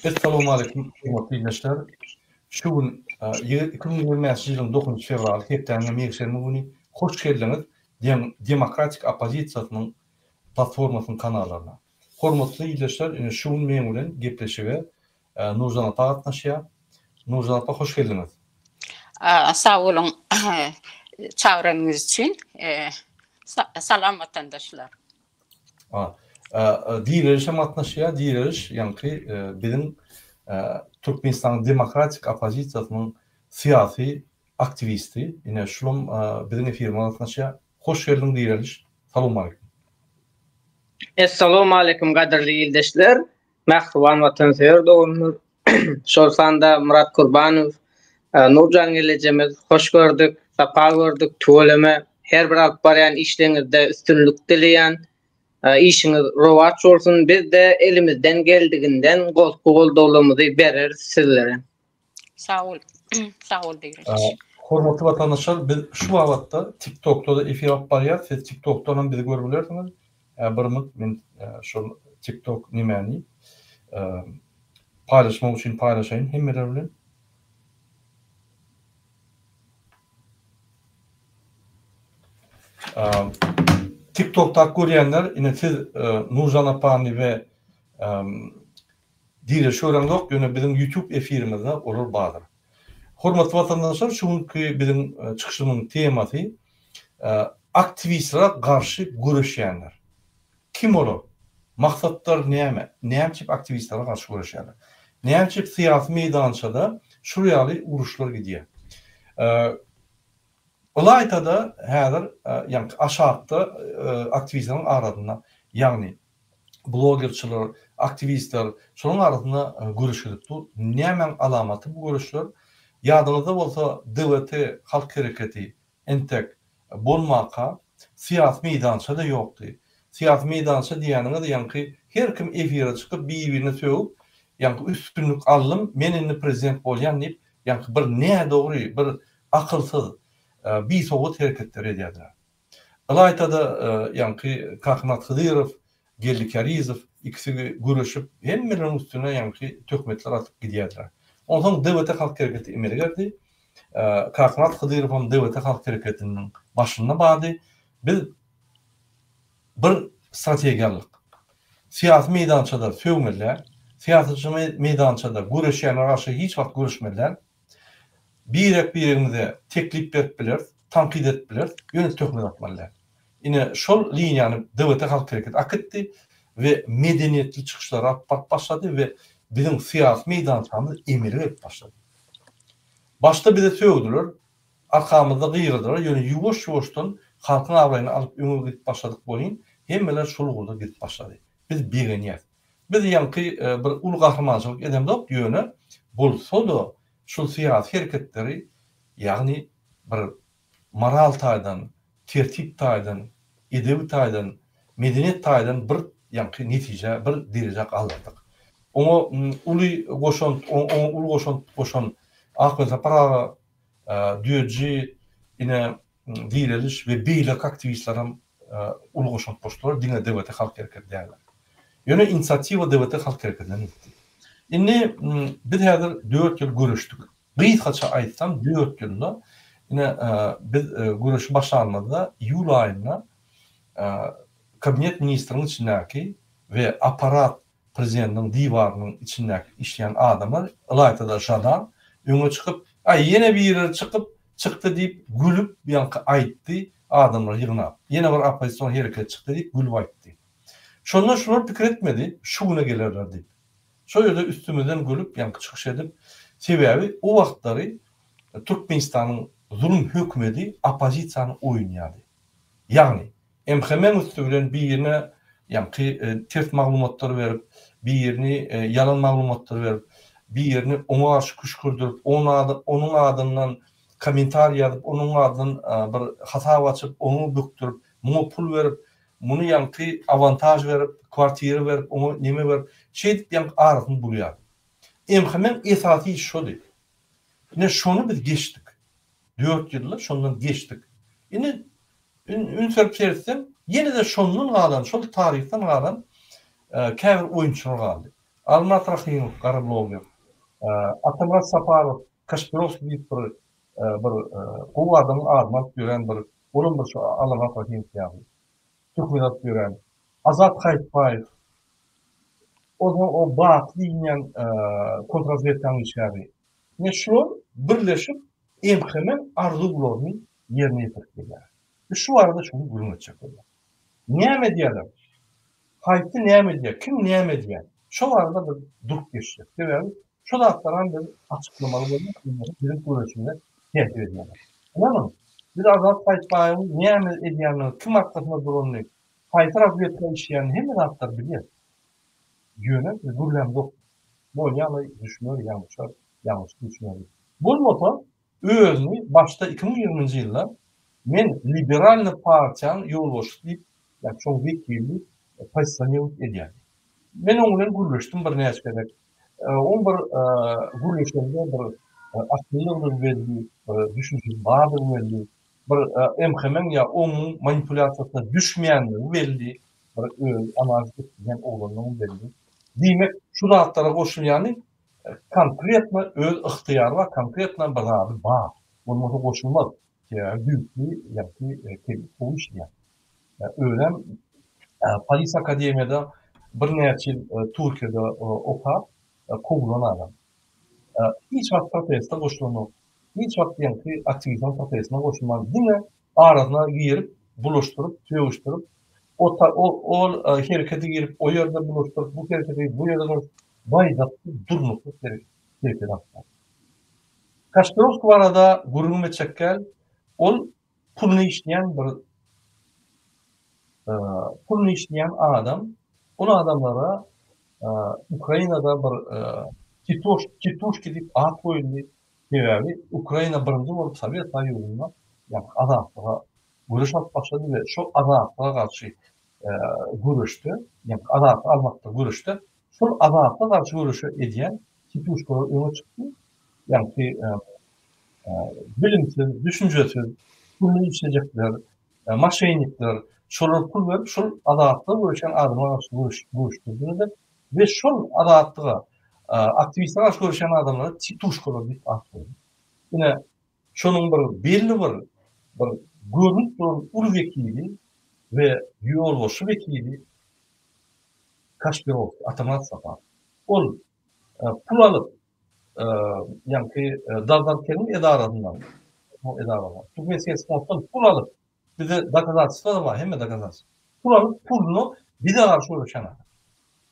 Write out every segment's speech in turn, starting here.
Essalawmaleýkim hormatly ildeşler. Şu gün 2025-nji ýylyň 9 fewraly hepdäniň hem ýekşenbe güni hoş geldiňiz Demokratik oppozisiýasynyň platformasynyň kanallaryna. Hormatly ildeşler ine şu gün meň bilen gepleşige Nurjan apa gatnaşýar. Nurjan apa hoş geldiňiz. Sag boluň çagyranyňyz üçin. Salam watandaşlar. Direliş hem gatnaşýar. Direliş ýaňky biziň Türkmenistanyň demokratik oppozisiýasynyň syýasy aktiwisti. Ine şulam biziň efirimize gatnaşýar. Hoş geldiň Direliş. Salowmaleýkim. Essalowmaleýkim gadyrly ildeşler, mähriban watansöýer doganlar. Şol sanda Myrat Kurbanow, Nurjan gelejemiz hoş gördük, sapa gördük, tüweleme. Her bir alyp barýan işleriňizde üstünlik dileýän. Işiňiz rowaç bolsun. Biz-de elimizden geldiginden goltgy-goldawlarymyzy bereris sizlere. Sag bol. Sag bol Begreç. Hormatly watandaşlar biz şu babatda TikTokda-da efir alyp barýas. Siz TikTokdan hem bizi görüp bilersiňiz. Bir minut men şol TikTok nemäni paýlaşmak üçin paýlaşaýyn hemmeler bilen. TikTokdaky görýänler ine siz Nurjan apany we Direliş göreňzok, ýöne biziň YouTube efirimizde olar bardyr. Hormatly watandaşlar, şu günki biziň çykyşymyzyň temasy aktiwistlere garşy göreşýänler. Kim olar? Maksatlary näme? Näme üçin aktiwistlere garşy göreşýärler? Näme üçin syýasy meýdançada şul ýaly uruşlar gidýär? Ylaýta-da häzir ýaňky aşakda aktiwistleriň arasynda, ýagny blogerçiler, aktiwistler, şolaryň arasynda göreş gidip dur. Nämäň alamaty bu göreşler? Ýadyňyzda bolsa DWT halk hereketi entek bolmaka syýasy meýdança-da ýokdy. Syýasy meýdança diýýäniňiz ýaňky her kim efire çykyp bir-birine sögüp, ýaňky üstünlik aldym, men indi prezident bolýan diýip, ýaňky bir nädogry, bir akylsyz, bisowat hereketleri edýärdiler. Ylaýta-da ýaňky Kakamyrat Hydyrow, Geldi Kärizow ikisi göreşip hemmeleriň üstüne ýaňky töhmetler atyp gidýärdiler. Onsoň DWT halk hereketi emele geldi. Kakamyrat Hydyrow hem DWT halk hereketiniň başynda bardy. Biz bir strategiýa aldyk. Syýasy meýdançada sögmeli däl, syýasy meýdançada göreşýänlere garşy hiç wagt göreşmeli däl. Birek-biregimize teklip berip bileris, tankyt edip bileris, ýöne töhmet atmaly däl. Ine, şol liniýany DWT Halk Hereketi akitdi we medeniýetli çykyşlary alyp baryp başlady we biziň syýasy meýdançamyz emele gelip başlady. Başda bize sögdüler, arkamyzda gygyrdylar, ýöne ýuwaş-ýuwaşdan halkyň abraýyny alyp öňe gidip başladyk welin, hemmeler şol ugurda gidip başlady. Biz begenýäs. Biz ýaňky bir uly gahrymançylyk edemzok, ýöne bolsa-da şul syýasy hereketleri, ýagny bir moral taýdan, tertip taýdan, edebi taýdan, medeniýet taýdan bir ýaňky netijä, bir derejä galdyrdyk. Oňa uly goşant, oňa uly goşant goşan Ak Welsapar aga, Düýeji, ine Direliş we beýleki aktiwistler hem uly goşant goşdular, diňe DWT Halk Hereketi däldir. Ýöne inisiatiwa DWT Halk Hereketinden gitdi. Indi biz häzir dört ýyl göreşdik. Gysgaça aýtsam, dört ýylda ine biz göreşi başlanymyzda iýul aýynda Kabinet ministriň içindäki we apparat prezidentiň diwarynyň içindäki işleýän adamlar, ylaýta-da Žadan öňe çykyp, Aý, ýene biri çykyp, çykdy diýip, gülüp, ýaňky aýtdy, adamlary ýygnap. Ýene bir oppozision hereket çykdy diýip, gülüp aýtdy. Şonda şular pikir etmedi, şu güne gelerler diýip. Şo ýerde üstümizden gülüp, ýaňky çykyş edip, sebäbi o wagtlary Türkmenistanyň zulum hökümedi oppozisiýany oýunýardy. Ýagny, MHM-iň üsti bilen birine ýaňky ters maglumatlar berip, birini ýalan maglumatlar berip, birini oňa garşy küşgürdirip, onuň adyndan kommentariý ýazyp, onuň adyndan bir hasap açyp, oňa bökdürip, muňa pul berip, muny ýaňky awantaž berip, kwartira berip, oňa neme berip, şeýdip ýaňky arasyny bulýardy. MHM-iň esasy işi şody. Ine şony biz geçdik. Dört ýylda şondan geçdik. Indi üns berip seretseň, ýene-de şondan galan, şol taryhdan galan käbir oýunçylar galdy. Almyrat Rahymow, gara bloger. Atamyrat Saparow, Kaşpirowskiý diýip bir bir gowy adamyň adyny alyp ýören bir, olam bir şu Allamyrat Rahymow ýaly. Töhmet atyp ýören. Azat Haýytbaýew. Onsoň o Baky diýilýän kontrrazwedkanyň işgäri. Ine şular birleşip MHM-iň arzuwlaryny ýerine ýetirip gelýär. Biz şu barada şu gün gürrüň etjek bolýas. Näme edýärler? Haýsy näme edýär? Kim näme edýär? Şo barada biz durup geçjek. Sebäbi şo zatlaram biz açyklamaly bolýas, bolmasa biziň göreşimize täsir edýärler. Ynanyň, biz Azat Haýytbaýewiň näme edýänini, kim arkasynda duranyny, haýsy razwedka işleýänini hemme zatlary bilýäs. Ýöne biz gürlämzok. Bolýamy düşmer ýalňyşar, ýalňyş düşmer. Bolmasa özüni başda 2020-nji ýylda men liberalnyý partiýanyň ýolbaşçysy diýip, ýa şoň wekili diýip pozisionirowat edýärdi. Men oň bilen gürleşdim birnäçe gezek. Oň bir gürleşende bir akyllydygy belli, bir düşünjesi bardygy belli, bir MHM-iň ýa oňuň manipulýasiýasyna düşmeýänligi belli, bir öz analiz edip bilýän oglandygy belli. Diýmek, şu zatlara goşulýany konkretno öz ygtyýary bar, konkretno bir zady bar. Bolmasa goşulmaz. Sebäbi düýpli ýagty kelle gowy işleýär. Özem polis akademiýada birnäçe ýyl Türkiýede okap, kowulan adam. Hiç wagt proteste goşulanok. Hiç wagt ýaňky aktiwistleriň protestine goşulman, diňe arasyna girip, bulaşdyryp, sögüşdirip, o ol herekete girip, o ýerde bulaşdyryp, bu herekete girip, bu ýerde bulaşdyryp, baýdaksyz, durnuksyz hereket alyp bardy. Kaşpirowskiý barada gürrüňim etjek däl. Ol puluny işleýän bir puluny işleýän adam. Ol adamlara Ukrainada bir tituş, tituşki diýip at goýuldy. Sebäbi Ukraina birinji bolup Sowet Soýuzynda ýagny azatlyga göreş alyp başlady we şol azatlyga garşy göreşde, ýagny azatlyk almakda göreşde şol azatlyga garşy göreşe edýän tituşkalar öňe çykdy. Ýagny bilimsiz, düşünjesiz, pully işlejekler, moşennikler, şolara pul berip, şol azatlyga göreşýän adamlara garşy göreşdirdiler we şol azatlyga, aktiwistlere garşy göreşýän adamlara tituşkalar diýip at goýdy. Ine, şonuň bir belli bir bir görnüp duran uly wekili we ýolbaşçy wekili Kaşpirowskiý, Atamyrat Saparow. Ol pul alyp, ýaňky Dazarkeniň edarasyndan, edarasyndan, Türkmenselsponsdan pul alyp, bize dokazatelstwo bar, hemme dokazatelstwo. Pul alyp, puluna bize garşy göreşen adam.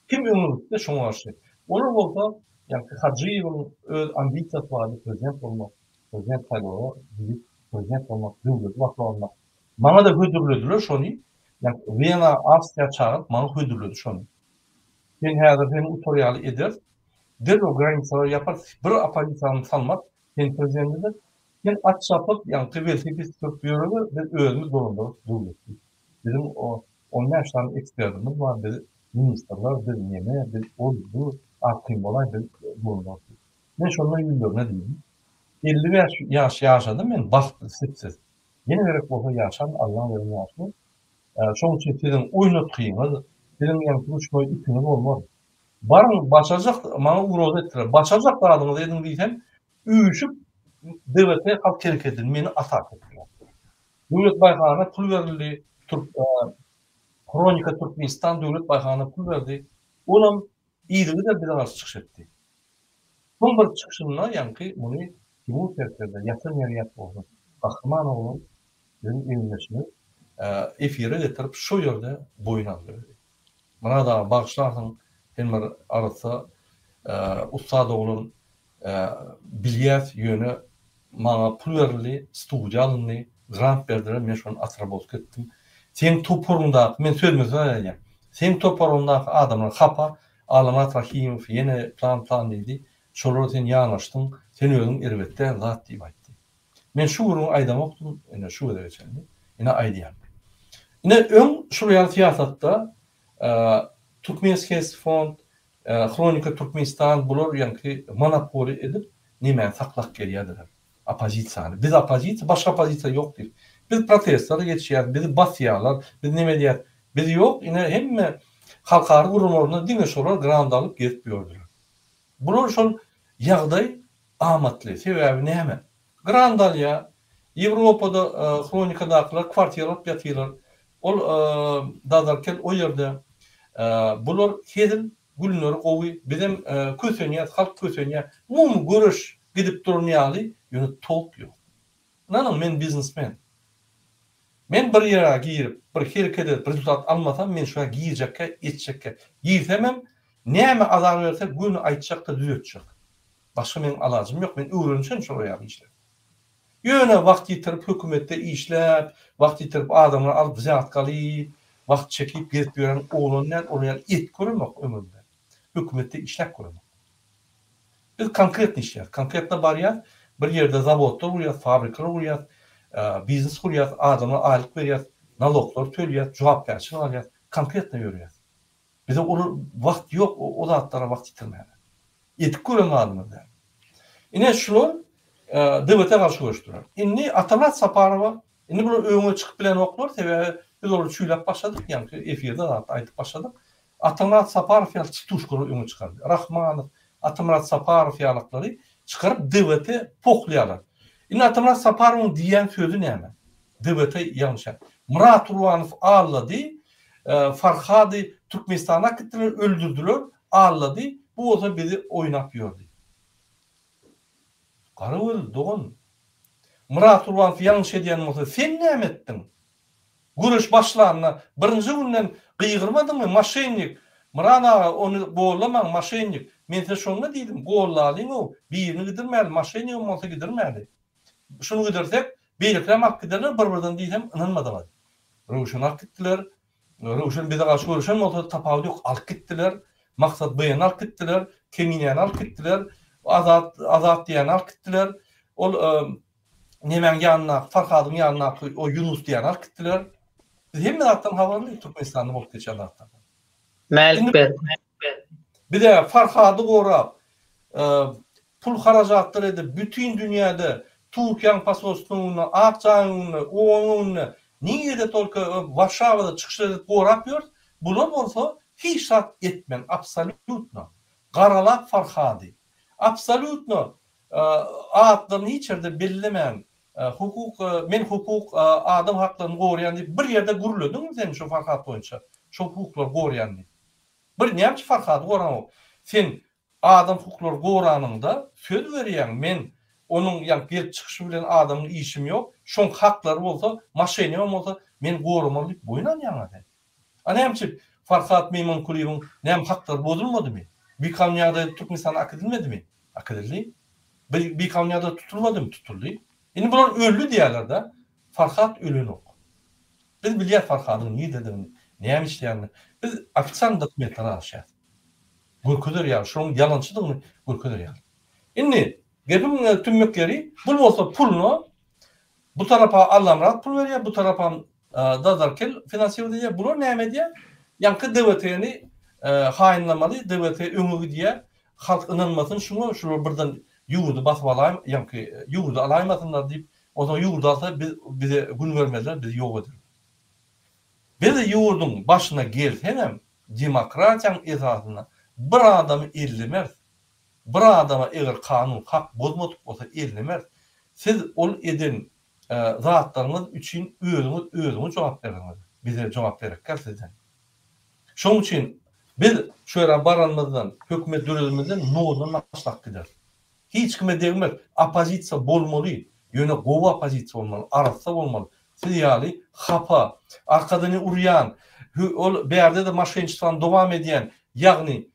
Kim öňe gitse şoňa garşy. Olar bolsa, ýaňky Hajyýewiň öz ambisiýasy bardy, prezident bolmak, prezident saýlawa girip, prezident bolmak, döwleti basyp almak. Maňa-da hödürlediler şony, ýaňky Wena, Awstriýa çagyryp, maňa hödürledi şony. Sen häzir seni utar ýaly ederis. Derrew granisalary ýaparys, bir oppozisiýany salmaz, seni prezident ederis. Sen at çapyp, ýaňky welosiped sürüp ýöreber, biz özümiz dolandyrarys döwleti. Biziň on bäş sany eksperdimiz bar, biz ministrler, biz neme, biz ol, bu, arkaýyn bolaý, biz dolandyrarys diýip. Men şonda ýüzlerine diýdim. 55 ýaş ýaşadym men bagtly, sitsiz. Ýene gerek bolsa ýaşaryn, Allaň beren ýaşyny. Şoň üçin siziň oýnatgyňyz, siziň ýaňky ruşnoý itiňiz bolmaz. Baryň, başarjak, maňa ugroza etdiler, başarjak zadyňyzy ediň diýsem, üýşüp DWT halk hereketini meni ataka etdiler. Döwlet Baýhana pul berildi, Türk Hronika Türkmenistan Döwlet Baýhana pul berdi. Olam yzygider bize garşy çykyş etdi. Soň bir çykyşynda ýaňky muny Timur serkerde ýatan ýeri ýat bolsun, gahryman oglan biziň egindeşimiz efire getirip şo ýerde boýun aldy özi. Myrat aga bagyşlarsyň sen bir arassa ussat oglan bilýäs ýöne maňa pul berildi studiýa alyndy grant berdiler men şony otrabotka etdim. Seň toparyňdaky men sözme söz aýdýan seň toparyňdaky adamlar hapa Allamyrat Rahymow ýene plan plan diýdi şolara sen ýanaşdyň sen özüň erbet däl zat diýip aýtdy. Men şu gürrüňi aýdamokdym, ine şu gezege çenli, ine aýdýan. Ine öň şul ýaly syýasatda Türkmenskiý fond, Hronika Türkmenistan bular ýaňky monopoliýa edip nemäni saklap gelýärdiler, oppozisiýany. Biz oppozisiýa, başga oppozisiýa ýok diýip. Biz protestlere geçýäris, bizi basýarlar, biz neme edýäris. Biz ýok, ine hemme. Halkara guramalarynda diňe şolar grant alyp gezip ýördüler. Bular şol ýagdaý amatly. Sebäbi näme? Grant alýar. Ýewropada hronikadakylar kwartira alyp ýatyrlar. Ol Dazarkel o ýerde. Bular hezil, günleri gowy. Bizem kösenýäs, halk kösenýär. Umumy göreş gidip duran ýaly, ýöne tolk ýok. Ynanyň, men biznesmen. Men bir ýere girip, bir hereket edip rezultat almasam, men şoňa girjekkä, etjekkä. Girsemem, näme azar berse, göni aýtjak-da düzetjek. Başga meniň alajym ýok, men öwrenişen şolar ýaly işlere. Ýöne wagt ýitirip hökümetde işläp, wagt ýitirip adamlary alyp wzýatka alyp, wagt çekip gezip ýören oglan däl, olar ýaly et göremok ömrümde. Hökümetde işläp göremok. Biz konkretno işleýäris. Konkretno barýas, bir ýerde zawodlar gurýas, fabrikalar gurýas, biznes gurýas, adamlara aýlyk berýäs, naloglar töleýäs, jogapkärçilik alýas, konkretno ýörýäs. Bize olar wagt ýok o zatlara wagt ýitirmäge. Edip gören zadymyz däl. Ine şular DWT garşy göreşdiler. Indi Atamyrat Saparowa indi bular öňe çykyp bilenoklar, sebäbi biz olary çüýläp başladyk, ýaňky efirde zat aýdyp başladyk. Atamyrat Saparow ýaly çituşkalary öňe çykardy. Rahmanow, Atamyrat Saparow ýalyklary çykaryp DWT pohlaýarlar. Indi Atamyrat Saparowyň diýýän sözi näme? DWT ýalňyşýar. Myrat Gurbanow aldady, Farhady Türkmenistana äkitdiler, öldürdiler, aldady, bu bolsa bizi oýnap ýördi. Garagöz dogan, Myrat Gurbanow ýalňyş edýän bolsa, sen näme etdiň? Göreş başlanda birinji günden gygyrmadyňmy, moşennik, Myrat aga ony gollamaň, moşennik. Men size şonda diýdim, gollalyň-ow, birini gidirmäli, moşenigem bolsa gidirmäli. Şuny gidirsek, beýlekilerem alyp giderler bir-birden diýsem, ynanmadylar. Röwşeni alyp gitdiler. Röwşen bize garşy göreşen bolsa tapawudy ýok, alyp gitdiler. Maksat B-ni alyp gitdiler, Keminäni alyp gitdiler, Azat Azat diýeni alyp gitdiler. Ol nemäň ýanyndaky, Farhadyň ýanyndaky o Ýunus diýeni alyp gitdiler. Biz hemme zatdan habarly Türkmenistanda bolup geçen zatlardan. Mälik Berdi. Bize Farhady gorap, pul harajatlar edip, bütin dünýäde Türkiýäň posolstwynyň öňünde, Ak jaýyň öňünde, OON-yň öňünde, nirede tolko Warşawada çykyşlar edip gorap ýörüs, bular bolsa hiç zat etmän, absolýutno, garalap Farhady, absolýutno atlaryny hiç ýerde bellemän, hukuk, men hukuk, adam haklaryny goraýan diýip bir ýerde gürlediňmi sen şu Farhat boýunça, şo hukuklary goraýan diýip. Bir näme üçin Farhady goraňok? Sen adam hukuklary goranyňda söz berýäň men onuň ýa gelip çykyşy bilen adamyň işim ýok, şoň haklary bolsa, moşenigem bolsa men goramaly diýip boýun alýaňa sen. A näme üçin Farhat Meýmankulyýewiň näme haklary bozulmadymy? Bikanun ýagdaýda Türkmenistana akidilmedimi? Akidildi. Bikanun ýagdaýda tutulmadymy? Tutuldy. Indi bular öldi diýýärler-de. Farhat ölenok. Biz bilýäs Farhadyň nirededigini, näme işleýänini. Biz ofitsialnyý dokumentleri alyşýas. Görkezer ýaly, şonuň ýalançydygyny görkezer ýaly. Indi gepiň tümmek ýeri, bul bolsa puluna bu tarapa Allamyrat pul berýär, bu tarapam Dazarkel finansirowat edýär. Bular näme edýär? Ýaňky DWT-ni haýynlamaly, DWT öňe gidýär. Halk ynanmasyn şuňa, şular birden ýurdy basyp alaý, ýaňky ýurdy alaýmasynlar diýip, Onsoň ýurdy alsa biz bize gün bermezler bizi ýok ederler. Biz ýurduň başyna gelseňem demokratiýaň esasynda bir adamy ellemeris. Bir adama eger kanun hak bozmadyk bolsa ellemeris. Siz ol eden zatlaryňyz üçin özüňiz özüňiz jogap berdiňiz. Bize jogap gerekgäl sizden. Şoň üçin biz şu ýere baranymyzdan hökümet döredenimizden noldan başlap gideris. Hiç kime degmez. Oppozisiýa bolmaly. Ýöne gowy oppozisiýa bolmaly, arassa bolmaly. Siz ýaly hapa, arkadan urýan, ol bärde-de moşenniçestwany dowam edýän, ýagny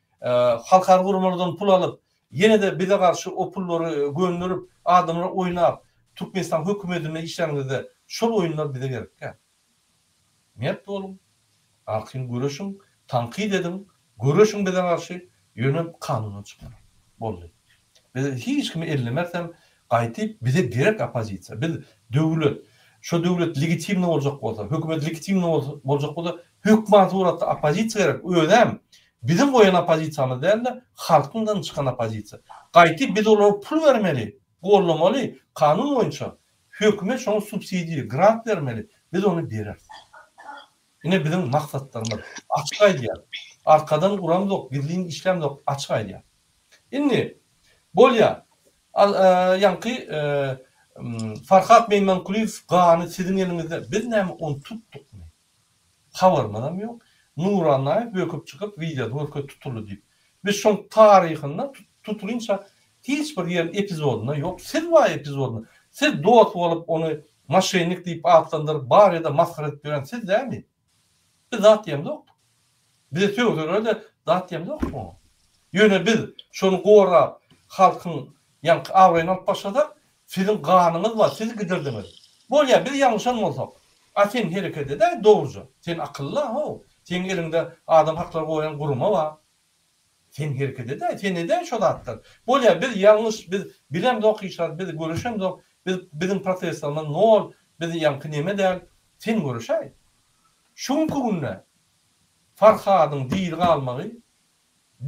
halkara guramalardan pul alyp, ýene-de bize garşy o pullary gönderip, adamlar oýnap, Türkmenistan hökümedinde işläniňizde şol oýunlar bize gerek däl. Mert boluň, arkaýyn göreşiň, tankyt ediň, göreşiň bize garşy, ýöne kanundan çykmaň. Boldy. Biz hiç kimi ellemerisem, gaýtyp bize gerek oppozisiýa. Biz döwlet, şo döwlet legitimny boljak bolsa, hökümet legitimny boljak bolsa, hökman suratda oppozisiýa gerek. Özem biziň goýan oppozisiýamyz däl-de, halkyňdan çykan oppozisiýa. Gaýtyp biz olara pul bermeli, gollamaly, kanun boýunça. Hökümet şoňa subsidiýa, grant bermeli. Biz ony bereris. Ine biziň maksatlarymyz. Açyk aýdýan. Arkadan uramzok, gizlin işlämzok, açyk aýdýan. Indi, bolýa. Ýaňky Farhat Meýmankulyýew gany siziň eliňizde, biz näme ony tutdukmy? Habarymyzam ýok. Nury Annaýew böküp çykyp wideoda görkezdi tutuldy diýip. Biz şoň taryhynda tutulynça hiç bir ýer epizodynda ýok. Siz bar epizodynda. Siz dost bolup ony moşennik diýip atlandyryp bar ýerde masgara edip ýören siz dälmi? Biz zat diýemzok. Bize sögseler-de zat diýemzok oňa. Ýöne biz şony gorap, halkyň ýaňky abraýyny alyp başlasak, siziň ganyňyz bar, siz gidirdiňiz. Bolýar, biz ýalňyşan bolsak. A sen hereket edäý dogruja. Sen akylly-a, how. Seň eliňde adam haklary goraýan gurama bar. Sen hereket edäý, sen edäý şo zatlary. Bolýar, biz ýalňyş, biz bilemzok hiç zat, biz göreşemzok, biz biziň protestlerimiz nol, biz ýaňky neme däl. Sen göreşäý. Şu günki günde Farhadyň diri galmagy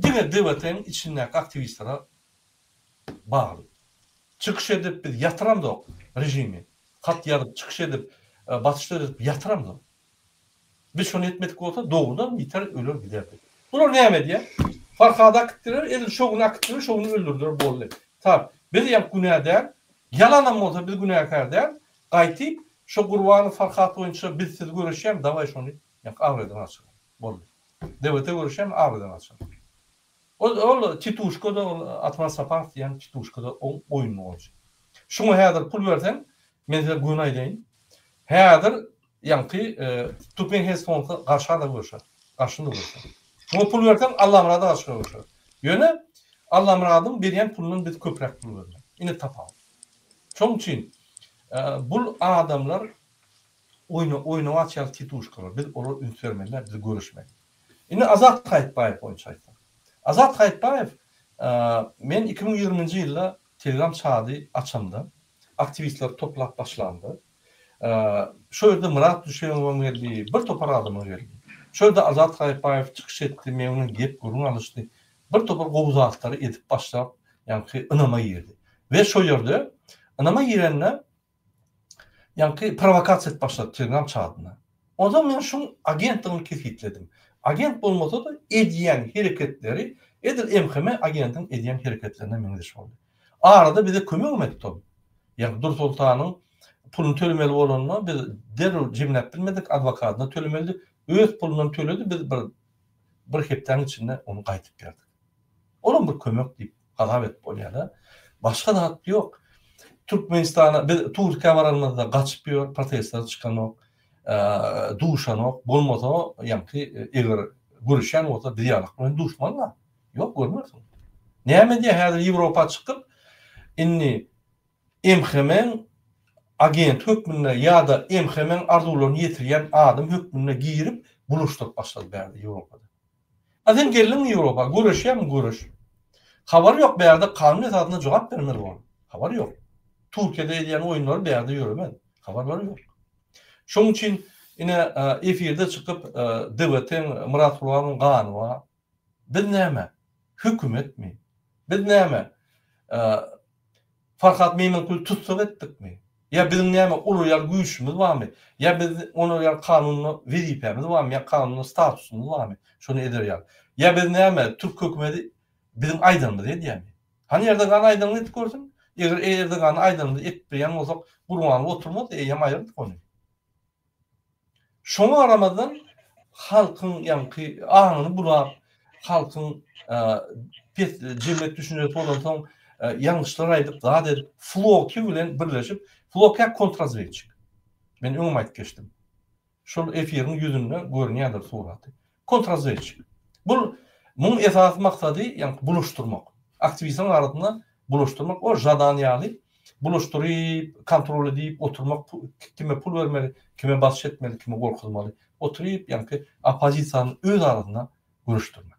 diňe DWT-niň içindäki aktiwistlere bagly. Çykyş edip biz ýatyramzok režimi. Hat ýazyp, çykyş edip, basyş döredip ýatyramzok. Biz şony etmedik bolsa dogrudan ýiter öler giderdi. Bular näme edýär? Farhady akitdiler, edil şo gün akitdiler, şo gün öldürdiler boldy. Tak, biz ýa günä däl, ýalanam bolsa biz günäkär däl, gaýtyp şo Gurbanow Farhat boýunça biz siz göreşýämi dawaý şony ýa abraýdan gaçyraly. Boldy. DWT göreşýämi abraýdan gaçyraly. Ol ol tituşka-da ol Atman Saparow diýen tituşka-da oň oýnuny goýjak. Şuňa häzir pul berseň, men size göni aýdaýyn. Häzir ýaňky Türkmen Hesfonsa garşa-da göreşer. Garşyny-da göreşer. Şuňa pul berseň Allamyrada garşy göreşer. Ýöne Allamyradyň berýän pulundan biz köpräk pul bermeli. Ine tapawut. Şonuň üçin bul adamlar oýna oýnawaç ýaly tituşkalar. Biz olara üns bermeli däl, biz göreşmeli. Indi Azat Haýytbaýew boýunça aýtsak. Azat Haýytbaýew men 2020-nji ýylda Telegram çady açamda, aktiwistleri toplap başlamda, şo ýerde Myrat Düşemowam geldi, bir topar adamlar geldi. Şo ýerde Azat Haýytbaýew çykyş etdi, meň bilen gep-gürrüň alyşdy. Bir topar gowy zatlary edip başlap, ýaňky ynama girdi. We şo ýerde ynama girende ýaňky prowokasiýa edip başlady Telegram çadyna. Onsoň men şuň agentdigini kesgitledim. Agent bolmasa-da edýän hereketleri edil MHM agentiň edýän hereketlerine meňzeş boldy. Arada bize kömegem etdi ol. Ýagny Dursoltanyň puluny tölemeli bolanda biz derrew jemläp bilmedik, adwokadyna tölemelidi. Öz pulundan töledi, biz bir bir hepdäniň içinde ony gaýtyp berdik. Olam bir kömek diýip hasap edip bolýar-da. Başga zat ýok. Türkmenistana biz Türkiýä baranymyzda gaçyp ýör, protestlere çykanok, duşanok. Bolmasa, ýaňky eger görüşýän bolsa biz ýalak bilen duşmaly-da. Ýok, görmersiň. Näme edýär häzir Ýewropa çykyp, indi MHM-iň agenti hökmünde ýa-da MHM-iň arzuwlaryny ýetirýän adam hökmünde girip bulaşdyryp başlady bärde Ýewropada. A sen geldiňmi Ýewropa, göreşýämiň göreş. Habary ýok bärde kanun esasynda jogap bermeli bol. Habary ýok. Türkiýede edýän oýunlary bärde ýöremez. Habarlary ýok. Şoň üçin ine efirde çykyp DWT-iň Myrat Gurbanowyň gany bar. Biz näme? Hökümetmi? Biz näme? Farhat Meýmenkuly tussag etdikmi? Ýa biziň näme olar ýaly güýçümiz barmy? Ýa biz olar ýaly kanunda wezipämiz barmy? Ýa kanunda statusymyz barmy? Şony eder ýaly. Ýa biz näme türk hökümeti biziň aýdanymyzy edýärmi? Hany Erdoganyň aýdanyny edip görsün. Eger Erdoganyň aýdanyny edip bilýän bolsak, Gurbanow oturmazdy, eýýäm aýyrdyk ony. Şoňa garamazdan halkyň ýaňky aňyny bulap, halkyň pes jemgyýet düşünjesi bolansoň ýalňyşlar aýdyp, zat edip, Floki bilen birleşip, Floki kontrazwedçik. Men öňem aýdyp geçdim. Şol efiriň ýüzünde görünýändir suraty. Kontrazwedçik. Bul muň esasy maksady ýaňky bulaşdyrmak. Aktiwistleriň arasynda bulaşdyrmak, o Žadan ýaly bulaşdyryp, kontrol edip oturmak, kime pul bermeli, kime basyş etmeli, kimi gorkuzmaly. Oturyp, ýaňky oppozisiýany öz arasynda göreşdirmek.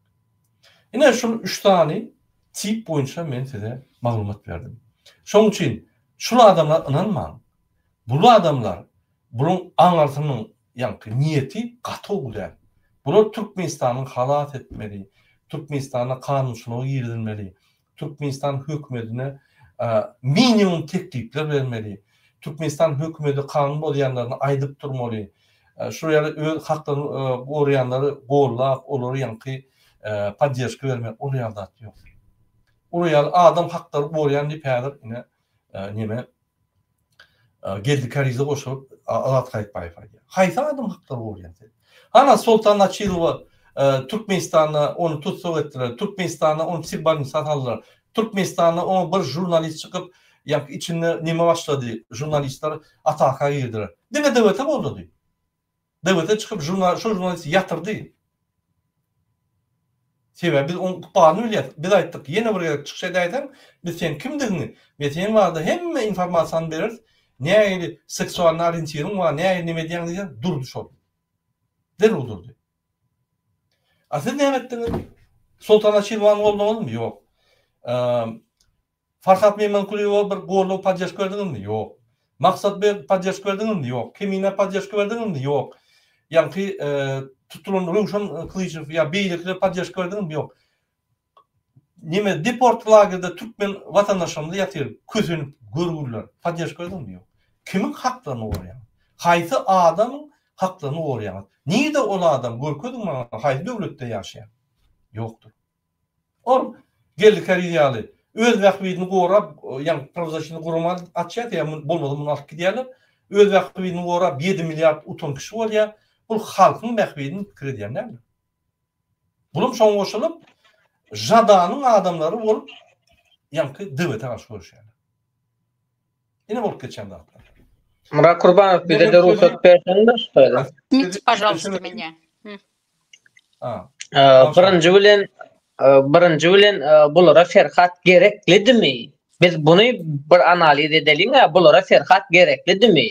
Ine şul üç sany tip boýunça men size maglumat berdim. Şonuň üçin şul adamlara ynanmaň. Bul adamlar buluň aňyrsynyň ýaňky niýeti gaty gowy däl. Bular Türkmenistanyň halas etmeli, Türkmenistanda kanunçylyga girizilmeli, Türkmenistan hökümetine minimum teklipler bermeli. Türkmenistan hökümeti kanun bozýanlaryny aýdyp durmaly. Şol ýaly öz haklaryny goraýanlary gollap, olary ýaňky. podderžka bermek ol ýaly zat ýok. Ol ýaly adam haklary gorýan diýip häzir ine neme Geldi Kärize goşulyp Azat Gaýypbaýew aýdýar. Haýsy adam haklary gorýan sen? Hana Soltan Açylowa Türkmenistanda ony tussag etdiler. Türkmenistanda ony psihbolnisa saldylar. Türkmenistanda oňa bir žurnalist çykyp, ýaňky içinde neme başlady, žurnalistler ataka girdiler. Diňe DWT goldady. DWT çykyp žurnal şol žurnalisti ýatyrdy. Sebäbi biz oň ykbalyny bilýäs. Biz aýtdyk, ýene bir gezek çykyş edäýseň, biz seň kimdigiňi we seň barada hemme informasiýany bereris. Nähili seksualnyý orientiriň bar, nähili neme edýäň diýseň, durdy şol. Derrew durdy. A siz näme etdiňiz? Soltan Açilowany goldaňyzmy? Ýok. Farhat Meýmankulyýewa bir goldaw podderžka berdiňizmi? Ýok. Maksat beg podderžka berdiňizmi? Ýok. Keminä podderžka berdiňizmi? Ýok. Ýaňky tutulan Röwşen Kylyçow ýa beýlekiler podderžka berdiňizmi? Ýok. Neme deport lagerde türkmen watandaşlarymyz ýatyr, kösenip görgüliler. Podderžka berdiňizmi? Ýok. Kimiň haklaryny goraýaňyz? Haýsy adamyň haklaryny goraýaňyz? Nirde ol adam? Görkeziň maňa haýsy döwletde ýaşaýar? Ýokdur. Ol Geldi Käriz ýaly öz bähbidini gorap, ýagny prawozasşitny gurama açýar, ýa bolmasa muny alyp gidýärler. Öz bähbidini gorap 7 milliard utan kişi bolýar. Bul halkyň bähbidini pikir edýän däldir. Bulam şoňa goşulyp, Žadanyň adamlary bolup, ýaňky DWT garşy göreşýärler. Ine bolup geçen zatlar. Murat Kurbanow bize-de rugsat berseňiz şu taýdan. Извините, пожалуйста, меня. Birinji bilen birinji bilen bulara Ferhat gereklidimi? Biz buny bir analiz edeliň-ä, bulara Ferhat gereklidimi?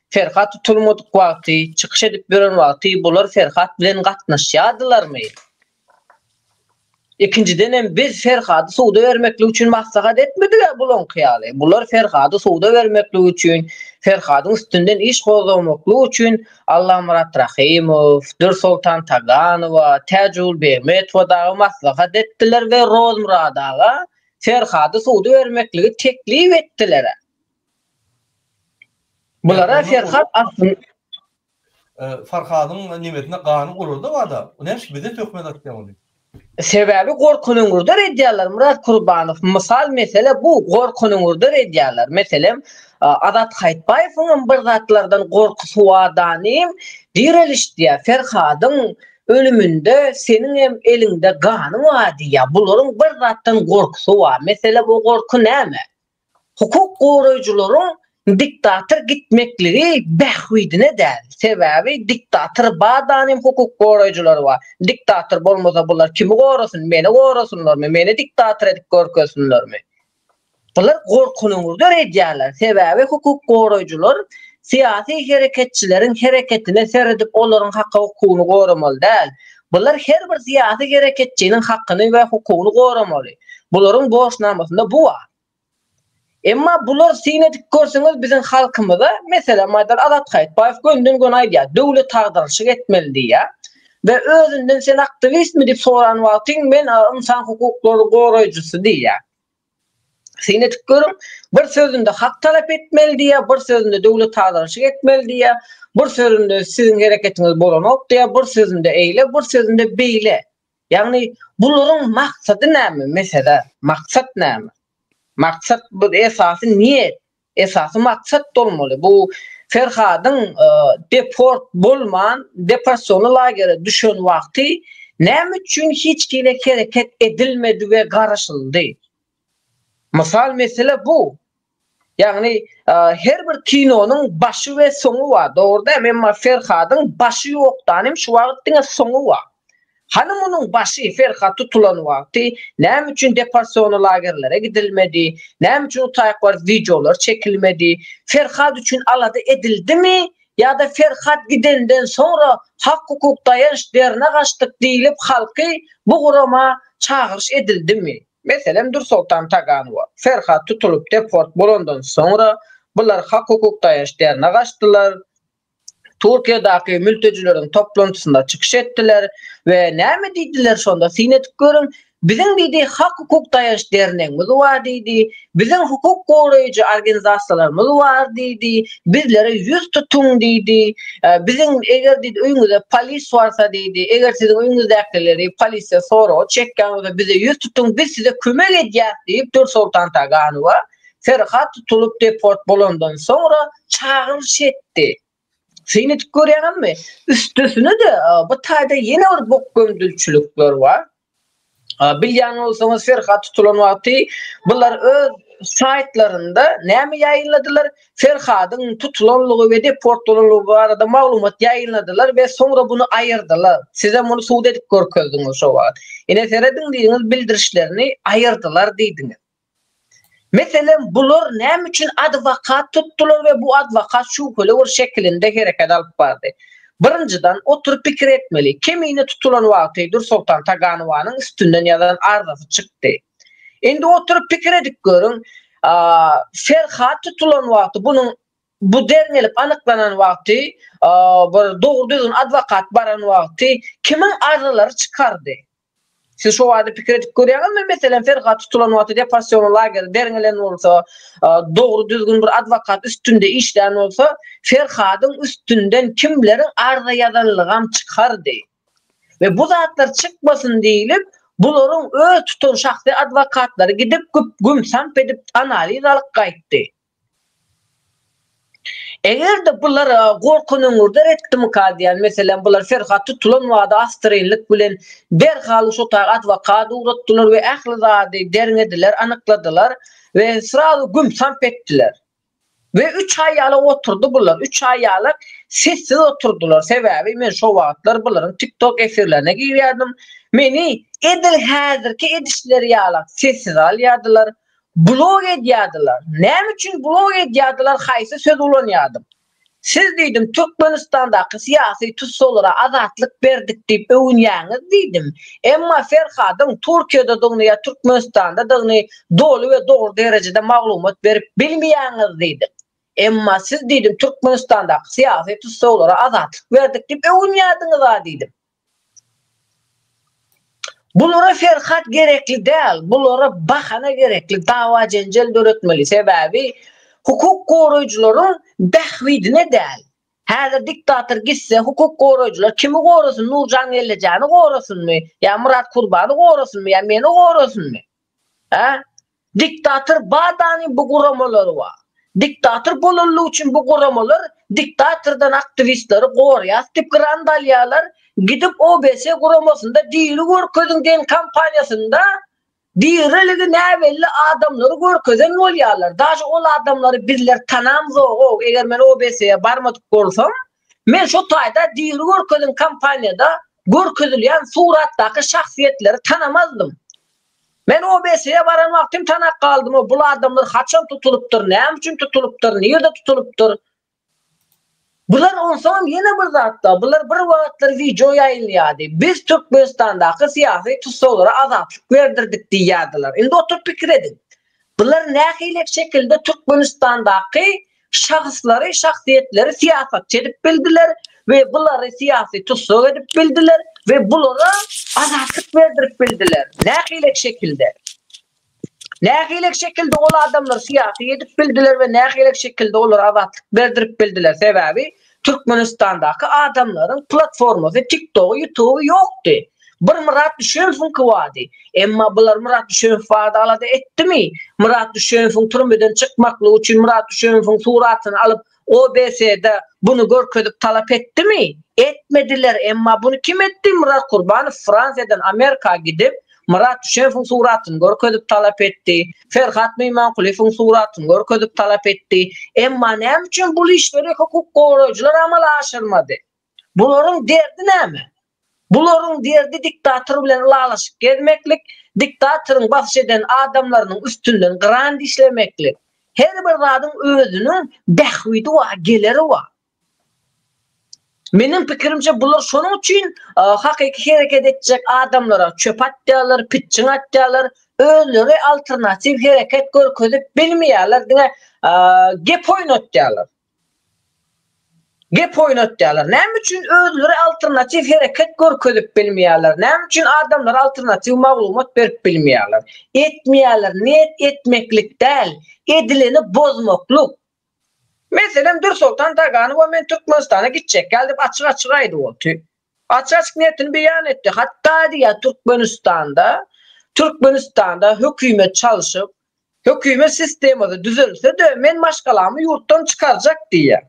Ferhat tutulmadyk wagty, çykyş edip ýören wagty bular Ferhat bilen gatnaşýardylarmy? Ikinjidenem biz Ferhady suda bermeklik üçin maslahat etmedig-ä bulaňky ýaly. Bular Ferhady suda bermeklik üçin, Ferhadyň üstünden iş gozgamaklyk üçin Allamyrat Rahymow, Dürsoltan Taganowa, Täjigül Begmetowa dagy maslahat etdiler we Rozmyrat aga Ferhady suda bermekligi teklip etdiler-ä. Bulara Ferhat aslynda Farhadyň nemesinde gany olarda barda. O näme üçin bize töhmet atýar ony? Sebäbi gorkanyňurdyr edýärler Myrat Kurbanow mysal mesele bu gorkanyňurdyr edýärler meselem Azat Haýtbaýewiňem bir zatlardan gorkusy bardanym direliş diýýär Ferhadyň ölüminde seniňem eliňde gany bar diýýär bularyň bir zatdan gorkusy bar meselem o gorky näme Hukuk goraýjylaryň diktator gitmekligi bähbidine däl. Sebäbi diktator badanym hukuk goraýjylary bar. Diktator bolmasa bular kimi gorasyn, meni gorasynlarmy, meni diktator edip görkezsinlermi? Bular gorkunyňyzdan edýärler. Sebäbi hukuk goraýjylar syýasy hereketçileriň hereketine seredip olaryň haka-hukugyny goramaly däl. Bular her bir syýasy hereketçiniň hakyny we hukugyny goramaly. Bularyň borçnamasynda bu bar. Emma bular syn edip görseňiz biziň halkymyza, meselem aýdaly Azat Haýytbaýew gönden-göni aýdýar, döwlet agdarylyşyk etmeli diýýär we özünden sen aktiwistmi diýip soran wagtyň men ynsan hukuklary goraýjysy diýýär. Syn edip görüň, bir sözünde hak talap etmeli diýýär, bir sözünde döwlet agdarylyşyk etmeli diýýär, bir sözünde siziň hereketiňiz bolanok diýýär, bir sözünde eýle, bir sözünde beýle. Ýagny bularyň maksady näme? Mesele, maksat näme? Maksat bu esasy niýet, esasy maksat bolmaly. Bu Ferhadyň deport bolman deporsiony lagere düşen wagty näme üçin hiç hili hereket edilmedi we garaşyldy? Mysal mesele bu. Ýagny her bir kinonyň başy we soňy bar, dogry dämi? Emma Ferhadyň başy ýokdan hem şu wagt diňe soňy bar. Hany munuň başy, Ferhat tutulan wagty näme üçin deporsiony lagerlere gidilmedi, näme üçin utaýyk baryp wideolar çekilmedi, Ferhat üçin alada edildimi ýa-da Ferhat gidenden soňra hak-hukuk daýanç dernek açdyk diýlip halky bu gurama çagyryş edildimi? Meselem Dürsoltan Taganowa, Ferhat tutulyp deport bolandan soňra bular hak-hukuk daýanç dernek açdylar. Türkiýedäki mültejileriň toplantysynda çykyş etdiler we näme diýdiler şonda syn edip görüň, Biziň diýdi, hak-hukuk daýanç dernegimiz bar diýdi, biziň hukuk goraýjy organizasiýalarymyz bar diýdi, bizlere ýüz tutuň diýdi, biziň eger diýdi öýüňize polis barsa diýdi, eger siziň öýüňizdäkileri polisiýa soraga çekýän bolsa bize ýüz tutuň, biz size kömek edýäs diýip Dürsoltan Taganowa Ferhat tutulyp deport bolandan soňra çagyryş etdi. Syn edip görýäňizmi? Üstesine-de bu taýda ýene bir bok gömdülçilikler bar. Bilýän bolsaňyz Ferhat tutulan wagty bular öz saýtlarynda näme ýaýynladylar? Ferhadyň tutulanlygy we deport bolanlygy barada maglumat ýaýynladylar we soňra buny aýyrdylar. Sizem muny subut edip görkezdiňiz şo wagt. Ine serediň diýdiňiz bildirişlerini aýyrdylar diýdiňiz. Meselem, bular näme üçin adwokat tutdular we bu adwokat şübheli bir şekilinde hereket alyp bardy? Birinjiden, oturyp pikir etmeli. Kemine tutulan wagty Dürsoltan Taganowanyň üstünden ýazan arzasy çykdy. Indi oturyp pikir edip görüň, Ferhat tutulan wagty bunuň bu derňelip anyklanan wagty, bir dogry-düzgün adwokat baran wagty kimiň arzalary çykardy? Siz şo barada pikir edip görýäňizmi? Meselem, Ferhat tutulan wagty deportasion lageri derňelen bolsa, dogry düzgün bir adwokat üstünde işlän bolsa, Ferhadyň üstünden kimleriň arza ýazanlygam çykardy. We bu zatlar çykmasyn diýlip, bularyň öz tutan şahsy adwokatlary gidip güp-güm samp edip analiz alyp gaýtdy. Eger-de bular gorkan-öňürder etdimika diýýän, meselem, bular Ferhat tutulan wada assyrynlyk bilen derhal şo taýy adwokat ugratdylar we ähli zady derňediler, anykladylar we srazu güm-samp etdiler. We üç aý ýaly oturdy bular, üç aý ýaly sessiz oturdylar, sebäbi men şo wagtlar bularyň TikTok efirlerine girýärdim, meni edil häzirki edişleri ýaly sessiz alýardylar, Blok edýärdiler. Näme üçin blok edýärdiler, haýsy söz ulanýardym. Siz diýdim, Türkmenistandaky syýasy tussaglara azatlyk berdik diýip öwünýäňiz diýdim. Emma Ferhadyň Türkiýededigini ýa Türkmenistandadygyny doly we dogry derejede maglumat berip bilmeýäňiz diýdim. Emma siz diýdim, Türkmenistandaky syýasy tussaglara azatlyk berdik diýip öwünýärdiňiz-a diýdim. Bulara Ferhat gerekli däl, bulara bahana gerekli, dawa-jenjel döretmeli, sebäbi hukuk goraýjylaryň bähbidine däl. Häzir diktator gitse hukuk goraýjylar kimi gorasyn, Nurjan Gellejany gorasynmy, ýa Myrat Kurbany gorasynmy, ýa meni gorasynmy? Hä? Diktator badany bu guramalary bar. Diktator bolanlygy üçin bu guramalar diktatordan aktiwistleri gorýas diýip grant alýarlar. Gidip OBS guramasynda diri görkeziň diýen kampaniýasynda diriligi näbelli adamlary görkezen bolýarlar. Daže ol adamlary bizler tanamzog-ow, eger men OBS-e barmadyk bolsam, men şo taýda diri görkeziň kampaniýada görkezilýän suratdaky şahsyýetleri tanamazdym. Men OBS-e baran wagtym tanap galdym, o bul adamlar haçan tutulypdyr, näme üçin tutulypdyr, nirde tutulypdyr. Bular onsoňam ýene bir zatda, bular bir wagtlar wideo ýaýynlaýardy. Biz Türkmenistandaky syýasy tussaglara azatlyk berdirdik diýýärdiler. Indi oturyp pikir ediň. Bular nähili şekilde Türkmenistandaky şahslary, şahsyýetleri syýasatçy edip bildiler we bulary syýasy tussag edip bildiler we bulara azatlyk berdirip bildiler. Nähili şekilde? Nähili şekilde ol adamlary syýasy edip bildiler we nähili şekilde olara azatlyk berdirip bildiler? Sebäbi Türkmenistandaky adamlaryň platformasy TikTogy, YouTuby ýokdy. Bir Myrat Düşemowyňky bardy. Emma bular Myrat Düşemow barada alada etdimi? Myrat Düşemowyň türmeden çykmaklygy üçin Myrat Düşemowyň suratyny alyp OBS-de buny görkezip talap etdimi? Etmediler. Emma buny kim etdi? Myrat Kurbanow Fransiýadan Amerika gidip Myrat Düşemowyň suratyny görkezip talap etdi. Ferhat Mymankulyýewiň suratyny görkezip talap etdi. Emma näme üçin bul işleri hukuk goraýjylar amala aşyrmady? Bularyň derdi näme? Bularyň derdi diktator bilen ylalaşyp gezmeklik, diktatoryň basyş eden adamlarynyň üstünden grant işlemeklik. Her bir zadyň özüniň bähbidi bar, geleri bar. Meniň pikirimçe bular şonuň üçin hakyky hereket etjek adamlara çöp atýarlar, pitjiň atýarlar, özleri alternatiw hereket görkezip bilmeýärler, diňe gep oýnatýarlar. Gep oýnatýarlar. Näme üçin özleri alternatiw hereket görkezip bilmeýärler? Näme üçin adamlara alternatiw maglumat berip bilmeýärler? Etmeýärler. Niýet etmeklik däl, edileni bozmaklyk. Meselem, Dürsoltan Taganowa men Türkmenistana gitjek ýaly diýip açyk-açyk aýdyp otyr. Açyk-açyk niýetini beýan etdi. Hatda diýýär Türkmenistanda Türkmenistanda hökümet çalşyp, hökümet sistemasy düzelse-de men maşgalamy ýurtdan çykarjak diýýär.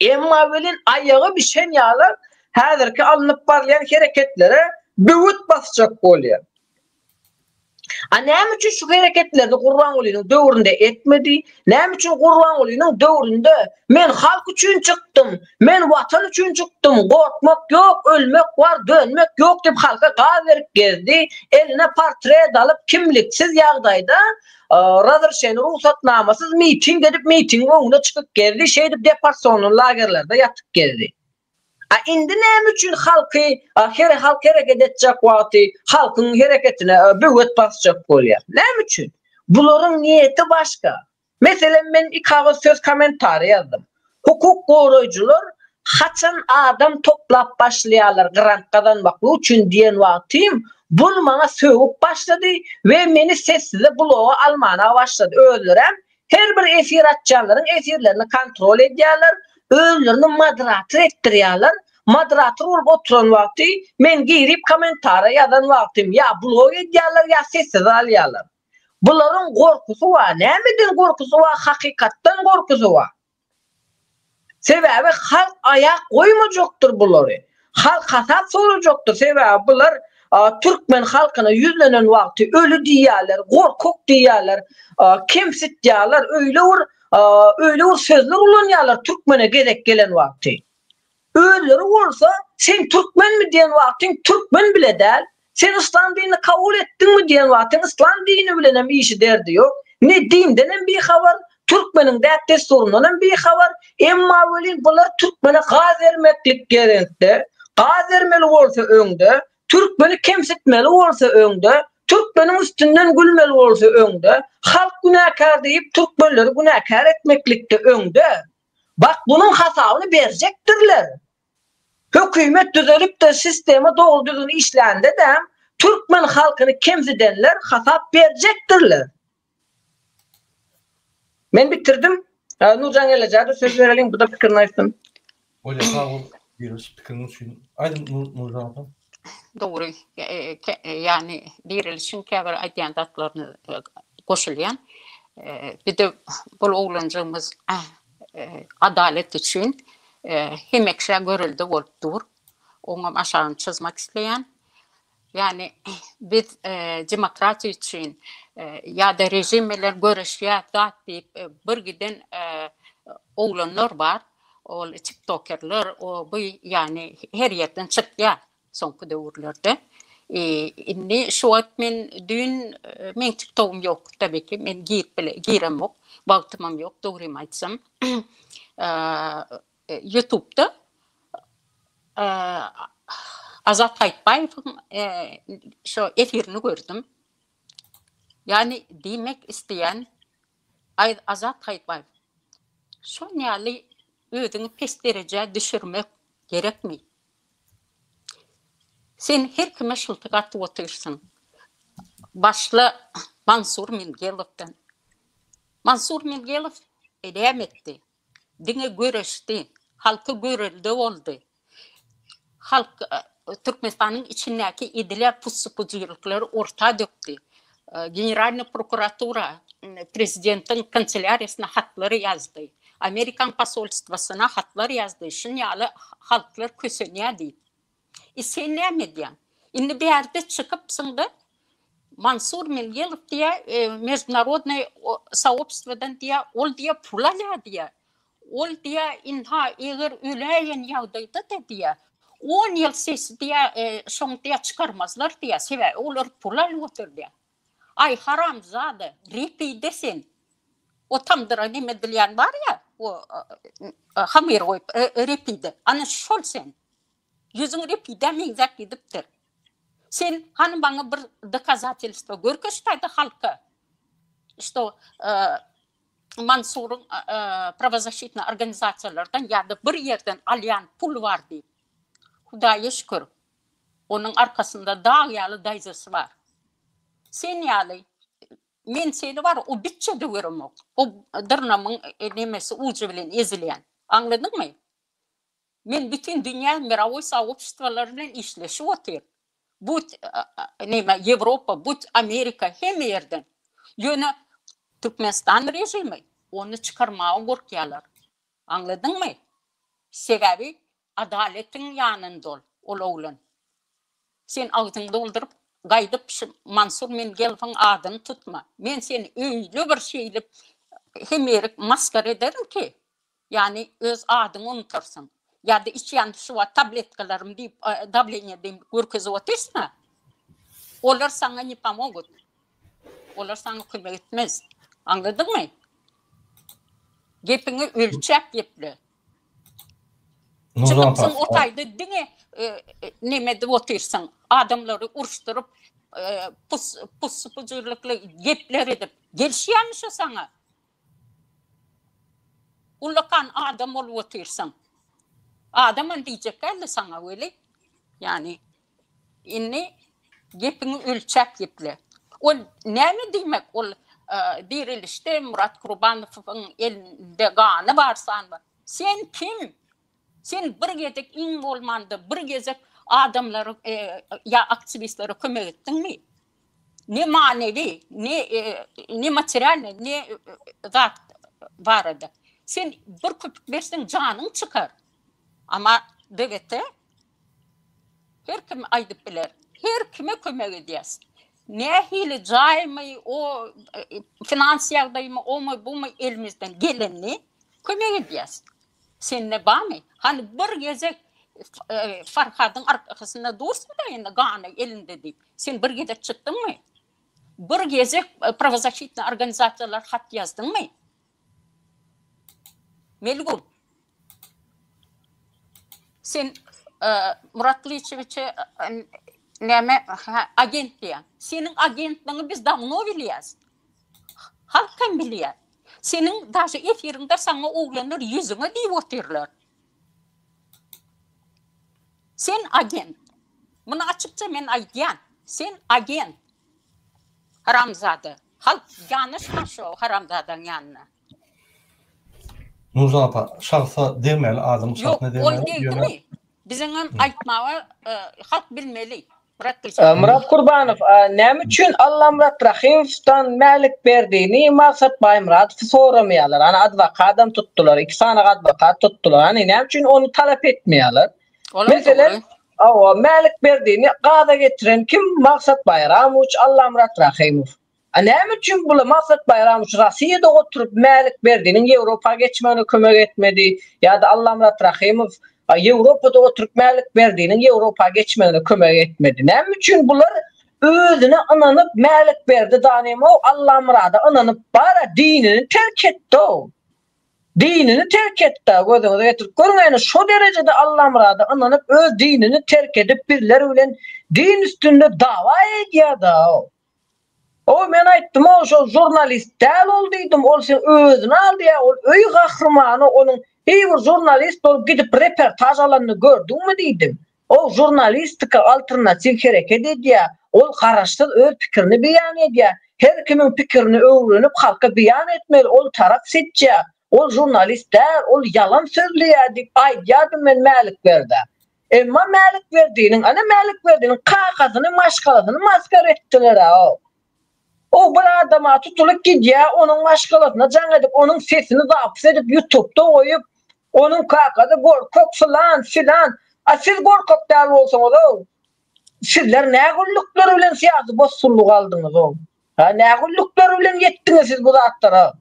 Emma welin aýagy bişen ýaly häzirki alnyp barylýan hereketlere böwet basjak bolýar. A näme üçin şu hereketlerini Gurbangulynyň döwründe etmedi? Näme üçin Gurbangulynyň döwründe men halk üçin çykdym, men watan üçin çykdym, gorkmak ýok, ölmek bar, dönmek ýok diýip halka gaz berip gezdi, eline portret alyp kimliksiz ýagdaýda razrşeni rugsatnamasyz miting edip mitingiň öňüne çykyp gezdi, şeýdip deportasionly lagerlerde ýatyp gezdi. A indi näme üçin halky her halk hereket etjek wagty halkyň hereketine böwet basjak bolýar? Näme üçin? Bularyň niýeti başga. Meselem men iki agyz söz kommentariý ýazdym. Hukuk goraýjylar haçan adam toplap başlaýarlar grant gazanmaklyk üçin diýen wagtym bul maňa sögüp başlady we meni sessize bloga almana başlady özlerem Her bir efir açýanlaryň efirlerini kontrol edýärler, özlerini moderator etdirýärler. Moderator bolup oturan wagty men girip kommentariýa ýazan wagtym ýa blok edýärler ýa sessiz alýarlar. Bularyň gorkusy bar. Nämeden gorkusy bar? Hakykatdan gorkusy bar. Sebäbi halk aýak goýmajakdyr bulary. Halk hasap sorajakdyr. Sebäbi bular türkmen halkyna ýüzlenen wagty öli diýýärler, gorkak diýýärler, kemsitýärler, öýle bir öýle bir sözler ulanýarlar türkmene gezek gelen wagty. Özleri bolsa sen türkmenmi diýen wagtyň türkmen bile däl, sen yslam dinini kabul etdiňmi diýen wagtyň yslam dini bilenem işi derdi ýok, ne dindenem bihabar, türkmeniň däp-dessuryndanam bihabar, emma welin bular türkmene gaz bermeklik gerekde, gaz bermeli bolsa öňde, türkmeni kemsitmeli bolsa öňde, türkmeniň üstünden gülmeli bolsa öňde, halk günäkär diýip türkmenleri günäkär etmeklikde öňde. Bak bunuň hasabyny berjekdirler. Hökümet düzelip-de sistema dogry düzgün işlände-de türkmen halkyny kemsidenler hasap berjekdirler. Men bitirdim. Nurjan Gelejä-de söz bereliň, bu-da pikirini aýtsyn. Bolýar, sag bol Diriliş pikiriň üçin. Aýdyň Nurjan apa. Dogry, ýagny Dirilişiň käbir aýdýan zatlaryna goşulýan. Bir-de bul oglanjygymyz adalat üçin hemekşä görelde bolup dur. Oňam aşagyny çyzmak isleýän. Ýagny biz demokratiýa üçin ýa-da režim bilen göreşýäs zat diýip bir giden oglanlar bar. Ol tiktokerler, o bu ýagny her ýerden çykýar soňky döwürlerde. Indi şu wagt men düýn meň tiktogym ýok tabii ki men girip bile giremok. Wagtymam ýok dogrymy aýtsam. Ýutubda Azat Gaýypbaýewiň şo efirini gördüm. Ýagny diýmek isleýän Azat Gaýypbaýew şon ýaly özüňi pes derejä düşürmek gerekmi? Sen her kime şyltyk atyp otyrsyň. Başla Mansur Mingelowdan. Mansur Mingelow näme etdi? Diňe göreşdi, halka görelde boldy. Halk Türkmenistanyň içindäki edilýän pussy-pujylyklary orta dökdi. Generalnyý prokuratura prezidentiň kanselýariýasyna hatlar ýazdy. Amerikan posolstwasyna hatlar ýazdy, şun ýaly halklar kösenýär diýip. E sen näme edýäň? Indi bärde çykypsyň-da, Mansur Mingelow diýýär, mejdunarodnyý soobstwodan diýýär, ol diýýär pul alýar diýýär. Ol diýýär, ynha, eger öläýen ýagdaýda-da diýýär, on ýyl sesi diýýär, şoň diýýär çykarmazlar diýýär, sebäbi olar pul alyp otyr diýýär. Aý, haramzada, repide sen. O tamdyra neme edilýän bar ýa, o hamyr goýup, repide. Ana şol sen. Ýüzüň repidä meňzäp gidipdir. Sen hany maňa bir dokazatelstwo görkeş taýda halka. Şto. Mansuryň prawozaşitnyý organizasiýalardan ýa-da bir ýerden alýan puly bar diýip. Hudaýa şükür, onuň arkasynda dag ýaly daýzasy bar. Sen ýaly, men seni bar, o bitçe-de göremok. O dyrnamyň nemesi ujy bilen ezilýän. Aňladyňmy? Men bütin dünýä mirowoý soobşestwolary bilen işleşip otyr. But neme Ýewropa, but Amerika hemme ýerden. Ýöne Türkmenistan režimi ony çykarmaga gorkýarlar. Aňladyňmy? Sebäbi adaletiň ýanynda ol, ol oglan. Sen agzyňy dolduryp gaýdyp şu Mansur Mengelowyň adyny tutma. Men seni öýle bir şeýlip hemme ýerik masgara ederin ki, Ýagny öz adyňy unutarsyň. Ýa-da içýän şu wagt tabletkalarym diýip, dawleniýe diýip görkezip otyrsyň-a. Olar saňa ne pomogut. Olar saňa kömek etmez. Aňladyňmy? Gepiňi ölçäp geple. Çykypsyň o taýda diňe neme edip otyrsyň. Adamlary uruşdyryp, pus pus-pujurlykly gepler edip. Gelişýärmi şo saňa? Ullakan adam bolup otyrsyň. Adamam diýjek däldi saňa weli. Ýani indi gepiňi ölçäp geple. Ol näme diýmek ol dirilişde Murat Kurbanowyň elinde gany bar san bar. Sen kim? Sen bir gezek iň bolmanda bir gezek adamlara ýa aktiwistlere kömek etdiňmi? Ne manewi, ne ne materialnyý, ne zat barada. Sen bir köpük berseň janyň çykar. Amma DGT her kim aýdyp biler. Her kime kömek edýäs. Nähili jaýmy, o finans ýagdaýymy, omy, bumy elimizden gelenini kömek edýäs. Sende barmy? Hany bir gezek Farhadyň arkasynda dursuň-da indi gany elinde diýip. Sen bir gezek çykdyňmy? Bir gezek prawozaşitnyý organizasiýalara hat ýazdyňmy? Melgun. Sen Murat Gylyçewiçe näme agent diýýäň. Seniň agentligiňi biz dawno bilýäs. Halk hem bilýär. Seniň daşy efiriňde saňa oglanlar ýüzüňe diýip otyrlar. Sen agent. Muny açykça men aýdýan. Sen agent. Haramzada. Halk ýanaşma şo haramzadaň ýanyna. Nurjan apa, şahsa degmeli, adamyň şahsyna degmeli. Ýok, ol degdimi? Biziňem aýtmaga halk bilmeli. Myrat Kurbanow, näme üçin Allamyrat Rahymowdan Mälik Berdini, Maksat Baýmyradowy soramaýarlar? Hany adwokadam tutdular, iki sany adwokat tutdular. Hany näme üçin ony talap etmeýärler? Meselem, hawa, Mälik Berdini gaza getiren kim? Maksat Baýramowiç, Allamyrat Rahymow. A näme üçin bula Maksat Baýramowiç Rossiýada oturyp Mälik Berdiniň Ýewropa geçmegine kömek etmedi ýa-da Allamyrat Rahymow Ýewropada oturyp Mälik Berdiniň Ýewropa geçmegine kömek etmedi? Näme üçin bular özüne ynanyp Mälik Berdi Danymow Allamyrada ynanyp bara dinini terk etdi-ow. Dinini terk etdi gözüňize getirip görüň ýöne şo derejede Allamyrada ynanyp öz dinini terk edip bizler bilen din üstünde dawa edýär-da. Ow men aýtdym-ow şol žurnalist däl ol diýdim, ol seň özüni aldaýar, ol öý gahrymany onuň heý bir žurnalist bolup gidip reportaž alanyny gördüňmi diýdim. Ow žurnalistika alternatiw hereket edýär, ol garaşsyz öz pikirini beýan edýär, her kimiň pikirini öwrenip halka beýan etmeli, ol tarap seçýär, ol žurnalist däl, ol ýalan sözleýär diýip aýdýardym men Mälikberdä. Emma Mälikberdiniň, ana Mälikberdiniň kakasyny, maşgalasyny maskara etdiler-ä-ow. O bir adama tutulyp gidýär, onuň maşgalasyna jaň edip, onuň sesini zapis edip ýutubda goýup, onuň kakasy gorkak filan, filan. A siz gorkak däl bolsaňyz-ow, sizler nä gulluklar bilen syýasy bosgunlyk aldyňyz-ow? Hä, nä gulluklar bilen ýetdiňiz siz bu zatlara?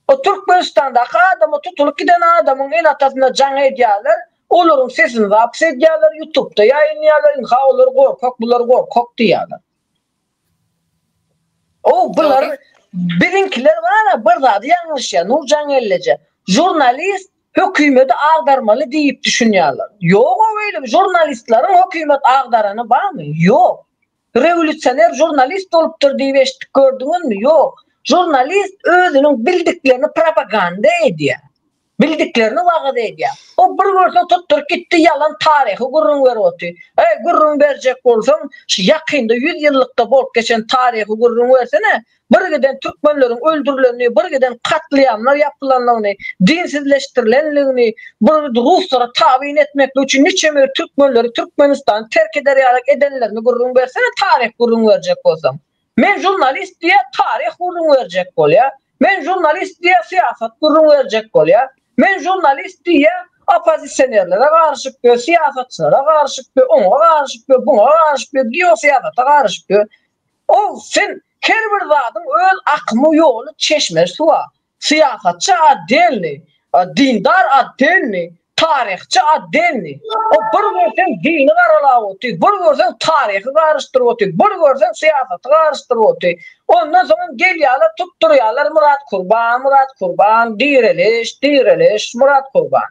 O Türkmenistandaky adama tutulyp giden adamyň ene-atasyna jaň edýärler, olaryň sesini zapis edýärler, ýutubda ýaýynlaýarlar, ynha olar gorkak, bular gorkak diýýärler. O bular biziňkiler bar-a bir zady ýalňyşýar, Nurjan gelneje. Žurnalist hökümeti agdarmaly diýip düşünýärler. Ýog-ow beýle žurnalistleriň hökümet agdarany barmy? Ýok. Rewolýusioner žurnalist bolupdyr diýip eşitdik gördüňizmi? Ýok. Žurnalist özüniň bildiklerini propaganda edýär. Bildiklerini wagyz edýär. O bir görseň tutduryp gitdi ýalan taryhy gürrüň berip otyr. Eý gürrüň berjek bolsaň şu ýakynda ýüz ýyllykda bolup geçen taryhy gürrüň bersene. Bir giden türkmenleriň öldürilenini, bir giden katliamlar ýapylanlygyny, dinsizleşdirilenligini, bir ruslara tabyn etmeklik üçin niçeme türkmenleri Türkmenistany terk eder ýaly edenlerini gürrüň bersene taryh gürrüň berjek bolsaň. Men žurnalist diýýär, taryh gürrüň berjek bolýar. Men žurnalist diýýär, syýasat gürrüň berjek bolýar. Men žurnalist diýýär, oppozisionerlere garyşyp ýör, syýasatçylara garyşyp ýör, oňa garyşyp ýör, buňa garyşyp ýör, geosyýasata garyşyp ýör. O sen her bir zadyň öz akymy, ýoly, çeşmesi bar. Syýasatçy otdelnyý, dindar otdelnyý, taryhçy otdelnyý. O bir görseň dini garalap otyr, bir görseň taryhy garyşdyryp otyr, bir görseň syýasaty garyşdyryp otyr. Ondan soňam gelýärler tutdurýarlar Myrat Kurban, Myrat Kurban, direliş, direliş, Myrat Kurban.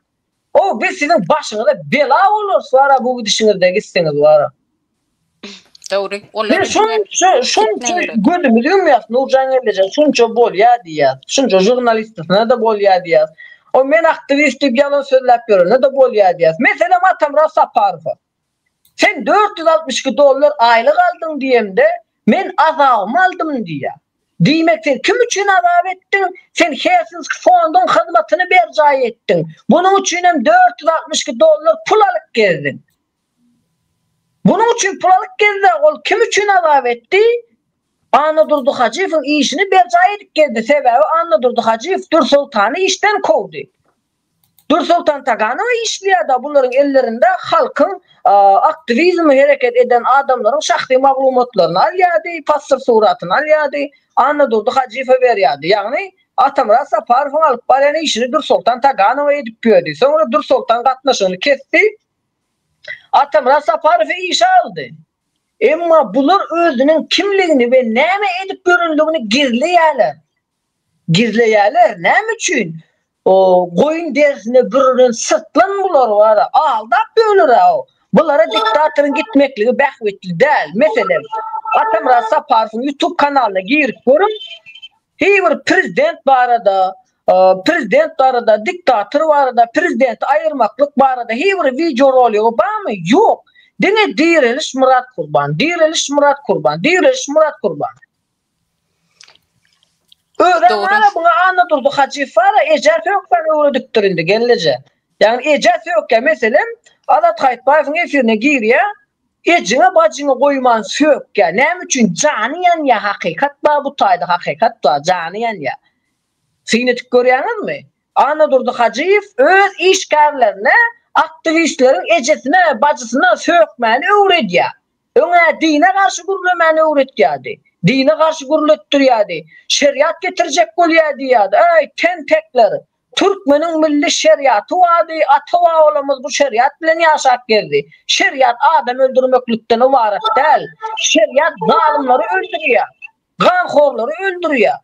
O biz siziň başyňyza bela bolarys wara bu gidişiňizde gitseňiz wara. Dogry. Biz şunça şunça gözümizi ýumýas Nurjan gelneje şunça bolýa diýýäs. Şunça žurnalistasyna da bolýa diýýäs. O men aktiwist diýip ýalan sözläp ýörene de bolýa diýýäs. Meselem Atamyrat Saparowa. Sen 462 dollar aýlyk aldyň diýemde men azabymy aldym diýýä. Diýmek sen kim üçin azap etdiň? Sen Helsinki fonduň hyzmatyny berjaý etdiň. Bunuň üçin hem 462 dollar pul alyp gezdiň. Bunuň üçin pul alyp gezdi, ol kim üçin azap etdi? Annadurdy Hajyýewiň işini berjaý edip gezdi, sebäbi Annadurdy Hajyýew Dürsoltany işden kowdy. Dürsoltan Taganowa işleýärdi, bularyň ellerinde halkyň aktiwizmi hereket eden adamlaryň şahsy maglumatlaryny alýardy, pasport suratyny alýardy, Annadurdy Hajyýewe berýärdi. Ýagny Atamyrat Saparowyň alyp barýan işini Dürsoltan Taganowa edip ýördi. Soňra Dürsoltan gatnaşygyny kesdi. Atamyrat Saparowy işe aldy. Emma bular özüniň kimligini we näme edip ýörenligini gizleýärler. Gizleýärler. Näme üçin? O goýun derisine bürünen syrtlan bular bar. Aldap ýörler-ä. Bulara diktatoryň gitmekligi bähbitli däl. Meselem, Atamyrat Saparowyň YouTube kanalyna girip görüň. Hiý bir prezident barada, prezident barada, diktator barada, prezidenti aýyrmaklyk barada hiý bir wideo roligi barmy? Ýok. Diňe direliş Myrat Kurban, direliş Myrat Kurban, direliş Myrat Kurban. Özem bara buňa Annadurdy Hajyýew bara eje sökmän öwredipdir indi gelneje. Ýagny eje sökýär meselem Azat Haýytbaýewiň efirine girýär, Ejiňe bajyňy goýman sökýä. Näme üçin jany ýanýa hakykat bar bu taýda hakykat bar jany ýanýa. Syn edip görýäňizmi? Annadurdy Hajyýew öz işgärlerine aktiwistleriň ejesine bajysyna sökmäni öwredýä. Öňä dine garşy gürlemäni öwretýädi. Dine garşy gürletdirýädi. Şeriat getirjek bolýa diýýädi. Äý tentekler. Türkmeniň milli şeriaty bardy, ata-babalarymyz bu şeriat bilen ýaşap geldi. Şeriat adam öldürmeklikden ybarat däl. Şeriat zalymlary öldürýär, ganhorlary öldürýär,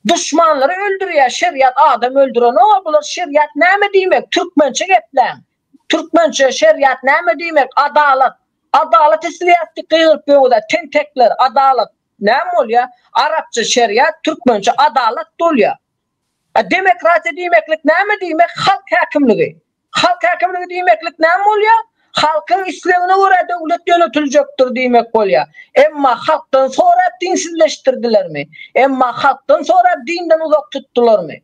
duşmanlary öldürýär. Şeriat adam öldürenok, bular şeriat näme diýmek? Türkmençe gepläň. Türkmençe şeriat näme diýmek? Adalat. Adalat isleýäs diýip gygyryp ýöňüz-ä, tentekler, adalat. Näme bolýar? Arapça şeriat, türkmençe adalat bolýar. A demokratiýa diýmeklik näme diýmek? Halk häkimligi. Halk häkimligi diýmeklik näme bolýar? Halkyň islegine görä döwlet ýönetiljekdir diýmek bolýar. Emma halkdan sorap dinsizleşdirdilermi? Emma halkdan sorap dinden uzak tutdularmy?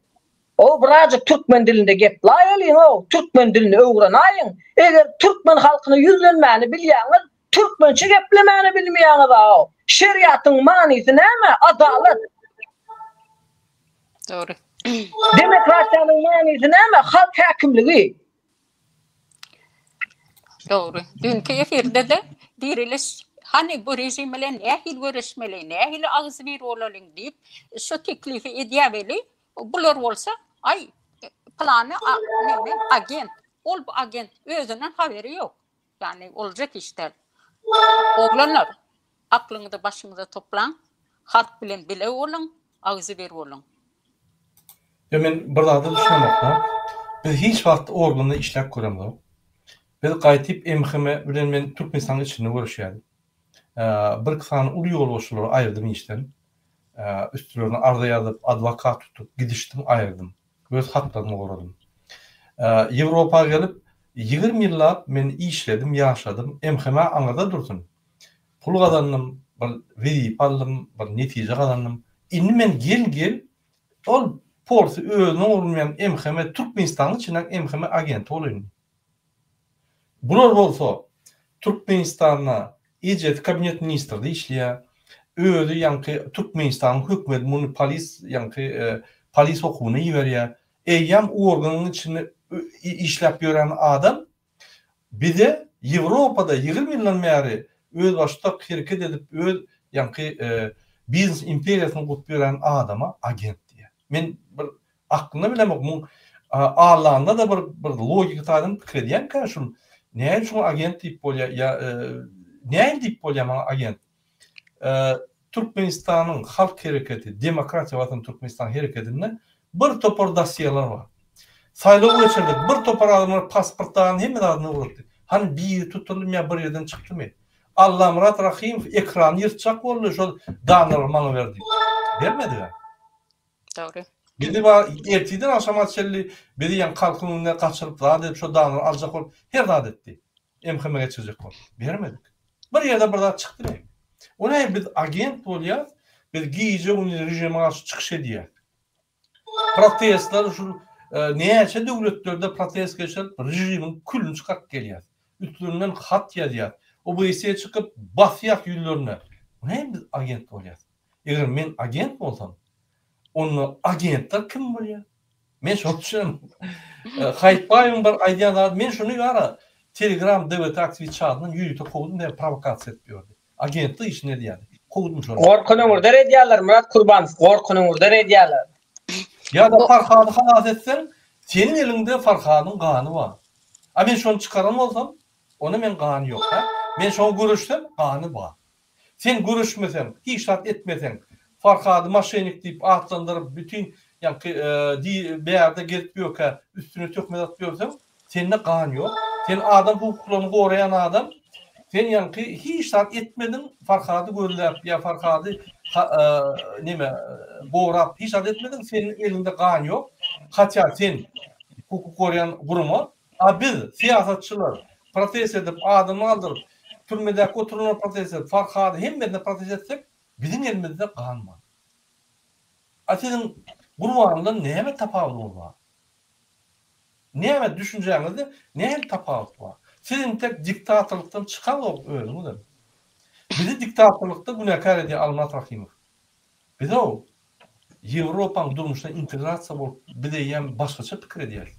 O birazjyk türkmen dilinde geplaýalyň-ow, türkmen dilini öwrenaýyň. Eger türkmen halkyna ýüzlenmäni bilýäňiz, Türkmençe geplemäni bilmeýäňiz-aw. Şeriatyň manysy näme? Adalat. Dogry. Demokratiýanyň manysy näme? Halk häkimligi. Dogry. Düýnki efirde-de diriliş hany bu režim bilen nähili göreşmeli, nähili agzybir bolalyň diýip, şu teklifi edýär weli, bular bolsa, aý, plany neme, agent, ol bu agent, özünden haberi ýok. Ýagny boljak iş däl. Oglanlar, aklyňyzy başyňyza toplaň, halk bilen bile boluň, agzybir boluň. Ýa men bir zada düşünemokda. Biz hiç wagt organda işläp göremzok. Biz gaýtyp MHM bilen men Türkmenistanyň içinde görüşýärdik. Bir iki sany uly ýolbaşçylary aýyrdym işden. Üstlerine arza ýazyp, adwokat tutup gidişdim, aýyrdym. Öz haklarymy goradym. Ýewropa gelip, 20 ýyllap men işledim, ýaşadym. MHM aňyrda dursun. Pul gazandym, bir wezipe aldym, bir netije gazandym. Indi men gel-gel ol porsy özüne urunmaýan MHM Türkmenistanyň içindäki MHM agenti bolaýyn. Bular bolsa Türkmenistanda ejesi kabinet ministrde işleýär. Özi ýaňky Türkmenistanyň hökümeti muny polis ýaňky polis okuwyna iberýär. Eýýäm organyň içinde işläp ýören adam bize Ýewropada 20 ýyldan bäri özbaşdak hereket edip öz ýaňky biznes imperiýasyny gurup ýören adama agent diýýär. Men bir Aklynda bilemok muň Allanda-da bir bir logika taýdan pikir edýänkä şul näme üçin agent diýip bolýar ýa näme diýip bolýar maňa agent. Türkmenistanyň halk hereketi Demokratiýa Watan Türkmenistan hereketinde bir topar dosýeler bar. Saýlaw geçirdik bir topar adamlar pasportlaryny hemme zadyny ugratdy. Hany biri tutuldymy ýa bir ýerden çykdymy? Allamyrat Rahymow ekrany ýyrtjak boldy şol danalary maňa ber diýip. Bermediler. Dogry. Bizi bar ertirden agşama çenli bizi ýaňky halkyň öňünde gaçyryp zat edip şo danlary aljak bolup her zat etdi. MHM geçirjek bolup. Bermedik. Bir ýerde bir zat çykdy belki. O näme biz agent bolýas, biz gije gündiz režime garşy çykyş edýäs. Protestler şu näçe döwletlerde protest geçirip režimiň külüni çykaryp gelýäs. Üstlerinden hat ýazýas. OBSE çykyp basýas ýüzlerine. O näme biz agent bolýas. Eger men agent bolsam, onda agentler kim bolýar? Men şony düşünemok. Haýytbaýewiň bir aýdýan zady, men şuny ýara Telegram DWT aktiwist çadyndan ýörite kowdum, sebäbi prowokasiýa edip ýördi. Agentlik işini edýärdi. Kowdum şony. Gorkunyňyzdan edýärler Myrat Kurbanow, gorkunyňyzdan edýärler. Ýa-da Farhady halas etseň, seniň eliňde Farhadyň gany bar. A men şony çykaran bolsam, onda meň gany ýok, hä? Men şoňa göreşsem, gany bar. Sen göreşmeseň, hiç zat etmeseň, Farhady moşennik diýip atlandyryp, bütin ýaňky bärde gezip ýörkä üstüne töhmet atyp ýörseň, sende gan ýok. Sen adam hukuklaryny goraýan adam, sen ýaňky hiç zat etmediň, Farhady gözläp ýa Farhady neme gorap hiç zat etmediň, seniň eliňde gan ýok. Hatýa sen hukuk goraýan gurama, A biz, syýasatçylar, protest edip, adamy aldyryp, türmedäki oturanlar protest edip, Farhady hemmesine protest etsek, biziň elimizde gan bar. A siziň Gurbandan näme tapawudyňyz bar? Näme düşünjäňizde nähili tapawut bar? Siz intek diktatorlykdan çykaňzok özüňizem. Bizi diktatorlykda günäkär edýär Almyrat Rahymow. Biz-ow Ýewropaň durmuşyna integrasiýa bolup biz eýýäm başgaça pikir edýäris.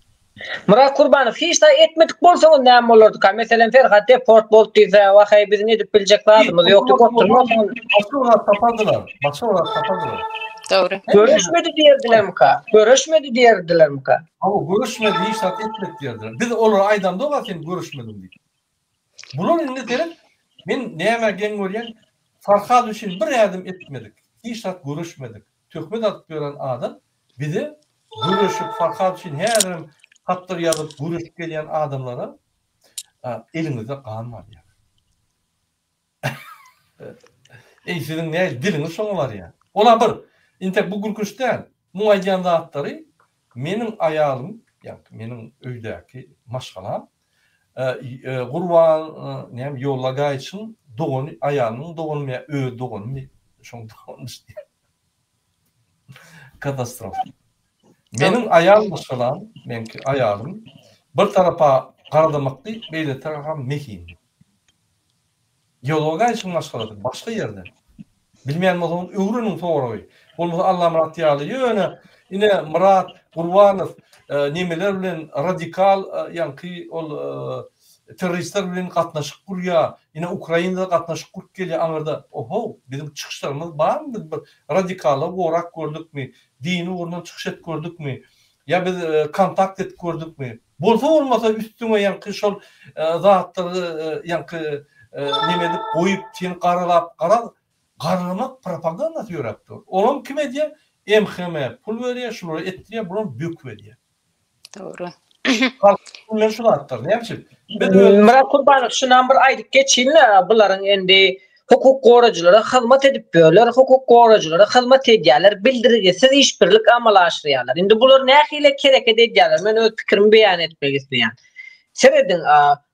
Myrat Kurbanow hiç zat etmedik bolsaňyz näme bolardyka? Meselem Ferhat deport boldy diýse, waheý biziň edip biljek zadymyz ýok diýip oturmasaňyz. Başga bir zat tapardylar. Başga bir zat tapardylar. Dogry. Görüşmedi diýerdilermika? Görüşmedi diýerdilermika? Hawa görüşmedi hiç zat etmedi diýerdiler. Biz olara aýdamzok-a sen görüşmediň diýip. Bular indi seret, men nämä geň görýän, Farhad üçin bir ädim etmedik, hiç zat göreşmedik, töhmet atyp ýören adam bize göreşip, Farhad üçin häzirem hatlar ýazyp göreşip gelýän adamlara eliňizde gan bar diýýär. Eý siziň nähili diliňiz şoňa barýar. Ola bir, intek bu gülkünç däl. Muň aýdýan zatlary meniň aýalym, ýagny meniň öýdäki maşgalam Gurban näme Ýolla Gaýçyň dogany, aýalynyň doganymy ýa öz doganymy şoň dogany diýýär. Katastrofa. Meniň aýal maşgalam, meňki aýalym bir tarapa garadamakdy, beýle tarapa mehinli. Geologaýçyň maşgalasy başga ýerde. Bilmeýän bolsaňyz öwreniň soragy. Bolmasa Allamyrat ýaly ýöne ine Myrat Gurbanow nemeler bilen radikal ýaňky ol terroristler bilen gatnaşyk gurýar. Ine Ukrainada gatnaşyk gurup gelýär aňyrda. Ohow biziň çykyşlarymyz barmy biz bir radikallary gorap gördükmi? Dini ugrundan çykyş edip gördükmi? Ýa biz kontakt edip gördükmi? Bolsa bolmasa üstüňe ýaňky şol zatlary ýaňky neme edip goýup seni garalap garaz garalamak propagandasy ýöräp dur. Olam kim edýär? MHM pul berýär şulara etdirýär bulam böküp edýär. Dogry. Halk bilen şu zatlar näme üçin? Biz öz Myrat Kurbanow şunam bir aýdyp geçinle bularyň indi. Hukuk goraýjylara hyzmat edip ýörler, hukuk goraýjylara hyzmat edýärler, bildirgisiz işbirlik amala aşyrýarlar. Indi bular nähili hereket edýärler, men öz pikirimi beýan etmek isleýän. Serediň,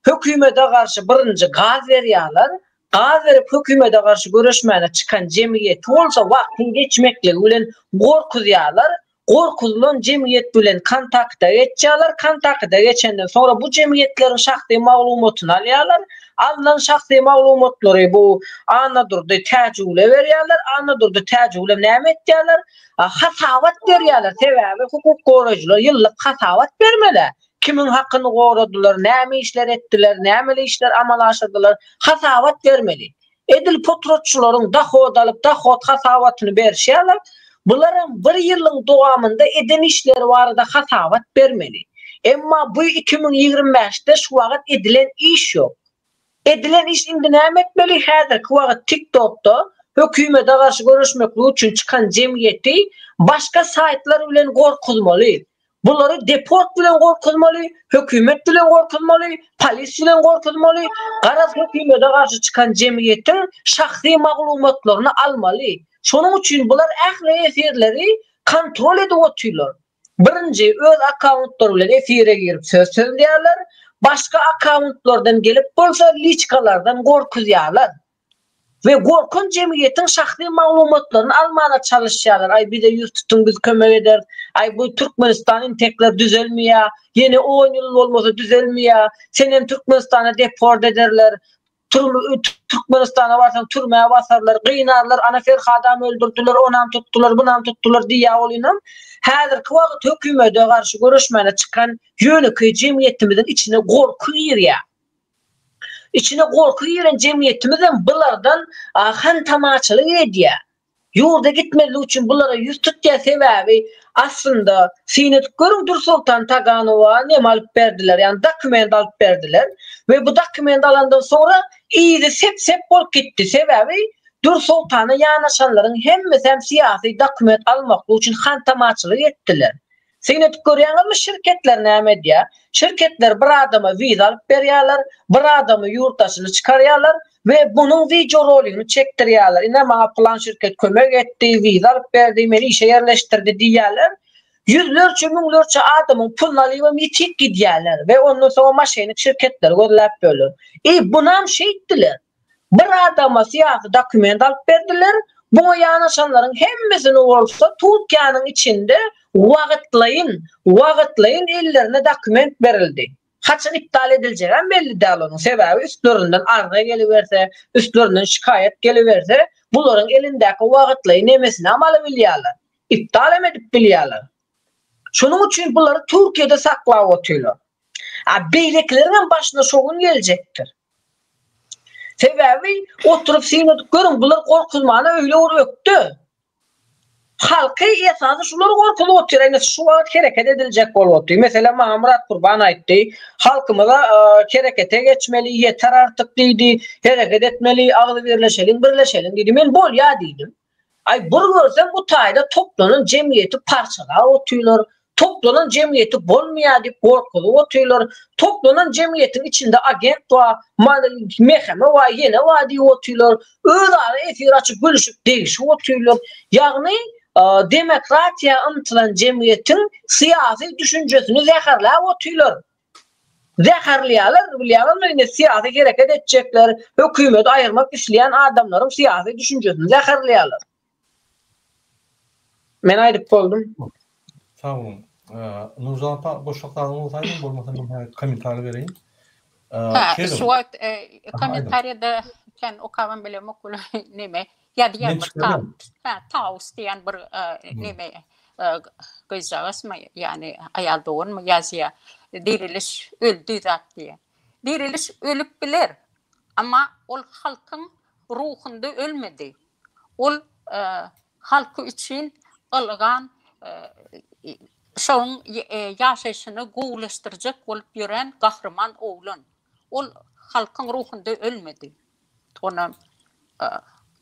hökümete garşy birinji gaz berýärler, gaz berip hökümete garşy göreşmäne çykan jemgyýeti bolsa wagtyň geçmekligi bilen gorkuzýarlar, gorkuzylan jemgyýet bilen kontakta geçýärler, kontakta geçenden soňra bu jemgyýetleriň şahsy maglumatyny alýarlar, alnan şahsy maglumatlary bu Annadurdy Täjigule berýärler, Annadurdy Täjigulem näme etýärler? Hasabat berýärler, sebäbi hukuk goraýjylar ýyllyk hasabat bermeli, kimiň hakyny goradylar, näme işler etdiler, nämeli işler amala aşyrdylar, hasabat bermeli. Edil potratçylaryň dohod alyp, dohod hasabatyny berşi ýaly, bularam bir ýylyň dowamynda eden işleri barada hasabat bermeli. Emma bu 2025-de şu wagt edilen iş ýok. Edilen iş indi näme etmeli? Häzirki wagt TikTokda hökümete garşy göreşmeklik üçin çykan jemgyýeti başga saýtlar bilen gorkuzmaly. Bulary deport bilen gorkuzmaly, hökümet bilen gorkuzmaly, polis bilen gorkuzmaly, garaz hökümete garşy çykan jemgyýetiň şahsy maglumatlaryny almaly. Şonuň üçin bular ähli efirleri kontrol edip otyrlar. Birinji öz akkauntlary bilen efire girip söz sözleýärler, başga akkauntlardan gelip bolsa liçkalardan gorkuzýarlar. We gorkan jemgyýetiň şahsy maglumatlaryny almana çalyşýarlar, aý bize ýüz tutuň biz kömek ederis, aý bu Türkmenistan intekler düzelmeýär, ýene on ýyl bolmasa düzelmeýär, senem Türkmenistana deport ederler, Türkmenistana barsaň türmä basarlar, gynarlar, ana Ferhadam öldürdiler, onam tutdular, bunam tutdular diýýär welinem, häzirki wagt hökümede garşy göreşmäne çykan ýönekeý jemgyýetimiziň içine gorky girýär. Içine gorky giren jemgyýetimizem bulardan hantamaçylyk edýär. Ýurda gitmezlik üçin bulara ýüz tutýar sebäbi aslynda syn edip görüň Dursoltan Taganowa neme alyp berdiler ýagny dokument alyp berdiler we bu dokument alandan soňra yzy sep sep bolup gitdi sebäbi Dursoltana ýanaşanlaryň hemmesem syýasy dokument almaklyk üçin hantamaçylyk etdiler. Syn edip görýäňizmi şirketler näme edýär? Şirketler bir adama wiza alyp berýärler, bir adamy ýurt daşyna çykarýarlar we bunuň wideoroligini çekdirýärler. Ine maňa pylan şirket kömek etdi, wiza alyp berdi, meni işe ýerleşdirdi diýýärler. Ýüzlerçe, müňlerçe adamyň puluny alybam ýitip gidýärler we ondan soňam moşennik şirketleri gözläp ýörler. E bunam şeýtdiler. Bir adama syýasy dokument alyp berdiler, buňa ýanaşanlaryň hemmesini bolsa Türkiýäniň içinde wagytlaýyn, wagytlaýyn ellerine dokument berildi. Haçan iptal ediljegem belli däl onuň, sebäbi üstlerinden arza geliberse, üstlerinden şikaýat geliberse, bularyň elindäki wagytlaýyn nemesinem alybilýärler, iptal hem edip bilýärler. Şonuň üçin bulary Türkiýede saklap otyrlar. A beýlekileriňem başyna şo gün geljekdir. Sebäbi oturyp syn edip görüň, bular gorkuzmana öýle bir ökde. Halky esasy şular gorkuzyp otyr. Ine şu wagt hereket ediljek bolup otyr. Meselem maňa Myrat Gurban aýtdy. Halkymyza herekete geçmeli, ýeter artyk diýdi. Hereket etmeli, agzybirleşeliň, birleşeliň diýdi. Men bolýa diýdim. Aý bir görsem bu taýda toplanan jemgyýeti parçalap otyrlar, toplanan jemgyýeti bolmaýar diýip gorkuzyp otyrlar, toplanan jemgyýetiň içinde agent bar, mhm bar, ýene bar diýip otyrlar, özara efir açyp gülüşip degişip otyrlar. Ýagny demokratiýa ymtylan jemgyýetiň syýasy düşünjesini zäherläp otyrlar. Zäherleýärler, bilýäňizmi, indi syýasy hereket etjekler, hökümeti aýyrmak isleýän adamlaryň syýasy düşünjesini zäherleýärler. Men aýdyp boldum. Sag boluň. Nurjan apa goşjak zadyňyz bolsa aýdyň, bolmasa men häzir kommentariý bereýin. Hä, şu wagt kommentariýada kän okabam bilemok bul neme. Ýazýar bir ta, hä, Taus diýen bir neme gyzjagazmy, ýagny aýal doganmy ýazýar. Diriliş öldi zat diýýär. Diriliş ölüp biler, emma ol halkyň ruhunda ölmedi. Ol halky üçin ylgan şoň ýaşaýşyny gowulaşdyrjak bolup ýören gahryman oglan. Ol halkyň ruhunda ölmedi. Ony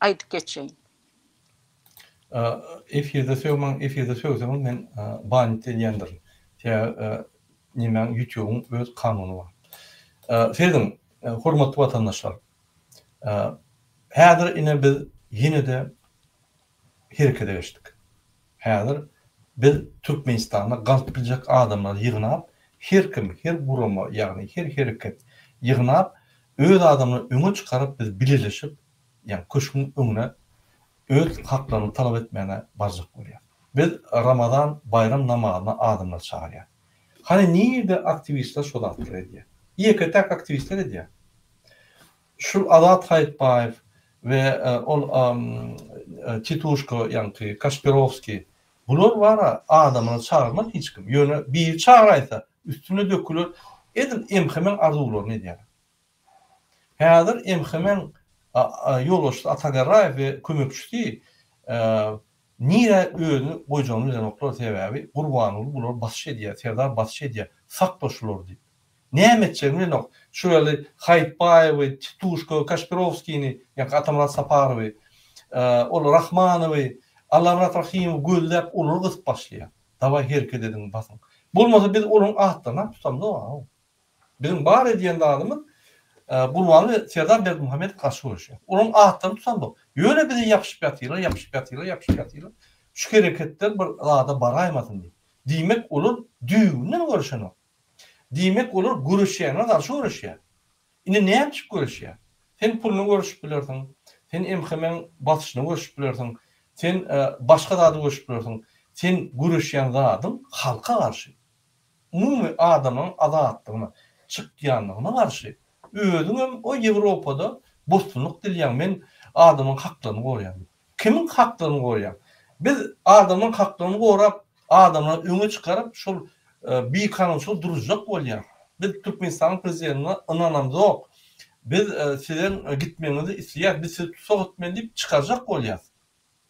aýdyp geçeýin. Efirde sögmäň, efirde sögseňiz men banit edýändirin. Sebäbi nemäň ýutubyň öz kanuny bar. Serediň, hormatly watandaşlar. Häzir ine biz ýene-de herekete geçdik. Häzir biz Türkmenistanda galyp biljek adamlary ýygnap, her kim, her gurama, ýagny her hereket ýygnap, öz adamyny öňe çykaryp biz bileleşip, ýagny köşgüň öňüne öz haklaryny talap etmäne barjak bolýas. Biz Ramazan baýram namazyna adamlary çagyrýas. Hany nirde aktiwistler şo zatlary edýär? Ýeke-täk aktiwistler edýär. Şul Azat Haýytbaýew we ol Tituşko ýaňky Kaşpirowskiý bular bara adamyny çagyrmaz hiç kim. Ýöne biri çagyraýsa üstüne döküler edil MHM-iň arzuwlaryny edýärler. Häzir MHM-iň ýolbaşçysy Ata Garraýew we kömekçisi nirä özüni goýjagyny bilenoklar sebäbi Gurbanguly bulary basyş edýär, Serdar basyş edýär sakla şulary diýip. Näme etjegini bilenok. Şu ýaly Haýytbaýewi, Tituşko, Kaşpirowskini, ýa-da Atamyrat Saparowy, ol Rahmanowy, Allamyrat Rahymowy gözläp olary gysyp başlaýar. Dawaý hereket ediň, basyň. Bolmasa biz olaryň atlaryny tutamzok-a. Biziň bar edýän zadymyz Gurbanguly Serdar Berdimuhamedow garşy göreşýär. Olaryň atlaryny tutamzok. Ýöne bize ýapyşyp ýatyrlar, ýapyşyp ýatyrlar, ýapyşyp ýatyrlar. Şu hereketler bir zada baraýmasyn diýip. Diýmek olar düýbünden göreşenok. Diýmek, olar göreşýäne garşy göreşýär. Indi näme üçin göreşýär? Sen puluny göreşip bilersiň, sen MHM-iň basyşyny göreşip bilersiň, sen başga zady göreşip bilersiň. Sen göreşýän zadyň halka garşy, umumy adamlaryň azatlygyna çykýanlygyna garşy. Özüňem o Ýewropada bosgunlyk dilýäň, men adamlaryň haklaryny goraýan diýip. Kimiň haklaryny goraýaň? Biz adamlaryň haklaryny gorap, adamlary öňe çykaryp, şol bikanunçylygy duruzjak bolýas. Biz Türkmenistanyň prezidentine ynanamzok. Biz siziň gitmegiňizi isleýäs, biz sizi tussag etmeli diýip çykarjak bolýas.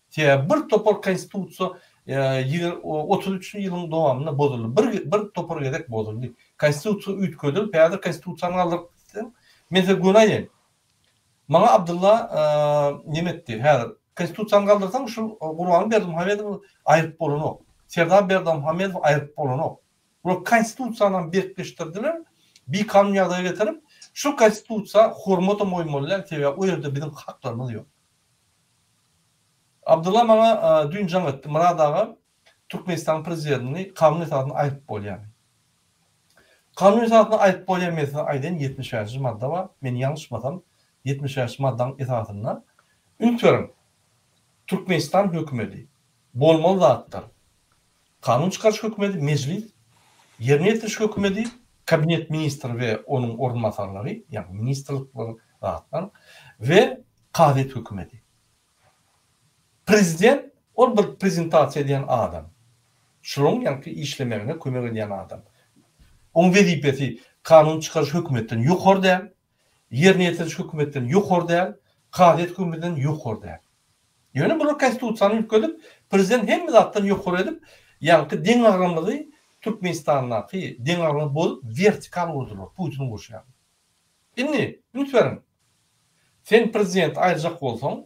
Sebäbi bir topar konstitusiýa 33 ýylyň dowamynda bozuldy. Bir bir topar gezek bozuldy. Konstitusiýa üýtgedilip, häzir konstitusiýany galdyryp gitseň, men size göni aýdaýyn. Maňa Abdylla neme etdi, häzir Konstitusiýany galdyrsaň şul Gurbanguly Berdimuhamedowy aýryp bolanok. Serdar Berdimuhamedowy aýryp bolanok. Bular Konstitusiýanam berkleşdirdiler, bikanun ýagdaýa getirip, şu Konstitusiýa hormatam goýmaly däl, sebäbi o ýerde biziň haklarymyz ýok. Abdylla maňa düýn jaň etdi, Myrat aga, Türkmenistanyň prezidentini kanun esasynda aýryp bolýarmy? Kanun esasynda aýryp bolýar, men size aýdaýyn, 75-nji madda bar, men ýalňyşmasam, 75-nji maddaň esasynda, üns beriň, Türkmenistan hökümeti, bolmaly zatlar, kanun çykaryş hökümeti, mejlis, ýerine ýetiriş hökümeti, kabinet ministri we onuň orunbasarlary, ýagny ministrlikler zatlar we kazyýet hökümeti. Prezident ol bir prezentasiýa edýän adam. Şularyň ýaňky işlemegine kömek edýän adam. Oň wezipesi kanun çykaryş hökümetden ýokary däl, ýerine ýetiriş hökümetden ýokary däl, kazyýet hökümetinden ýokary däl. Ýöne bular konstitusiýany üýtgedip, prezident hemme zatdan ýokary edip, ýaňky deňagramlygy Türkmenistandaky deňagramlygy bozup wertikal gurdular, Putiniň gurşy ýaly. Indi, üns beriň. Sen prezidenti aýyrjak bolsaň,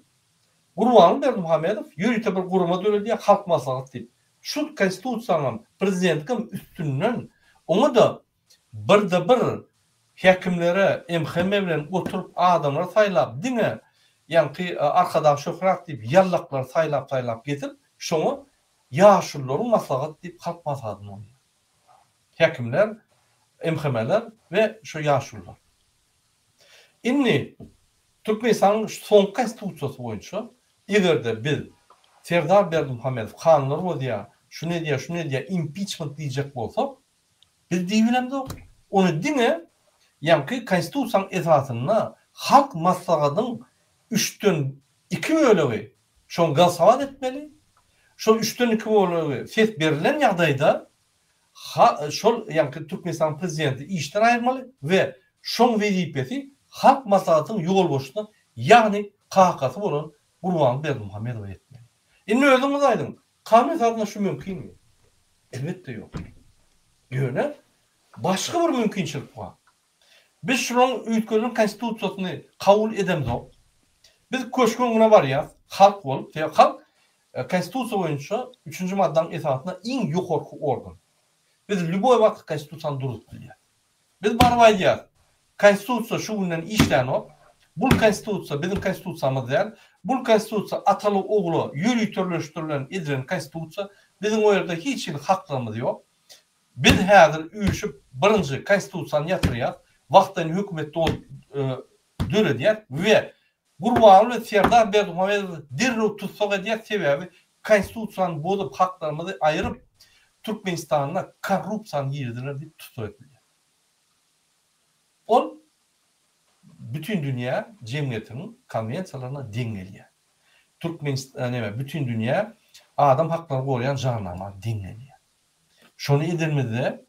Gurbanguly Berdimuhamedow ýörite bir gurama döredýär, Halk Maslahaty diýip. Şu Konstitusiýanyňam, prezidentiňem üstünden oňa-da birde-bir häkimlere MHM bilen oturyp adamlary saýlap, diňe ýaňky Arkadag Şöhrat diýip ýallaklary saýlap-saýlap getirip, şoňa Ýaşulularyň maslahaty diýip Halk Maslahatyny goýýar. Häkimler, MHM-ler we şu ýaşulular. Indi Türkmenistanyň soňky konstitusiýasy boýunça eger-de biz Serdar Berdimuhamedow kanunlary bozýar, şuny edýär, şuny edýär, impiçment diýjek bolsak, biz diýibilemzok. Ony diňe ýaňky konstitusiýanyň esasynda Halk Maslahatynyň üçden iki bölegi şoň golosowat etmeli. Şol üçden iki bölegi ses berlen ýagdaýda ha şol ýaňky Türkmenistanyň prezidenti işden aýyrmaly we şoň wezipesi Halk Maslahatynyň ýolbaşçysyna ýagny kakasy bolan Gurbanguly Berdimuhamedowa ýetmeli. Indi özüňiz aýdyň, kanun esasynda şu mümkinmi? Elbetde ýok. Ýöne başga bir mümkinçilik bar. Biz şularyň üýtgedilen konstitusiýasyny kabul edemzok. Biz köşgüň öňüne barýas, halk bolup, sebäbi halk konstitusiýa boýunça üçünji maddanyň esasynda iň ýokarky organ. Biz lýuboý wagt konstitusiýany durzup bilýäs. Biz baryp aýdýas, konstitusiýa şu günden işlänok. Bul konstitusiýa biziň konstitusiýamyz däl. Bul konstitusiýa ataly ogla ýöriteleşdirilen edilen konstitusiýa. Biziň o ýerde hiç hili haklarymyz ýok. Biz häzir üýşüp birinji konstitusiýany ýatyrýas, wagtlaýyn hökümet döredýäs we Gurbanguly we Serdar Berdimuhamedowy derrew tussag edýäs sebäbi konstitusiýany bozup haklarymyzy aýyryp Türkmenistanda korrupsiýany girizdiler diýip tussag edilýär. Ol bütindünýä jemgyýetiniň konwensiýalaryna deň gelýär. Türkmenistan näme bütindünýä adam haklaryny goraýan jarnama deň gelýär. Şony edenimizde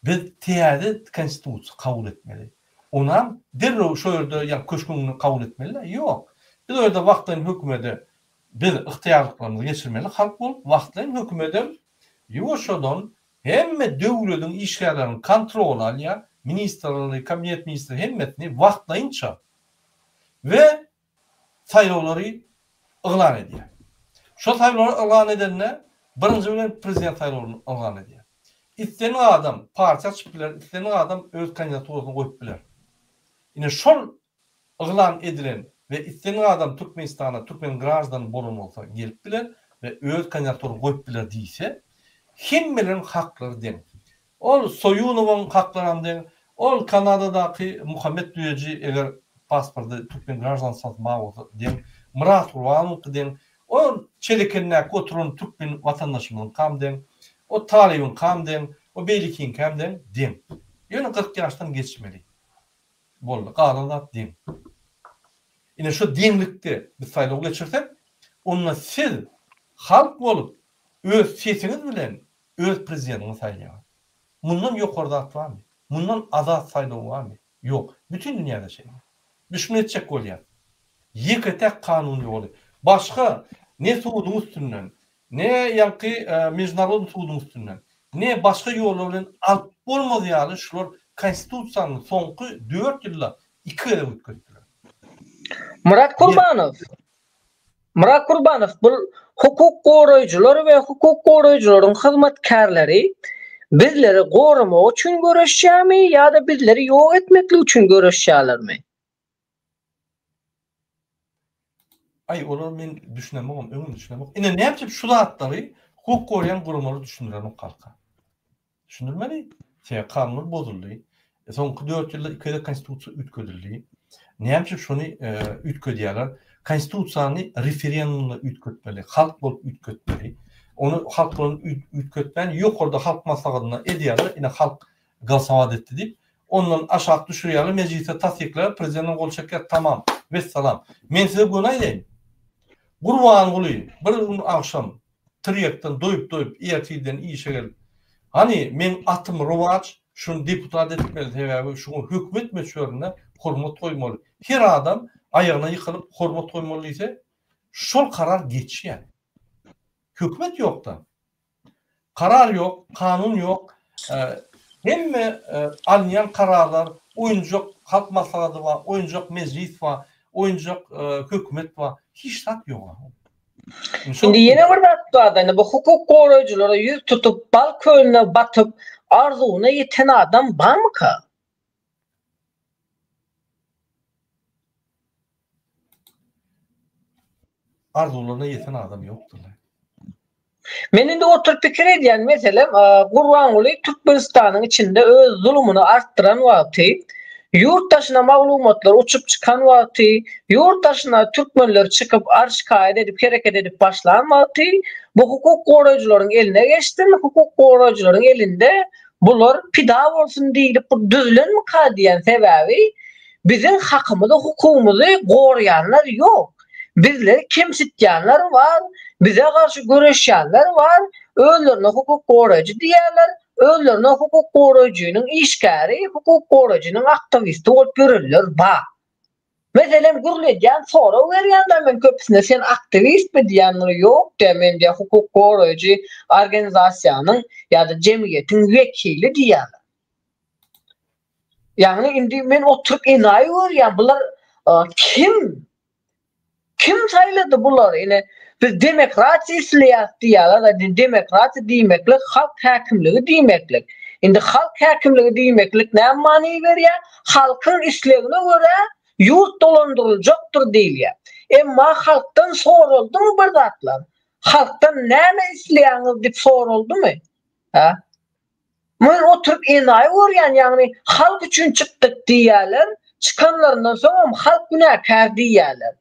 biz täze konstitusiýa kabul etmeli. Onam derrew şo ýerde ýa köşgüň öňünde kabul etmeli-dä? Ýok. Biz o ýerde wagtlaýyn hökümede biz ygtyýarlyklarymyzy geçirmeli halk bolup wagtlaýyn hökümedem ýuwaşjadan hemme döwlediň işgärleriniň kontroly alýar, ministrleri, kabinet ministri hemmesini wagtlaýynça we saýlawlary yglan edýär. Şol saýlawlary yglan edende birinji bilen prezident saýlawyny yglan edýär. Islendik adam partiýa açyp biler, islendik adam öz kandidaturasyny goýup biler. Ine şol yglan edilen we islendik adam Türkmenistana türkmen graždany bolan bolsa gelip biler we öz kandidaturasyny goýup biler diýse, hemmeleriň haklary deň. Ol Soýunowyň haklaram deň. Ol Kanadadaky Muhammet Düýeji eger pasporty türkmen graždanstwasy bar bolsa deň. Myrat Gurbanowyňky deň. Ol Çelekendäki oturan türkmen watandaşymyzyňkam deň. O Talybyňkam deň. O beýlekiňkäm deň. Deň. Ýöne 40 ýaşdan geçmeli. Boldy. Galan zat deň. Ine şu deňlikde biz saýlaw geçirsek, onda siz halk bolup öz sesiňiz bilen Öz prezidentiňi saýlaýaňyz. Mundan ýokary zat barmy? Mundan azat saýlaw barmy? Ýok. Bütin dünýäde şeýle. Biz şuny etjek bolýas. Ýeke-täk kanuny ýoly. Başga ne suduň üstünden, ne ýaňky mežnarodnyý suduň üstünden, ne başga ýollar bilen alyp bolmaz ýaly şular konstitusiýany soňky dört ýylda iki gezek üýtgetdiler. Myrat Kurbanow. Myrat Kurbanow, bul hukuk goraýjylar we hukuk goraýjylaryň hyzmatkärleri bizleri goramak üçin göreşýärmi ýa-da bizleri ýok etmeklik üçin göreşýärlermi? Aý olar men düşünemogam öňem düşünemok. Ine näme üçin şu zatlary hukuk goraýan guramalar düşündirenok halka. Düşündirmeli. Sebäbi kanunlar bozuldy. Soňky 4 ýylda iki gezek konstitusiýa üýtgedildi. Näme üçin şony üýtgedýärler? Konstitusiýany referendumda üýtgetmeli, halk bolup üýtgetmeli. Ony halk bilen üýtgetmän, ýokarda halk maslahatynda edýärler, ine halk golosowat etdi diýip, ondan aşak düşürýärler, mejlisde tassyklaýar, prezident gol çekýär, tamam, wessalam. Men size göni aýdaýyn. Gurbanguly bir gün agşam Tirýekden doýup-doýup ertirden işe gelip, Hany, meň atym Rowaç, şuny deputat etmeli, sebäbi şuňa hökümet möçberinde hormat goýmaly. Her adam aýagyna ýykylyp hormat goýmaly diýse, şol karar geçýär. Hökümet ýok-da. Karar ýok, kanun ýok. Hemme alynýan kararlar oýunjak Halk Maslahaty bar, oýunjak Mejlis bar, oýunjak hökümet bar. Hiç zat ýok. Indi ýene bir zat bar-da, indi bu hukuk goraýjylara ýüz tutup, bal kölüne batyp, arzuwyna ýeten adam barmyka? Arzuwlaryna ýeten adam ýokdur. Men indi oturyp pikir edýän, meselem, Gurbanguly Türkmenistanyň içinde öz zulumyny artdyran wagty, ýurt daşyna maglumatlar uçup çykan wagty, ýurt daşyna türkmenler çykyp arz-şikaýat edip hereket edip başlan wagty bu hukuk goraýjylaryň eline geçsin, hukuk goraýjylaryň elinde bular pida bolsun diýlip bu düzülenmika diýen sebäbi biziň hakymyzy hukugymyzy goraýanlar ýok. Bizleri kemsitýänler bar, bize garşy göreşýänler bar, özlerine hukuk goraýjy diýýärler, özlerine hukuk goraýjynyň işgäri, hukuk goraýjynyň aktiwisti bolup ýörenler bar. Meselem, gürledýän, sorag berýän-de men köpüsine sen aktiwistmi diýýän, muny ýok diýýär, men diýýär hukuk goraýjy organizasiýanyň ýa-da jemgyýetiň wekili diýýärler. Ýagny indi men oturyp enaýy görýän, bular kim? Kim saýlady bulary? Ine, biz demokratiýa isleýäris diýýärler. Indi demokratiýa diýmeklik halk häkimligi diýmeklik. Indi halk häkimligi diýmeklik näme many berýär? Halkyň islegine görä. Ýurt dolandyryljakdyr diýilýär. Emma halkdan soraldymy bir zatlar? Halkdan näme isleýäňiz diýip soraldymy? Hä? Men oturyp enaýy görýän, ýagny halk üçin çykdyk diýýärler, çykanlaryndan soňam halk günäkär diýýärler.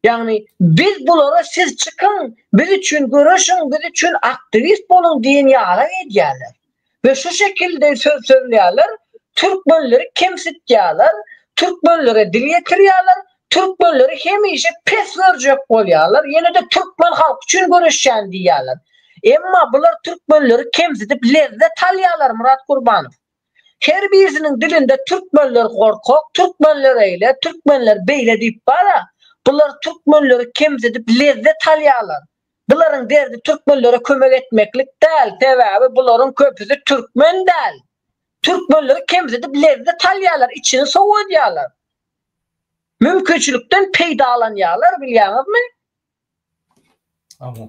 Ýagny biz bulara siz çykyň, biz üçin göreşiň, biz üçin aktiwist boluň diýen ýaly edýärler. We şu şekilde söz sözleýärler, türkmenleri kemsitýärler, türkmenlere dil ýetirýärler, türkmenleri hemişe pes görjek bolýarlar, ýene-de türkmen halky üçin göreşýän diýýärler. Emma bular türkmenleri kemsidip lezzet alýarlar Myrat Gurbanow. Her birisiniň dilinde türkmenler gorkak, türkmenler eýle, türkmenler beýle diýip bara, bular türkmenleri kemsidip lezzet alýarlar. Bularyň derdi türkmenlere kömek etmeklik däl, sebäbi bularyň köpüsi türkmen däl. Türkmenleri kemsidip lezzet alýarlar, içini sowadýarlar. Mümkinçilikden peýdalanýarlar bilýäňizmi? Awa.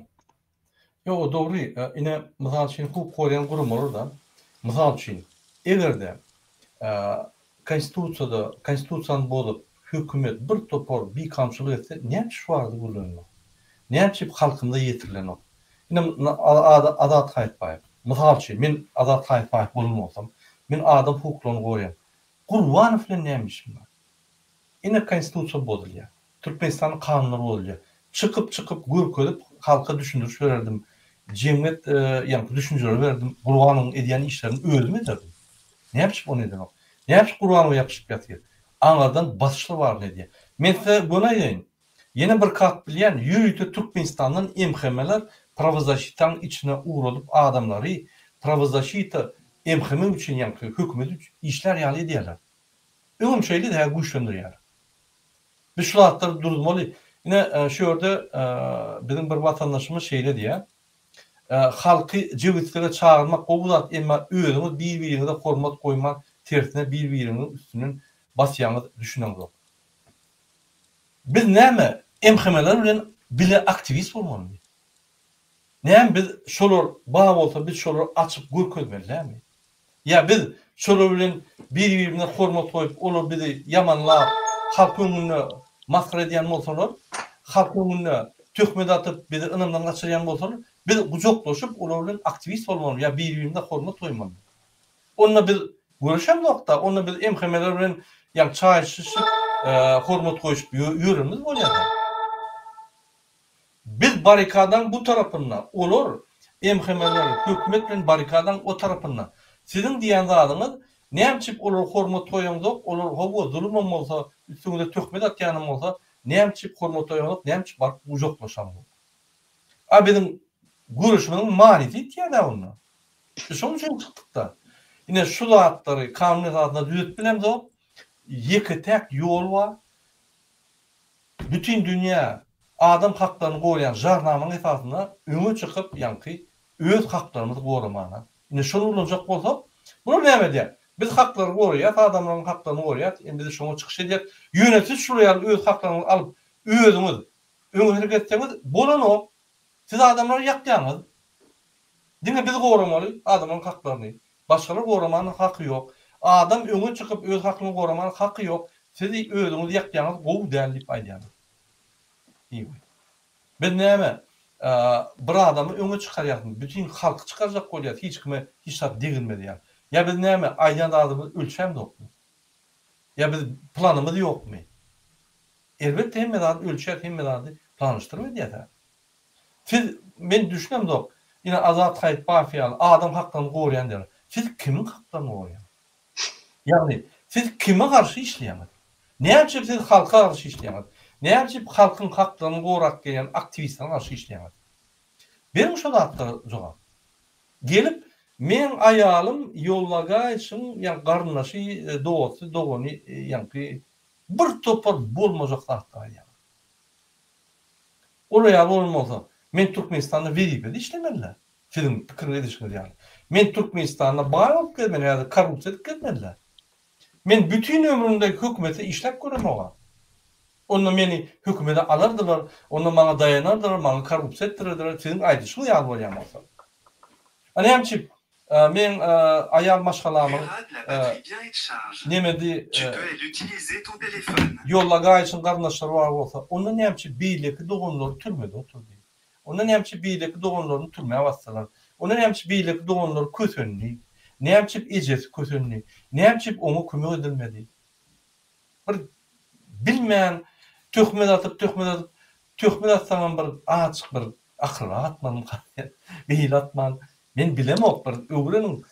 Ýok, dogry. Ine, mysal üçin, hukuk goraýan guramalar-da, mysal üçin, eger-de Konstitusiýada, Konstitusiýany bozup, hökümet bir topar bikanunçylyk etse, näme üçin şu barada gürlenenok? Näme üçin halkymyza ýetirilenok? Ine, Azat Haýytbaýew, mysal üçin, men Azat Haýytbaýew bolan bolsam, men adam hukuklaryny goraýan. Gurbanow bilen näme işim bar? Ine konstitusiýa bozulýar. Türkmenistanyň kanunlary bozulýar. Çykyp çykyp görkezip halka düşündiriş bererdim. Jemgyýet ýaňky düşünjeleri bererdim. Gurbanowyň edýän işlerini özüm ederdim. Näme üçin ony edenok? Näme üçin Gurbanowa ýapyşyp ýatyr? Aňyrdan basyşlar baryny edýär. Men size göni aýdaýyn. Ýene bir kart bilýän ýörite Türkmenistandan MHM-ler prawozasitaň içine ugradyp adamlary prawozasita MHM üçin ýaňky hökümet üçin işlär ýaly edýärler. Öňem şeýledi hä güýçlendirýär. Biz şu zatlary duruzmaly. Ine şu ýerde biziň bir watandaşymyz şeýle diýýär. Halky jebislige çagyrmak gowy zat emma özüňiz bir biriňize hormat goýman tersine bir biriňiziň üstünden basýaňyz düşüneňzok. Biz näme MHM-ler bilen bile aktiwist bolmalymy? Näme biz şolar bar bolsa biz şolary açyp görkezmeli dälmi? Ýa biz şolar bilen bir-birimize hormat goýup, olar bizi ýamanlap, halk öňünde masgara edýän bolsalar, halk öňünde töhmet atyp, bizi ynamdan gaçyrýan bolsalar, biz gujaklaşyp, olar bilen aktiwist bolmalymy ýa bir-birimize hormat goýmalymy? Onda biz göreşemzok-da, onda biz MHM-ler bilen ýa çaý içişip, hormat goýşup ýörenimiz bolýar-da. Biz barrikadaň bu tarapynda, olar, MHM-ler, hökümet bilen barrikadaň o tarapynda. Siziň diýýän zadyňyz, nämçip olara hormat goýaňzok, olar hawa zulumam bolsa, üstüňize töhmet atýanam bolsa, nämçip hormat goýaňzok, nämçip baryp gujaklaşaňzok. A biziň göreşimiziň manysy ýitýär-dä onda. Biz şonuň üçin çykdyk-da. Ine şu zatlary kanun esasynda düzetip bilemzok. Ýeke-täk ýol bar. Bütin dünýä adam haklaryny goraýan jarnamanyň esasynda öňe çykyp ýaňky öz haklarymyzy goramana. Indi şony ulanjak bolsak, bular näme edýär? Biz haklary goraýas, adamlaryň haklaryny goraýas, indi biz şoňa çykyş edýäs. Ýöne siz şular ýaly öz haklaryňyzy alyp, özüňiz öňe hereket etseňiz bolanok. Siz adamlary ýakýaňyz. Diňe biz goramaly adamlaryň haklaryny. Başgalar goramana haky ýok. Adam öňe çykyp öz hakyny goramana haky ýok. Siz özüňizi ýakýaňyz gowy däl diýip aýdýarlar. Diýip. Biz näme bir adamy öňe çykarýasmy? Bütin halky çykarjak bolýas hiç kime hiç zat degilmez ýaly. Ýa biz näme aýdýan zadymyzy ölçämzokmy? Ýa biz planymyz ýokmy? Elbetde hemme zady ölçäp hemme zady planlaşdyryp edýäs-ä. Siz, men düşünemzok, ine Azat Haýytbaýew ýaly adam haklaryny goraýan diýýärler. Siz kimiň haklaryny goraýaňyz? Ýagny, siz kime garşy işleýäňiz? Näme üçin siz halka garşy işleýäňiz? Näme üçin halkyň haklaryny gorap gelýän aktiwistlere garşy işleýäňiz? Beriň şo zatlara jogap. Gelip, meň aýalym Ýollagaýçyň ýa garyndaşy, dosty, dogany ýaňky bir topar bolmajak zatlar aýdýaňyz. Ol aýal bolan bolsa, men Türkmenistanda wezipede işlemeli-dä, siziň pikir edişiňiz ýaly. Men Türkmenistanda baý bolup gezmeli, häzir korrupsiýa edip gezmeli-dä. Men bütin ömrümde hökümetde işläp göremog-a. Onda meni hökümete alardylar, onda maňa daýanardylar, maňa korrupsiýa etdirerdiler, siziň aýdyşyňyz ýaly bolýan bolsa. A näme üçin? Meň aýal maşgalamyň nemedi Ýolla Gaýyşyň garyndaşlary bar bolsa, onda näme üçin beýleki doganlary türmede oturdy? Onda näme üçin beýleki doganlaryny türmä basdylar? Onda näme üçin beýleki doganlary kösendi? Näme üçin ejesi kösendi? Näme üçin oňa kömek edilmedi? Bir bilmän töhmet atyp, töhmet atyp, töhmet atsaňam bir azajyk bir akylrak atmalymyka beýle atman men bilemok bir öwreniň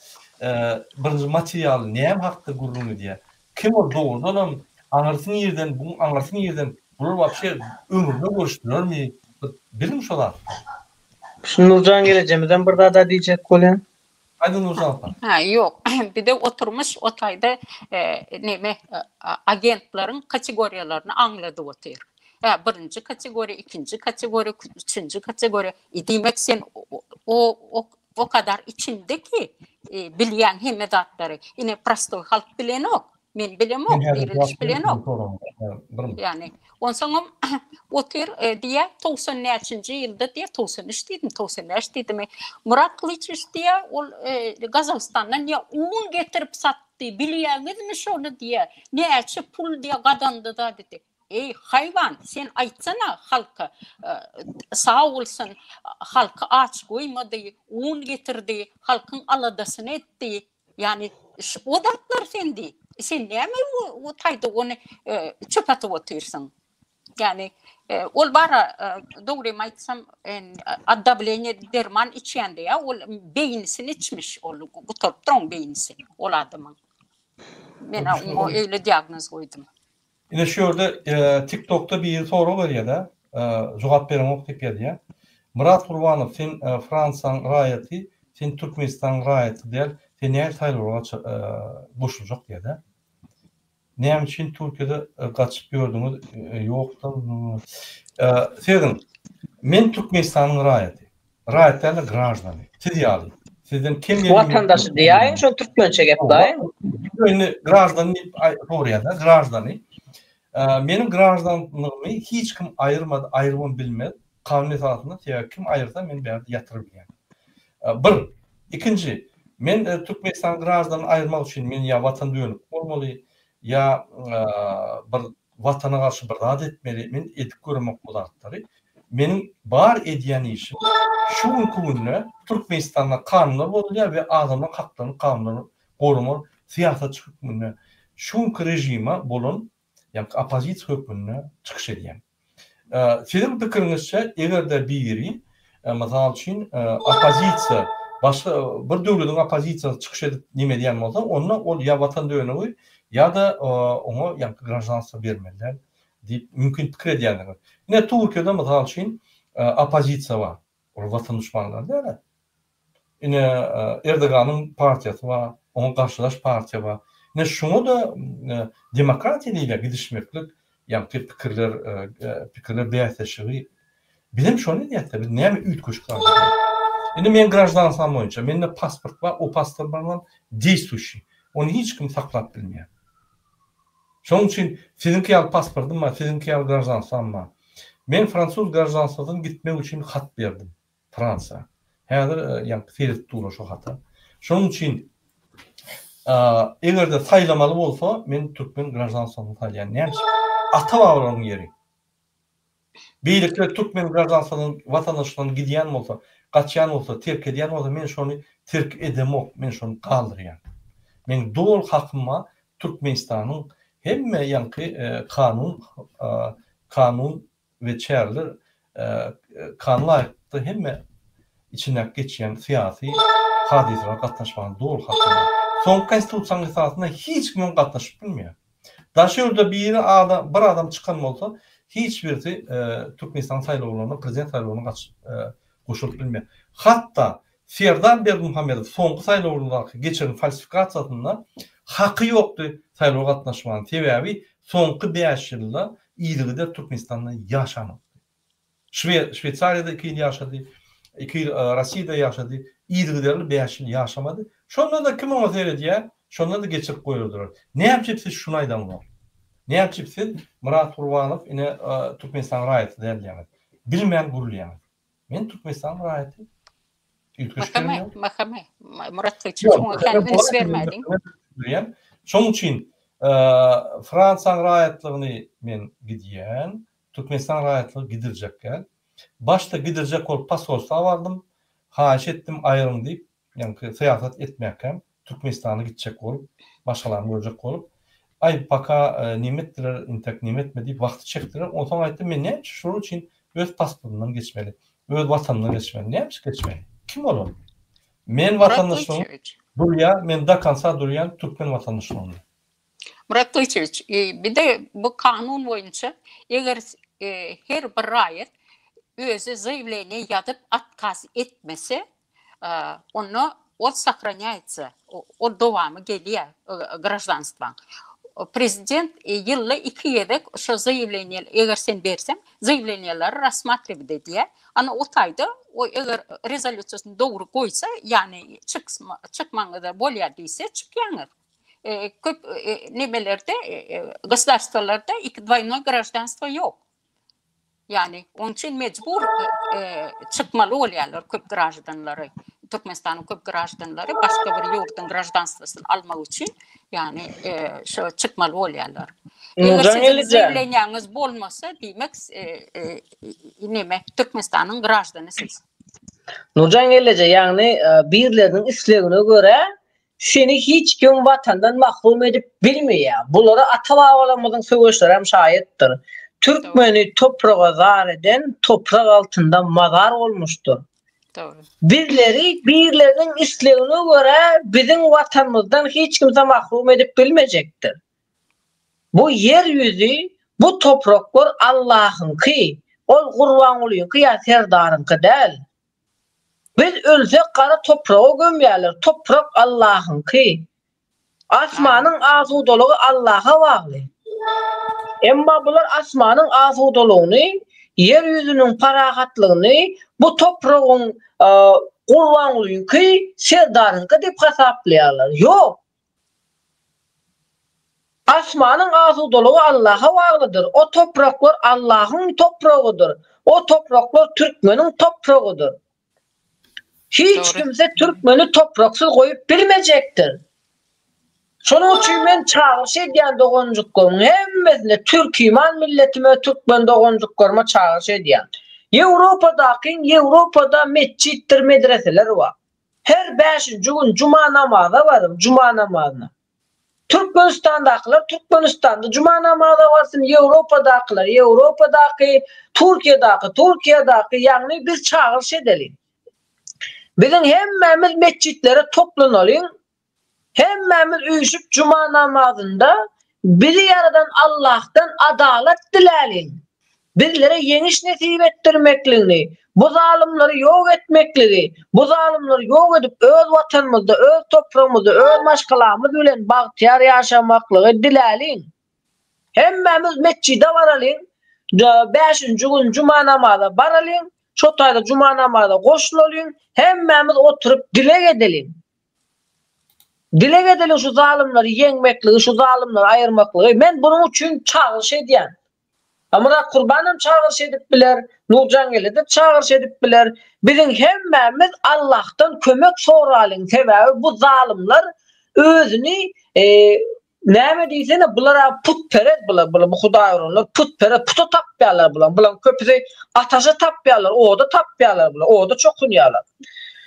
birinji materialy näme hakda gürrüň edýär kim ol dogrudanam aňyrsy nirden buň aňyrsy nirden bular wapşe ömründe görüşdilermi bir biliň şo zatlary. Şu Nurjan gelejemizem bir zada diýjek bolýan. Aýdyň Nurjan apa. Ha ýok bize oturmyş o taýda neme agentleriň kategoriýalaryny aňladyp otyr. Hä birinji kategoriýa, ikinji kategoriýa, üçünji kategoriýa. E, diýmek sen o o o kadar içindeki bilýän hemme zatlary. Ine prostoý halk bilenok. Men bilemok, diriliş bilenok. Ýani, onsoňam otyr e, diýä 90 näçinji ýylda diýä 93 diýdim, 95 diýdimi. Murat Gylyçowiç diýä ol e, Gazagystandan diýä un getirip satdy. Bilýäňizmi şony diýä. Näçe pul diýä gazandy da diýdi. Eý, haýwan, sen aýtsana halka, e, sag bolsun, halky aç goýmady, un getirdi, halkyň aladasyny etdi. Ýani o zatlar sen diý. Sen näme o taýda ony e, çöp atyp otyrsyň? Ýani e, ol bara e, dogrymy aýtsam od dawleniýa derman içýände ýa ol beýnisini içmiş ol gutarypdyr oň beýnisi ol adamyň. Men oňa öýle diagnoz goýdum. Ine şu ýerde TikTokda biri sorag berýär-de, jogap bereňok diýip ýazýar. Myrat Gurbanow sen Fransiýanyň raýaty, sen Türkmenistanyň raýaty däl, sen nähili saýlawlara goşuljak diýýär-de. Näme üçin Türkiýede gaçyp ýördüňiz ýokda? Serediň, men Türkmenistanyň raýaty. Raýat däl-de graždany. Siz ýaly. Sizden kem ýerim ýok. Watandaşy diýäýiň şony türkmençe gepläýiň. Indi graždany diýip soraýar-da, graždany. Meniň graždanlygymy hiç kim aýyrmady, aýyrybam bilmez. Kanun esasynda, sebäbi kim aýyrsa men bärde ýatyrybilýän. Bir. Ikinji, men Türkmenistanyň graždanyny aýyrmak üçin men ýa watan dönük bolmaly, ýa bir Watana garşy bir zat etmeli, men edip göremok bu zatlary. Meniň bar edýän işim şu günki günde Türkmenistanda kanunlar bozulýar we adamlaryň haklaryny kanunlar goramaly syýasatçy hökmünde şu günki režime bolan ýa oppozisiýa hökmünde çykyş edýän. Siziň pikiriňizçe eger-de biri mysal üçin oppozisiýa başga bir döwlediň oppozisiýasy çykyş edip neme edýän bolsa onda ol ýa watan dönügi ýa-da oňa ýaňky graždanstwo bermeli däl diýip mümkin pikir edýändiňiz. Ine Türkiýede mysal üçin oppozisiýa bar. Olar watan duşmanlary däl-ä. Ine Erdoganyň partiýasy bar, oňa garşydaş partiýa bar. Ine şuňa-da demokratiýa diýilýär gidişmeklik, ýaňky pikirler, pikirler bäsleşigi. Bizem şony edýäs-de, biz näme üýtgeşik zat edýäs? Indi meň graždanstwam boýunça, mende pasport bar, o pasportym deýstwuşiý. Ony hiç kim saklap bilmeýär. Şonuň üçin siziňki ýaly pasportym bar, siziňki ýaly graždanstwam bar. Men fransuz graždanstwasyna gitmek üçin hat berdim. Fransiýa. Häzir ýaňky seredip durlar şo hata. Şonuň üçin eger-de saýlamaly bolsa, men türkmen graždanstwasyny saýlaýan. Näme üçin? Ata-babalaryň ýeri. Beýlekiler türkmen graždanstwasyny, watandaşlygyndan gidýän bolsa, gaçýan bolsa, terk edýän bolsa, men şony terk edemok, men şony galdyrýan. Meň doly hakym bar Türkmenistanyň hemme ýaňky kanun kanun we çäreler kanuna laýyklykda hemme içindäki geçýän syýasy hadysalara gatnaşmaga doly haky bar. Soňky konstitusiýanyň esasynda hiç kimem gatnaşyp bilmeýär. Daşary ýurda biri adam bir adam çykan bolsa hiç birisi Türkmenistanyň saýlawlaryna prezident saýlawyna goşulyp bilmeýär. Hatda Serdar Berdimuhamedow soňky saýlawlardaky geçiren falsifikasiýasynda haky ýokdy saýlawa gatnaşmagyň sebäbi soňky bäş ýylda yzygider Türkmenistanda ýaşanokdy. Şwe Şweýsariýada iki ýyl ýaşady, iki ýyl Rossiýada ýaşady, yzygiderli bäş ýyl ýaşamady. Şonda-da kim oňa seredýär, şonda-da geçirip goýberdiler. Näme üçin siz şuny aýdaňzok? Näme üçin siz Myrat Gurbanow ine Türkmenistanyň raýaty däl diýýäňiz? Bilmän gürleýäňiz. Men Türkmenistanyň raýaty. Üýtgeşik ýerem ýok. MHM, MHM, Murat Gylyçowiç, oňa kän üns bermäliň. Bilýän. Şonuň üçin Fransiýanyň raýatlygyny men gidýän, Türkmenistan raýatlygy gidiljek däl. Başda gidiljek bolup posolstwa bardym, haýyş etdim aýryň diýip, ýaňky syýasat etmäkäm Türkmenistana gitjek bolup, maşgalamy görjek bolup, aý paka neme etdiler, intek neme etme diýip wagty çekdiler. Onsoň aýtdym men näme üçin şular üçin öz pasportymdan geçmeli, öz watanymdan geçmeli, näme üçin geçmeli? Kim olar? Men watandaşlygym durýar, men do konca durýan türkmen watandaşlygymda. Murat Gylyçowiç, bir-de bu kanun boýunça eger her bir raýat özi zaýawleniýe ýazyp otkaz etmese, onda ol sahranýaýtsa, ol dowamy gelýär graždanstwaň. Prezident ýylda iki gezek şo zaýawleniýe eger sen berseň, zaýawleniýeleri rassmatriwat edýär. Ana o taýda o eger rezolýusiýasyny dogry goýsa, ýagny çykmaňyza bolýar diýse, çykýaňyz. Köp nemelerde, gosudarstwolarda iki dwoýnoý graždanstwo ýok. Ýagny onuň üçin mejbur çykmaly bolýarlar köp graždanlary. Türkmenistanyň köp graždanlary başga bir ýurduň graždanstwosyny almak üçin, ýagny şo çykmaly bolýarlar. Eger siziň zaýawleniýaňyz bolmasa, diýmek neme Türkmenistanyň graždany siz. Nurjan gelneje, ýagny birleriniň islegine görä Seni hiç kim Watandan mahrum edip bilmeýär. Bulara ata-babalarymyzyň söweşlerem şaýatdyr. Türkmeni topraga zar eden toprak altynda mazar bolmuşdyr. Bizleri birleriniň islegine görä biziň Watanymyzdan hiç kimse mahrum edip bilmejekdir. Bu ýer ýüzi, bu topraklar Allahyňky, ol Gurbangulyňky ýa Serdaryňky däl. Biz ölsek gara topraga gömýärler, toprak Allahyňky. Asmanyň asudalygy Allaha bagly. Emma bular asmanyň asudalygyny, ýer ýüzüniň parahatlygyny bu topragyň Gurbangulyňky, Serdaryňky diýip hasaplaýarlar. Ýok! Asmanyň asudalygy Allaha baglydyr. O topraklar Allahyň topragydyr. O topraklar türkmeniň topragydyr. Hiç kimse türkmeni topraksyz goýup bilmejekdir. Şonuň üçin men çagyryş edýän doganjyklarymyň hemmesine türkiman milletime türkmen doganjyklaryma çagyryş edýän. Ýewropadakyň Ýewropada metjitdir medreseler bar. Her bäşinji gün juma namaza baryň, juma namazyna. Türkmenistandakylar Türkmenistanda juma namaza barsyn, Ýewropadakylar Ýewropadaky, Türkiýedaky Türkiýedaky, ýagny biz çagyryş edeliň. Biziň hemmämiz metjitlere toplanalyň, Hemmämiz üýşüp juma namazynda bizi ýaradan Allahdan adalat diläliň. Bizlere ýeňiş nesip etdirmekligini, bu zalymlary ýok etmekligi, bu zalymlary ýok edip öz watanymyzda, öz topragymyzda, öz maşgalamyz bilen bagtyýar ýaşamaklygy diläliň. Hemmämiz metjide baralyň, bäşinji gün juma namaza baralyň, şo taýda juma namaza goşulalyň, hemmämiz oturyp dileg edeliň. Dileg edeliň şu zalymlary ýeňmekligi, şu zalymlary aýyrmaklygy. Men bunuň üçin çagyryş edýän. Myrat Kurbanam çagyryş edip biler, Nurjangeldi-de çagyryş edip biler. Biziň hemmämiz Allahdan kömek soralyň, sebäbi bu zalymlar özüni Näme diýsene bular-a putperez bular, bular bu hudaýhonlar putperez, puta tapýarlar bular. Bularyň köpüsi ataşa tapýarlar, oda tapýarlar bular, oda çokunýarlar.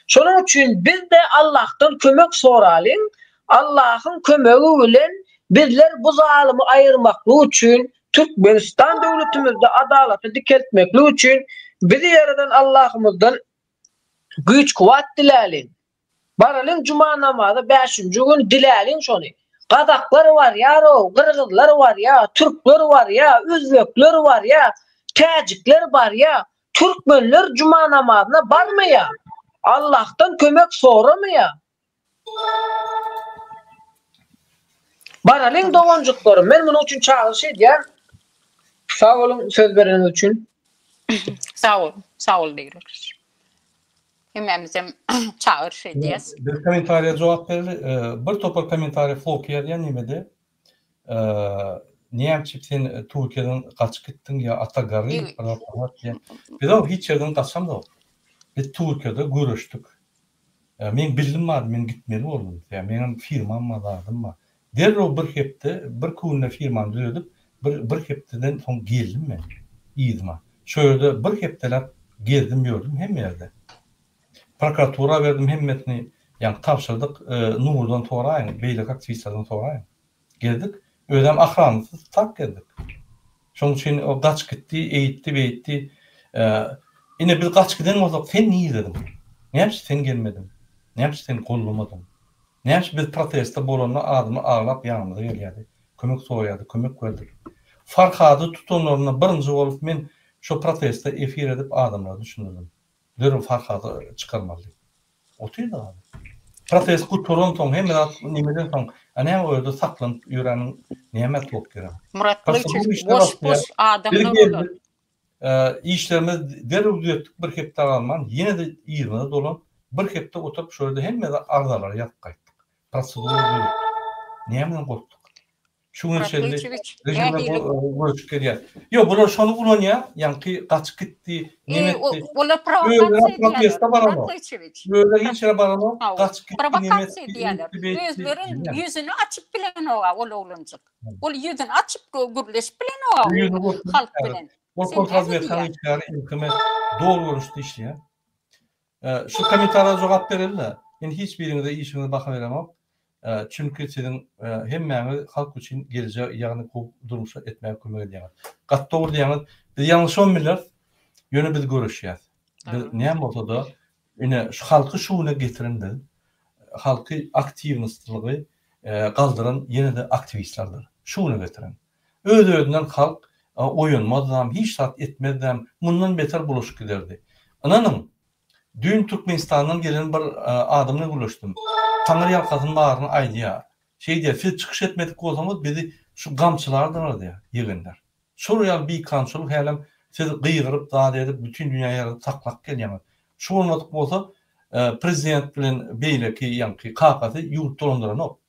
Şonuň üçin biz-de Allahdan kömek soralyň, Allahyň kömegi bilen bizler bu zalymy aýyrmaklyk üçin, Türkmenistan döwletimizde adalaty dikeltmeklik üçin bizi ýaradan Allahymyzdan güýç-kuwwat diläliň. Baralyň juma namaza bäşinji gün diläliň şony. Gazaklar barýar-ow, gyrgyzlar barýar, türkler barýar, özbekler barýar, täjikler barýar. Türkmenler juma namazyna barmaýar. Allahdan kömek soramaýar. Baralyň doganjyklarym, men munuň üçin çagyryş edýän. Sag boluň söz bereniňiz üçin. Sag bol, sag bol Begler. Hemmämizem çagyryş edýäs. Bir kommentariýa jogap bereli. Bir topar kommentariýa Floki ýazýan nemede. Näme üçin sen Türkiýeden gaçyp gitdiň ýa Ata Garryýew bir zat diýen. Biz-ow hiç ýerden gaçamzok. Biz Türkiýede göreşdik. Meň bildim bardy, men gitmeli boldum. Sebäbi meňem firmam bar, zadym bar. Derrew bir hepde, birki günde firmany düzedip, bir bir hepdeden soň geldim men yzyma. Şo ýerde bir hepdeläp gezdim ýördüm hemme ýerde. Prokuratura berdim hemmesini, ýaňky tabşyrdyk, Nurdan soraýyň, beýleki aktiwistlerden soraýyň. Gezdik, özem ahransyz tak gezdik. Şonuň üçin o gaçyp gitdi, eýtdi, beýtdi. Ine biz gaçyp giden bolsak sen nirdediň? Näme üçin sen gelmediň? Näme üçin sen gollamadyň? Näme üçin biz protestde bolanda adamlar aglap ýanymyza gelýärdi, kömek soraýardy, kömek berdik. Farhady tutanlarynda birinji bolup men şo protestde efir edip adamlara düşündirdim. Derrew Farhady çykarmaly diýip. Otyrdy adam. Protest gutaransoň hemme zat nemeden soň, a näme o ýerde saklanyp ýöräniň nämä tok gerek? Murat Gylyçow boş boş adamlar olar. Işlerimizi derrew düzetdik bir hepde galman ýene-de yzyna dolanyp bir hepde oturyp şo ýerde hemme arzalary ýazyp gaýtdyk. Prosedura düzetdik. Nämeden gorkduk? Şu güne çenli režimler göreşip gelýär. Ýok, bular şony ulanýar, ýaňky gaçyp gitdi, neme etdi. Olar prowokasiýa proteste baranok. Özleri hiç ýere baranok, gaçyp gitdi, neme etdi. Prowokasiýa edýärler. Özleri ýüzüni açyp bilenok ol oglanjyk. Ol ýüzüni açyp gürleşip bilenok halk bilen. Ol kontrrazwedkanyň işgäri MKM doly görnüşde işleýär. Şu kommentariýa jogap bereli-de. Men hiç biriňize işiňize baha beremok. Çünki siziň hemmäňiz halk üçin gelejek ýagny gowy durmuşa etmäge kömek edýäňiz. Gaty dogry diýýäňiz. Biz ýalňyşybam bileris. Ýöne biz göreşýäs. Biz näme bolsa-da ine şu halky şu güne getiren biz. Halky aktiwnostlygy galdyran ýene-de aktiwistlerdir. Şu güne getiren. Öz-özünden halk oýanmazdam, hiç zat etmezdem, mundan beter bulaşyk giderdi. Ynanyň, düýn Türkmenistandan gelen bir adam bilen gürleşdim. Taňry ýalkasyn baryny aýdýar. Şeý diýýär, siz çykyş etmedik bolsaňyz, bizi şu gamçylardyňyz diýýär, ýegenler. Şol ýaly bikanunçylyk hälem siz gygyryp, zat edip, bütin dünýä ýaryp saklap gelýäňiz. Şu bolmadyk bolsa, prezident bilen beýleki ýaňky kakasy ýurt dolandyranok.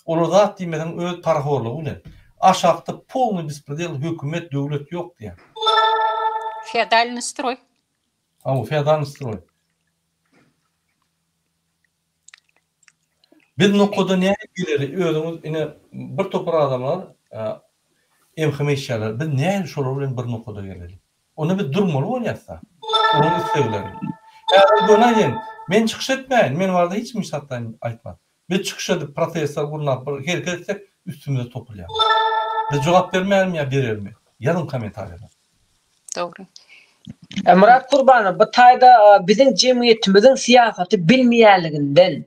Olar zat diýmeseň öz parahorlygy bilen. Aşakda polnyý bespredel hökümet döwlet ýok diýýär. Feodalnyý stroý. Hawa feodalnyý stroý. Biz nokada nähili geleli özüňiz ine bir topar adamlar MHM işgärleri biz nähili şolar bilen bir nokada geleli. Onda biz durmaly bolýasda. Olaryň islegleri. Häzir göni aýdaýyn men çykyş etmäýin men barada hiç kim hiç zat aýtmaz. Biz çykyş edip, protestler gurnap, bir hereket etsek, üstümize topulýarlar. Biz jogap bermälimi ýa berelimi? Ýazyň kommentariýada. Dogry. Myrat Kurbanow, bu taýda biziň jemgyýetimiziň syýasaty bilmeýänliginden,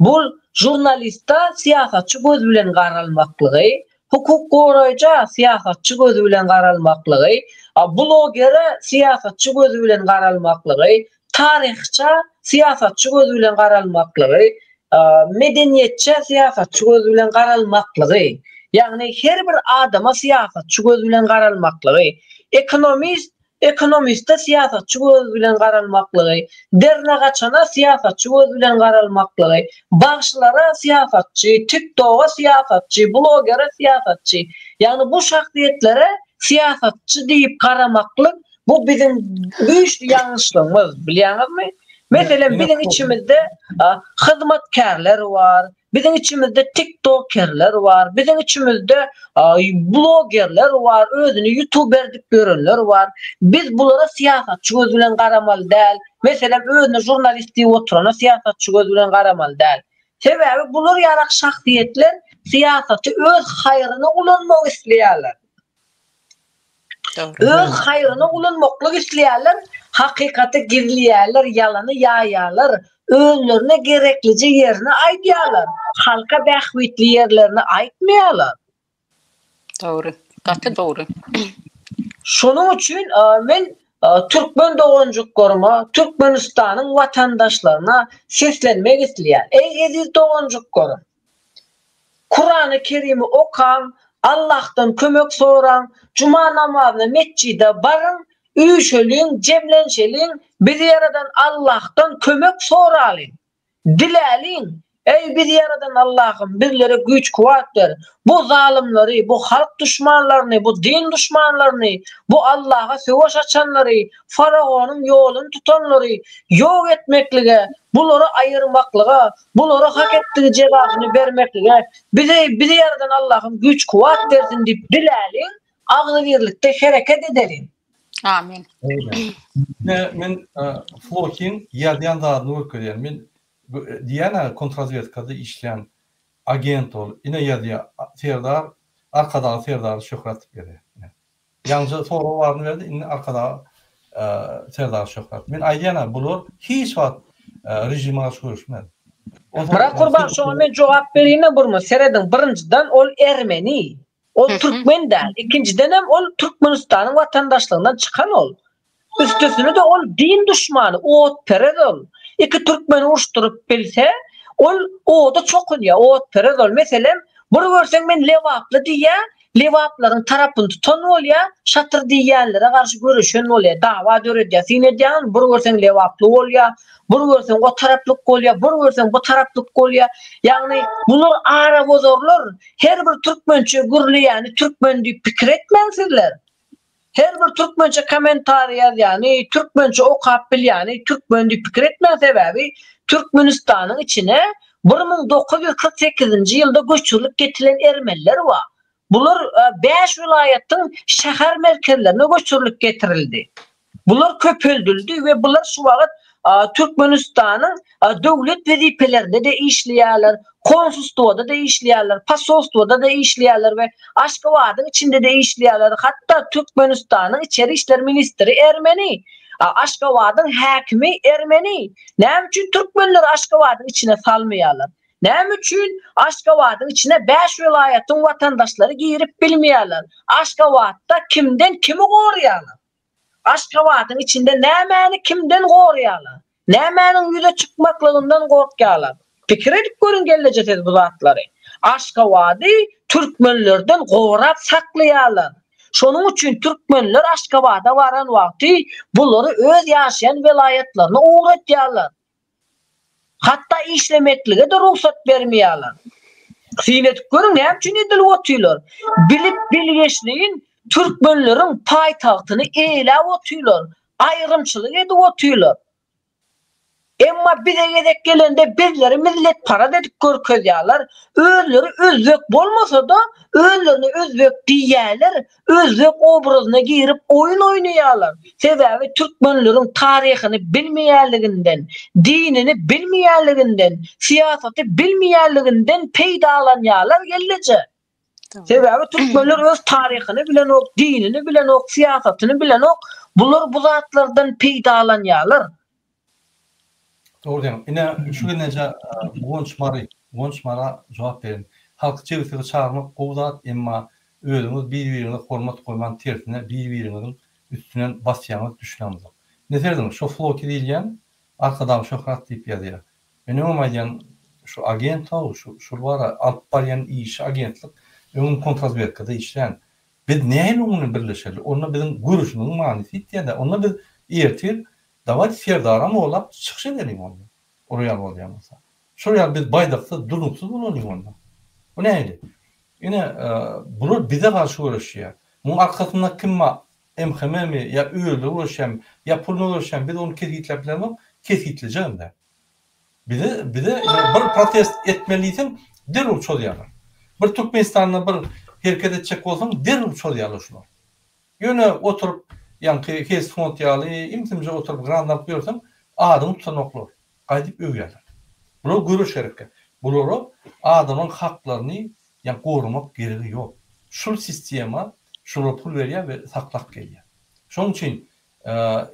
bul žurnalista syýasatçy gözi bilen garalmaklygy, hukuk goraýja syýasatçy gözi bilen garalmaklygy, blogere syýasatçy gözi bilen garalmaklygy, taryhça syýasatçy gözi bilen garalmaklygy, medeniýetçä syýasatçy gözi bilen garalmaklygy, ýagny her bir adama syýasatçy gözi bilen garalmaklygy, ekonomist ekonomiste syýasatçy gözi bilen garalmaklygy, dernagaçana syýasatçy gözi bilen garalmaklygy, bagşylara syýasatçy, tiktoga syýasatçy, blogere syýasatçy, ýagny bu şahsyýetlere syýasatçy diýip garamaklyk Bu biziň güýçli ýalňyşlygymyz, bilýäňizmi? Meselem, biziň içimizde hyzmatkärler bar, biziň içimizde tiktokerler bar, biziň içimizde blogerler bar, özüni ýutuber diýip ýörenler bar. Biz bulara syýasatçy gözi bilen garamaly däl. Meselem, özüne žurnalist diýip oturana syýasatçy gözi bilen garamaly däl. Sebäbi bular ýalak şahsyýetler syýasaty öz haýryna ulanmak isleýärler. Öz haýryna ulanmaklyk isleýärler, hakykaty gizleýärler, ýalany ýaýýarlar, özlerine gereklije ýerini aýdýarlar, halka bähbitli ýerlerini aýtmaýarlar. Dogry, gaty dogry. Şonuň üçin men türkmen doganjyklaryma, Türkmenistanyň watandaşlaryna seslenmek isleýän. Eý eziz doganjyklarym! Kurany Kerimi okaň, Allahdan kömek soraň, juma namazyna metjide baryň, üýşeliň, jemlenşeliň, bizi ýaradan Allahdan kömek soralyň, diläliň. Eý, bizi ýaradan Allahym, bizlere güýç-kuwwat ber. Bu zalymlary, bu halk duşmanlaryny, bu din duşmanlaryny, bu Allaha söweş açanlary, faraonyň ýoluny tutanlary ýok etmeklige, bulary aýyrmaklyga, bulara hak etdigi jezasyny bermeklige bize, bizi ýaradan Allahym güýç-kuwwat bersin diýip diläliň, agzybirlikde hereket edeliň. Amin. Ine, men Flokiň ýazýan zadyny görkezýän. Men diýýän-ä kontrazwedkada işleýän agent ol. Ine ýazýar, Serdar, Arkadagly Serdary Şöhrat diýip ýazýar. Ine. Ýaňja sorag baryny berdi, indi Arkadag Serdar Şöhrat. Men aýdýan-a, bular hiç wagt režime garşy göreşmez. Myrat Gurban şoňa men jogap bereýin-de burma. Serediň, birinjiden ol ermeni. Ol türkmen däl. Ikinjidenem ol Türkmenistanyň watandaşlygyndan çykan ol. Üstesine-de ol din duşmany, otperez ol. Iki türkmeni uruşdyryp bilse, ol oda çokunýar, otperez ol. Meselem, bir görseň men lebaply diýýär, lebaplaryň tarapyny tutan bolýar, şatyr diýýänlere garşy göreşen bolýar, dawa döredýär. Syn edýäňizmi, bir görseň lebaply bolýar, bir görseň o taraplyk bolýar, bir görseň bu taraplyk bolýar. Ýagny bular arabozarlar. Her bir türkmençe gürleýäni türkmen diýip pikir etmäň sizler. Her bir türkmençe kommentariý ýazýany, türkmençe okap bilýäni türkmen diýip pikir etmäň sebäbi Türkmenistanyň içine 1948-nji ýylda göçürilip getilen ermeniler bar. Bular 5 welaýatyň şäher merkezlerine göçürilip getirildi. Bular köpeldildi we bular şu wagt Türkmenistanyň döwlet wezipelerinde-de işleýärler, konsulstwada-da işleýärler, posolstwada-da işleýärler we Aşgabadyň içinde-de işleýärler. Hatda Türkmenistanyň içeri işler ministri ermeni, Aşgabadyň häkimi ermeni. Näme üçin türkmenleri Aşgabadyň içine salmaýarlar? Näme üçin Aşgabadyň içine 5 welaýatyň watandaşlary girip bilmeýärler? Aşgabatda kimden kimi goraýarlar? Aşgabadyň içinde nämäni kimden goraýarlar? Nämäniň ýüze çykmaklygyndan gorkýarlar? Pikir edip görüň gelneje siz bu zatlary. Aşgabady türkmenlerden gorap saklaýarlar. Şonuň üçin türkmenler Aşgabada baran wagty bulary öz ýaşaýan welaýatlaryna ugratýarlar. Hatda işlemeklige-de rugsat bermeýärler. Syn edip görüň, näme üçin edilip otyrlar? Bilip bilgeşleýin türkmenleriň paýtagtyny eýläp otyrlar, aýrymçylyk edip otyrlar. Emma bize gezek gelende bizleri milletparaz edip görkezýärler. Özleri özbek bolmasa-da, özlerine özbek diýýärler, özbek obrazyna girip oýun oýnaýarlar. Sebäbi türkmenleriň taryhyny bilmeýänliginden, dinini bilmeýänliginden, syýasaty bilmeýänliginden peýdalanýarlar gelneje. Sebäbi türkmenler öz taryhyny bilenok, dinini bilenok, syýasatyny bilenok. Bular bu zatlardan peýdalanýarlar. Dogry diýýäň. Ine şu gelneje Guwanç Mary, Guwanç Mara jogap berin. Halky jebislige çagyrmak gowy zat, emma özüňiz bir-biriňize hormat goýman tersine bir-biriňiziň üstünden basýaňyz düşünemzok. Ine serediň şo Floki diýilýän Arkadag Şöhrat diýip ýazýar. Men öňem aýdýan şu agent-ow şu şul bar-a alyp barýan işi agentlik öňem kontrazwedkada işlän. Biz nähili oň bilen birleşeli? Onda biziň göreşimiziň manysy ýitýär-dä. Onda biz ertir Dawayt Serdaram oglap çykyş edeliň onda. Olar ýaly bolýan bolsa. Şol ýaly biz baýdaksyz, durnuksyz bolalyň onda. Bu nähili? Ine, bular bize garşy göreşýär. Muň arkasynda kim bar? MHM-mi ýa özleri göreşýärmi, ýa puluna göreşýärmi biz ony kesgitläp bilemok, kesgitlejegem däl. Bize bize bir protest etmeli diýseň derrew çozýarlar. Bir Türkmenistanda bir hereket etjek bolsaň derrew çozýarlar şular. Ýöne oturyp, ýaňky Helsfond ýaly im-simje oturyp grant alyp ýörseň, adyňy tutanoklar. Gaýdyp öwýärler. Bular göreş gerekkä. Bulara adamlaryň haklaryny ýa goramak geregi ýok. Şul sistema şulara pul berýär we saklap gelýär. Şonuň üçin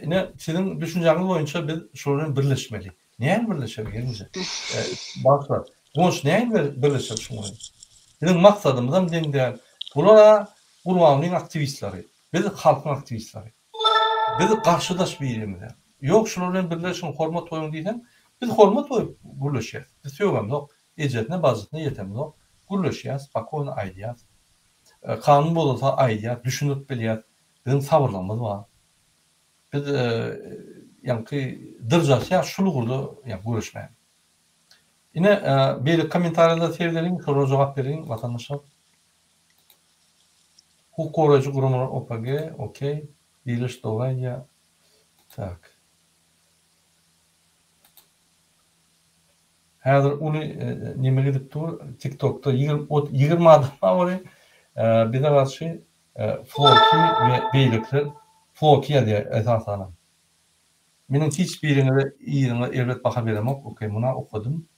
ine siziň düşünjäňiz boýunça biz şular bilen birleşmeli. Nähili birleşeli gelinje? Bagyşla. Guwanç nähili birleşeli şuň bilen? Biziň maksadymyzam deň däl. Bular-a Gurbangulyň aktiwistleri. Biz halkyň aktiwistleri. Biz garşydaş birimize. Ýok şular bilen birleşiň, hormat goýuň diýseň, biz hormat goýup gürleşýäs. Biz sögemzok, ejesine, bajysyna ýetemzok. Gürleşýäs, spokojno aýdýas. Kanun bozulsa aýdýas, düşündirip bilýäs. Biziň sabyrlygymyz bar. Biz ýaňky dyrjaşýas şul ugurda ýa göreşmäge. Ine, beýleki kommentariýalara seredeliň, şolara jogap bereliň, watandaşlar. Hukuk goraýjy guramalar OPG, okey. Birleş dogry aýdýar. Tak. Häzir uly neme gidip dur, TikTokda 20 adam bar welin, bize garşy Floki we beýlekiler Floki ýazýar esasanam. Meniň hiç biriňize yzyňa erbet baha beremok, ok muna okadym.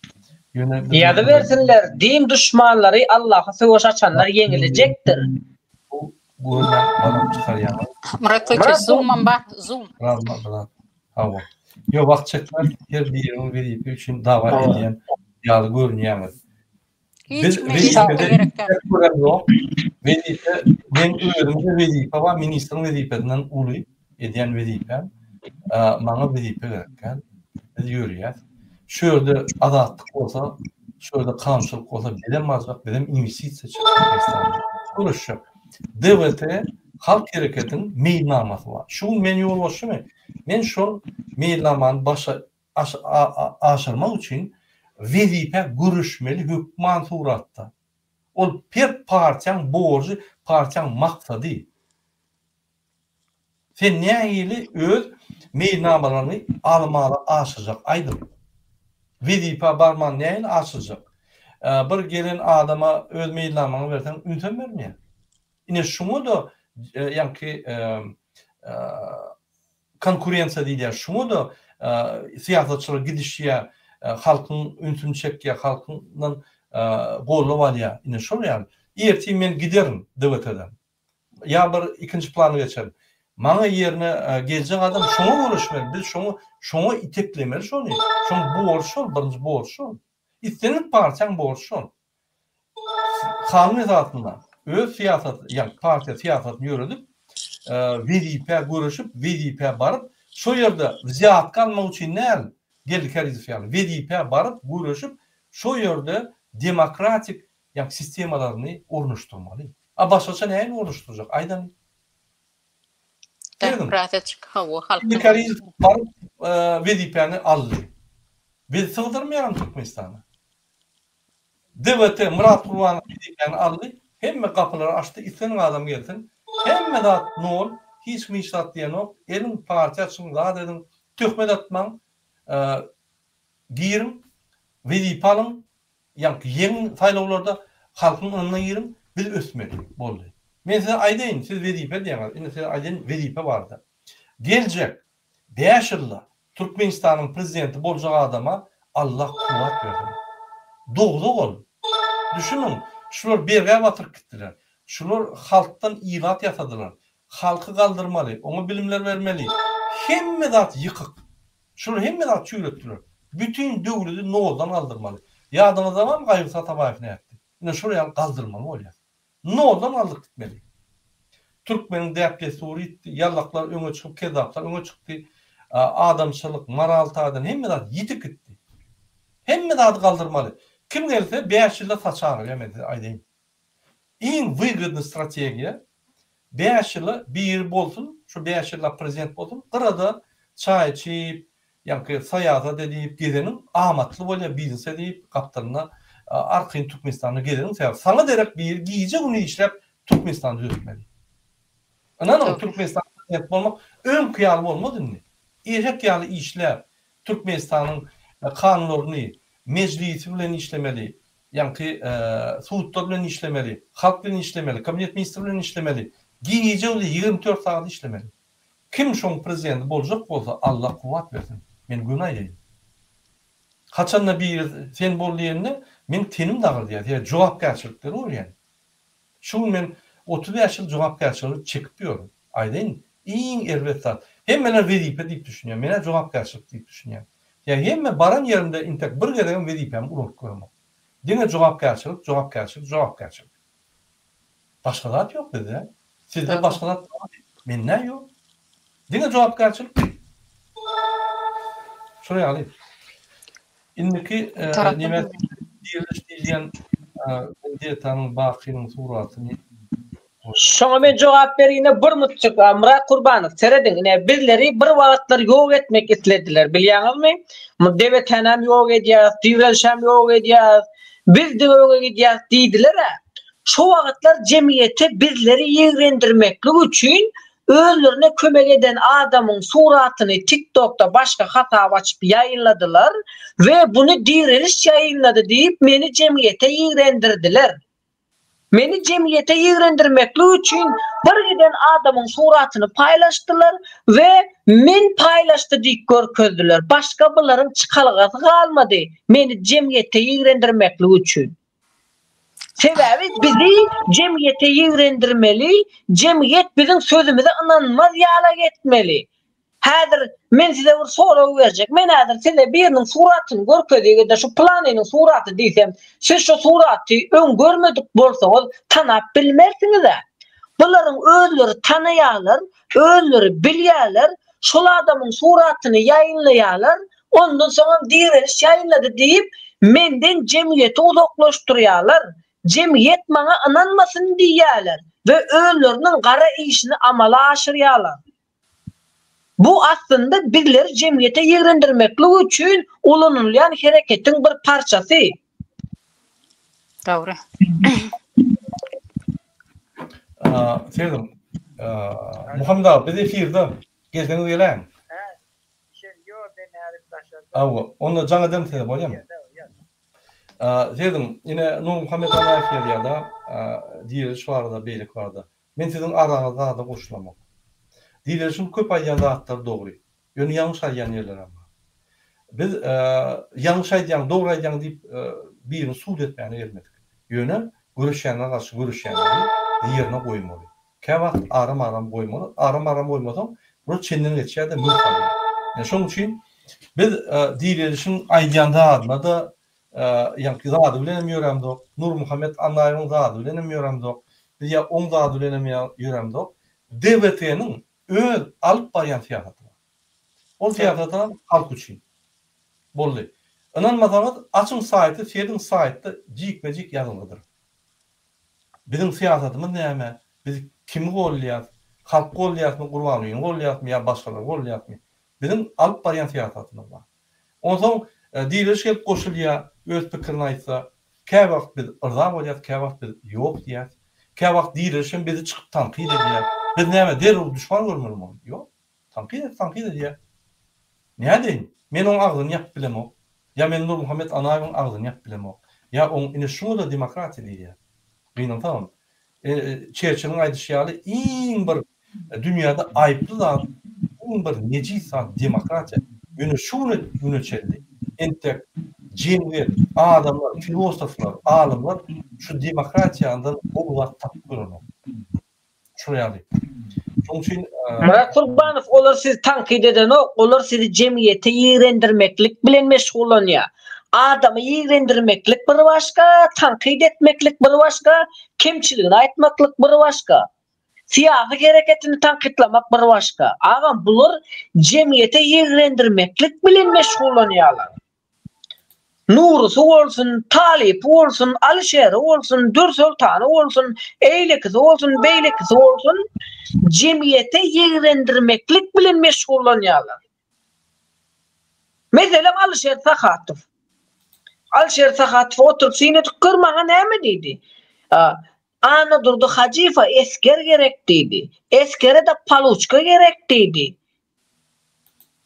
Ýöne Ýazybersinler, din duşmanlary Allaha söweş açanlar ýeňilejekdir. Bu görmän balam çykarýaňyz. Myrat köçe zoomam bar zoom. Hawa. Ýok wagt çekmän her biriňiz wezipe üçin dawa edýän ýaly görünýäňiz. Hiç kime wezipe gerek däl. Wezipe, men özümde wezipe bar, ministriň wezipesinden uly edýän wezipäm. Maňa wezipe gerek däl. Biz ýörýäs. Şu ýerde azatlyk bolsa, şu ýerde kanunçylyk bolsa bizem barjak, bizem inwestisiýa çekjek Türkmenistana. Görüşjek. DWT halk hereketiň meýilnamasy bar. Şu gün men ýolbaşçymy? Men şol meýilnamany başa aşyrmak üçin wezipä göreşmeli hökman suratda. Ol per partiýaň borjy, partiýaň maksady. Sen nähili öz meýilnamalaryňy almala aşyrjak aýdyň. Wezipä barman nähili aşyrjak? Bir gelen adama öz meýilnamaňy berseň ünsem bermeýär. Ine şuňa-da ýaňky konkurensiýa diýilýär. Şuňa-da syýasatçylar gidişýär, halkyň ünsüni çekýär, halkyndan goldaw alýar. Ine şol ýaly. Ertir men giderin DWT-den. Ýa bir ikinji plana geçerin. Maňa ýerine geljek adam şoňa göreşmeli. Biz şoňa şoňa iteklemeli şony. Şoň borjy şol, birinji borjy şol. Islendik partiýaň borjy şol. Kanun esasynda öz syýasat, ýagny partiýa syýasatyny ýöredip, wezipä göreşip, wezipä baryp, şo ýerde wzýatka almak üçin däl, Geldi Kärizow ýaly, wezipä baryp, göreşip, şo ýerde demokratik, ýagny sistemalaryny ornaşdyrmaly. A başgaça nähili ornaşdyrjak, aýdaň? Demokratik, hawa, halkyň. Geldi Kärizow baryp, wezipäni aldy. Biz sygdyrmaýaryn Türkmenistana. DWT Myrat Gurbanow wezipäni aldy, hemme gapylary açdy, islendik adam gelsin, hemme zat nol, hiç kim hiç zat diýenok, eliň partiýa açyň, zat ediň, töhmet atmaň, giriň, wezipe alyň, ýaňky ýeňiň saýlawlarda, halkyň ynamyna giriň, biz ösmeli, boldy. Men size aýdaýyn, siz wezipe diýýäňiz, indi size aýdaýyn wezipe barada. Geljek Bäş ýylda Türkmenistanyň prezidenti boljak adama Allah kuwwat bersin. Dogzak ol. Düşüniň, şular bergä batyryp gitdiler. Şular halkdan ilat ýasadylar. Halky galdyrmaly, oňa bilimler bermeli. Hemme zat ýykyk. Şular hemme zat çüýretdiler. Bütin döwledi noldan galdyrmaly. Ýadyňyzda barmy Gaýgysyz Atabaýew nätdi? Ine şol ýaly galdyrmaly bolýar. Noldan galdyryp gitmeli. Türkmeniň däp-dessury ýitdi, ýallaklar öňe çykyp, kezzaplar öňe çykdy. Adamçylyk, moral taýdan hemme zat ýitip gitdi. Hemme zady galdyrmaly. Kim gelse bäş ýylda saçy agyrýar men size aýdaýyn. Iň wygodny strategiýa bäş ýyla biri bolsun, şu bäş ýyllap prezident bolsun, gyrada çaý içip, Ýaňky saýasat edip gezeniň amatly bolýar biznes edip gapdalynda arkaýyn Türkmenistanda gezeniň sebäbi saňa derek biri gije gündiz işläp Türkmenistany düzetmeli. Ynanyň Türkmenistanda prezident bolmak öňki ýaly bolmaz indi. Eşek ýaly işläp Türkmenistanyň kanunlaryny mejlisi bilen işlemeli, ýaňky sudlar bilen işlemeli, halk bilen işlemeli, kabinet ministri bilen işlemeli, gije gündiz 24 sagat işlemeli. Kim şoň prezidenti boljak bolsa Allah kuwwat bersin. Men göni aýdaýyn. Haçanda biri sen bol diýende meň tenim dagyrdýar. Sebäbi jogapkärçilikleri görýän. Şu gün men 35 ýyl jogapkärçiligi çekip ýörün. Aýdaýyn, iň erbet zat. Hemmeler wezipe diýip düşünýär. Men-ä jogapkärçilik diýip düşünýän. Sebäbi hemme baran ýerimde intek bir gezegem wezipämi ulanyp göremok. Diňe jogapkärçilik, jogapkärçilik, jogapkärçilik. Başga zat ýok bizde. Sizde başga zat barmy? Mende ýok. Diňe jogapkärçilik. Şol ýaly. Indiki neme diriliş diýilýän Vendetanyň Bakynyň suratyny. Şoňa men jogap berýin-de bir mutjyk Myrat Kurbanow serediň ine bizleri bir wagtlar ýok etmek islediler bilýäňizmi? Debetänem ýok edýäs, direlişem ýok edýäs, biz diňe öňe gidýäs diýdiler-ä. Şo wagtlar jemgyýete bizleri ýigrendirmeklik üçin özlerine kömek eden adamyň suratyny TikTokda başga hasap açyp ýaýynladylar we buny direliş ýaýynlady diýip meni jemgyýete ýigrendirdiler. Meni jemgyýete ýigrendirmeklik üçin bir giden adamyň suratyny paýlaşdylar we men paýlaşdy diýip görkezdiler. Başga bularyň çykalgasy galmady meni jemgyýete ýigrendirmeklik üçin. Sebäbi bizi jemgyýete ýigrendirmeli, jemgyýet biziň sözümize ynanmaz ýalak etmeli. Häzir men size bir sorag berjek. Men häzir size biriniň suratyny görkezýgede şu pylanynyň suraty diýsem, siz şu suraty öň görmedik bolsaňyz tanap bilmersiňiz-ä. Bularyň özleri tanaýarlar, özleri bilýärler, şol adamyň suratyny ýaýynlaýarlar, ondan soňam direliş ýaýynlady diýip, menden jemgyýeti uzaklaşdyrýarlar. Jemgyýet maňa ynanmasyn diýýärler we özleriniň gara işini amala aşyrýarlar. Bu aslynda bizleri jemgyýete ýigrendirmeklik üçin ulanylýan hereketiň bir parçasy. Dogry. Sezim, Muhammet aga biz efirde, gelseňiz geläýiň. Hawa, onda jaň ederin size, bolýamy? Sezim, ine Nurmuhammet Annaýew ýazýar-da, diriliş barada, beýleki barada. Men siziň araňyzda zada goşulamok. Dilerişiň köp aýdýan zatlary dogry. Ýöne ýalňyş aýdýan ýerlerem bar. Biz ýalňyş aýdýaň, dogry aýdýaň diýip birini sud etmäne gelmedik. Ýöne göreşýänlere garşy göreşýänleri ýerine goýmaly. Käwagt aram-aram goýmaly. Aram-aram goýmasaň, bular çenden geçýär-de möwç alýar. Şonuň üçin biz Direlişiň aýdýan zadyna-da Ýaňky zady bilenem ýörämzok, Nurmuhammet Annaýewiň zady bilenem ýörämzok, biz ýa oň zady bilenem ýörämzok. DWT-niň öz alyp barýan syýasaty bar. Ol syýasatam halk üçin. Boldy. Ynanmasaňyz, açyň saýty, sediň saýtda jikme-jik ýazylgydyr. Biziň syýasatymyz näme, biz kimi goldaýas, halky goldaýasmy, Gurbangulyny goldaýasmy ýa başgalary goldaýasmy? Biziň alyp barýan syýasatymyz bar. Onsoň Diriliş gelip goşulýar, öz pikirini aýtsa, käwagt biz yrza bolýas, käwagt biz ýok diýýäs. Käwagt Diriliş hem bizi çykyp tankyt edýär. Biz näme, derrew duşman görmelimi ony? Ýok. Tankyt etse tankyt edýär. Nädeýin? Men oň agzyny ýapyp bilemok. Ýa men Nurmuhammet Anaýewiň agzyny ýapyp bilemok. Ýa oň ine şuňa-da demokratiýa diýilýär. Gynansagam. Çerçiliň aýdyşy ýaly iň bir dünýäde aýyply zat, iň bir nejis zat demokratiýa. Ýöne şu güne çenli entek jemgyýet, adamlar, filosoflar, alymlar şu demokratiýadan gowy zat tapyp görenok. Şol ýaly. Şonuň üçin Myrat Kurbanow olar sizi tankyt edenok, olar sizi jemgyýete ýigrendirmeklik bilen meşgullanýar. Adamy ýigrendirmeklik bir başga, tankyt etmeklik bir başga, kemçiligini aýtmaklyk bir başga. Syýasy hereketini tankytlamak bir başga. Agam bular jemgyýete ýigrendirmeklik bilen meşgullanýarlar. Nurusy bolsun, Talypy bolsun, Alyşeri bolsun, Dürsoltany bolsun, eýlekisi bolsun, beýlekisi bolsun, jemgyýete ýigrendirmeklik bilen meşgullanýarlar. Meselem, Alyşer Sahatow. Alyşer Sahatow oturyp syn edip gör maňa näme diýdi. Annadurdy Hajyýewe esger gerek diýdi. Esgere-de paluçka gerek diýdi.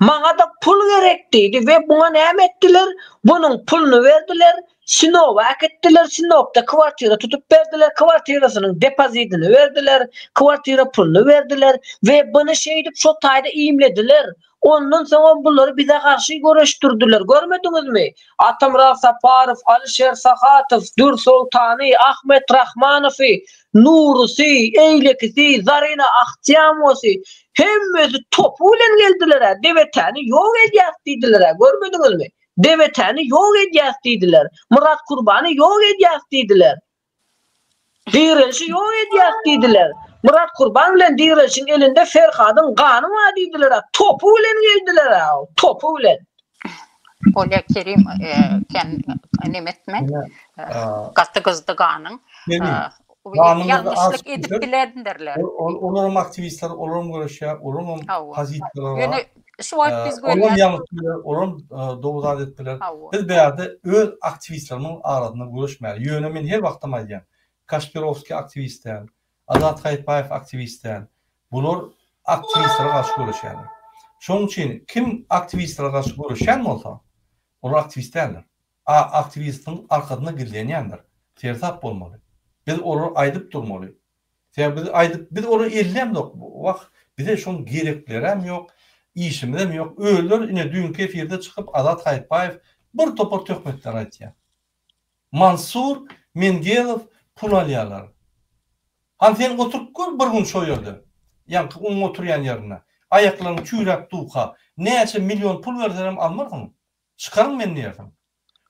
Maňa-da pul gerek diýdi we buňa näme etdiler? Bunuň puluny berdiler, Sinoba äkitdiler, Sinopda kwartira tutup berdiler, kwartirasynyň depozitini berdiler, kwartira puluny berdiler we buny şeýdip şo taýda iýmlediler. Ondan soňam bulary bize garşy göreşdirdiler. Görmediňizmi? Atamyrat Saparow, Alyşer Sahatow, Dürsoltany, Ahmet Rahmanowy, Nurusy, eýlekisi, Zarina Ahtiýamowasy, hemmesi topy bilen geldiler-ä, DBT-ni ýok edýäs diýdiler-ä, görmediňizmi? DBT-ni ýok edýäs diýdiler. Myrat Kurbany ýok edýäs diýdiler. Direlişi ýok edýäs diýdiler. Myrat Kurban bilen Direlişiň elinde Ferhadyň gany bar diýdiler-ä, topy bilen geldiler-ä, topy bilen. Bolýa Kerim, sen neme etme, gaty gyzdy ganyň. Ýalňyşlyk edip bilendirler. Olaram aktiwistler, olaram göreşýär, olaryň hem pozisiýalary bar. Ýöne şu wagt biz görýäris. Olaram ýalňyş biler, olaram dogry zat edip biler. Biz bärde öz aktiwistlerimiň arasynda göreşmäli. Ýöne men her wagtam aýdýan, Kaşpirowskiý aktiwist däl, Azat Haýytbaýew aktiwist däl. Bular aktiwistlere garşy göreşýärler. Şonuň üçin kim aktiwistlere garşy göreşýän bolsa, olar aktiwist däldir. A aktiwistiň arkasynda gizlenýändir. Seresap bolmaly. Biz olary aýdyp durmaly. Sebäbi biz aýdyp, biz olary ellämzok. Wah, bize şoň gereklerem ýok, işimizem ýok. Özleri ine düýnki efirde çykyp Azat Haýytbaýew bir topar töhmetler aýtýar. Mansur Mengelow pul alýarlar. Hany sen oturyp gör bir gün şo ýerde. Ýaňky onuň oturýan ýerinde. Aýaklaryň çüýräp duka. Näçe million pul berselerem almarsyň. Çykaryň meni diýersiň.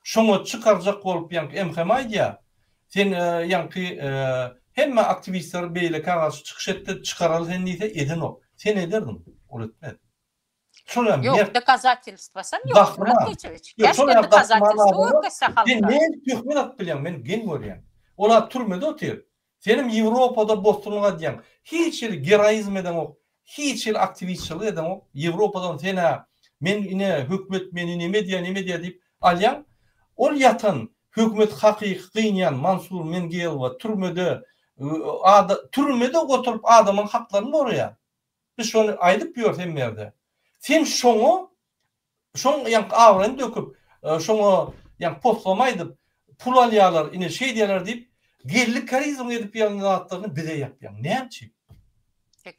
Şoňa çykarjak bolup ýaňky MHM aýdýar. Sen ýaňky hemme aktiwistler beýlekä garşy çykyş etdi, çykaraly seni diýse edenok. Sen ederdiň, ol etmez. Şol ýa Ýok, dokazatelstwasam ýok, Murat Keçewiç. Käşgä dokazatelstwo görkezse halka. Sen nädip töhmet atyp bilýäň, men geň görýän. Ol-a türmede otyr. Senem Ýewropada bosgunlyk edýäň. Hiç hili geroizm edeňok, hiç hili aktiwistçilik edeňok. Ýewropadan sen-ä men ine hökümet meni neme edýär, neme edýär diýip alýaň. Ol ýatan hökümet hakyky gynýan Mansur Mengelowa türmede türmede oturyp adamyň haklaryny goraýar. Biz şony aýdyp ýörüs hemme ýerde. Sen şoňa şoň ýaňky abraýyny döküp, şoňa ýaňky poslama aýdyp, pul alýarlar, ine şeýdýärler diýip, geldi korizm edip ýören zatlaryny bize ýapýaň. Näme üçin?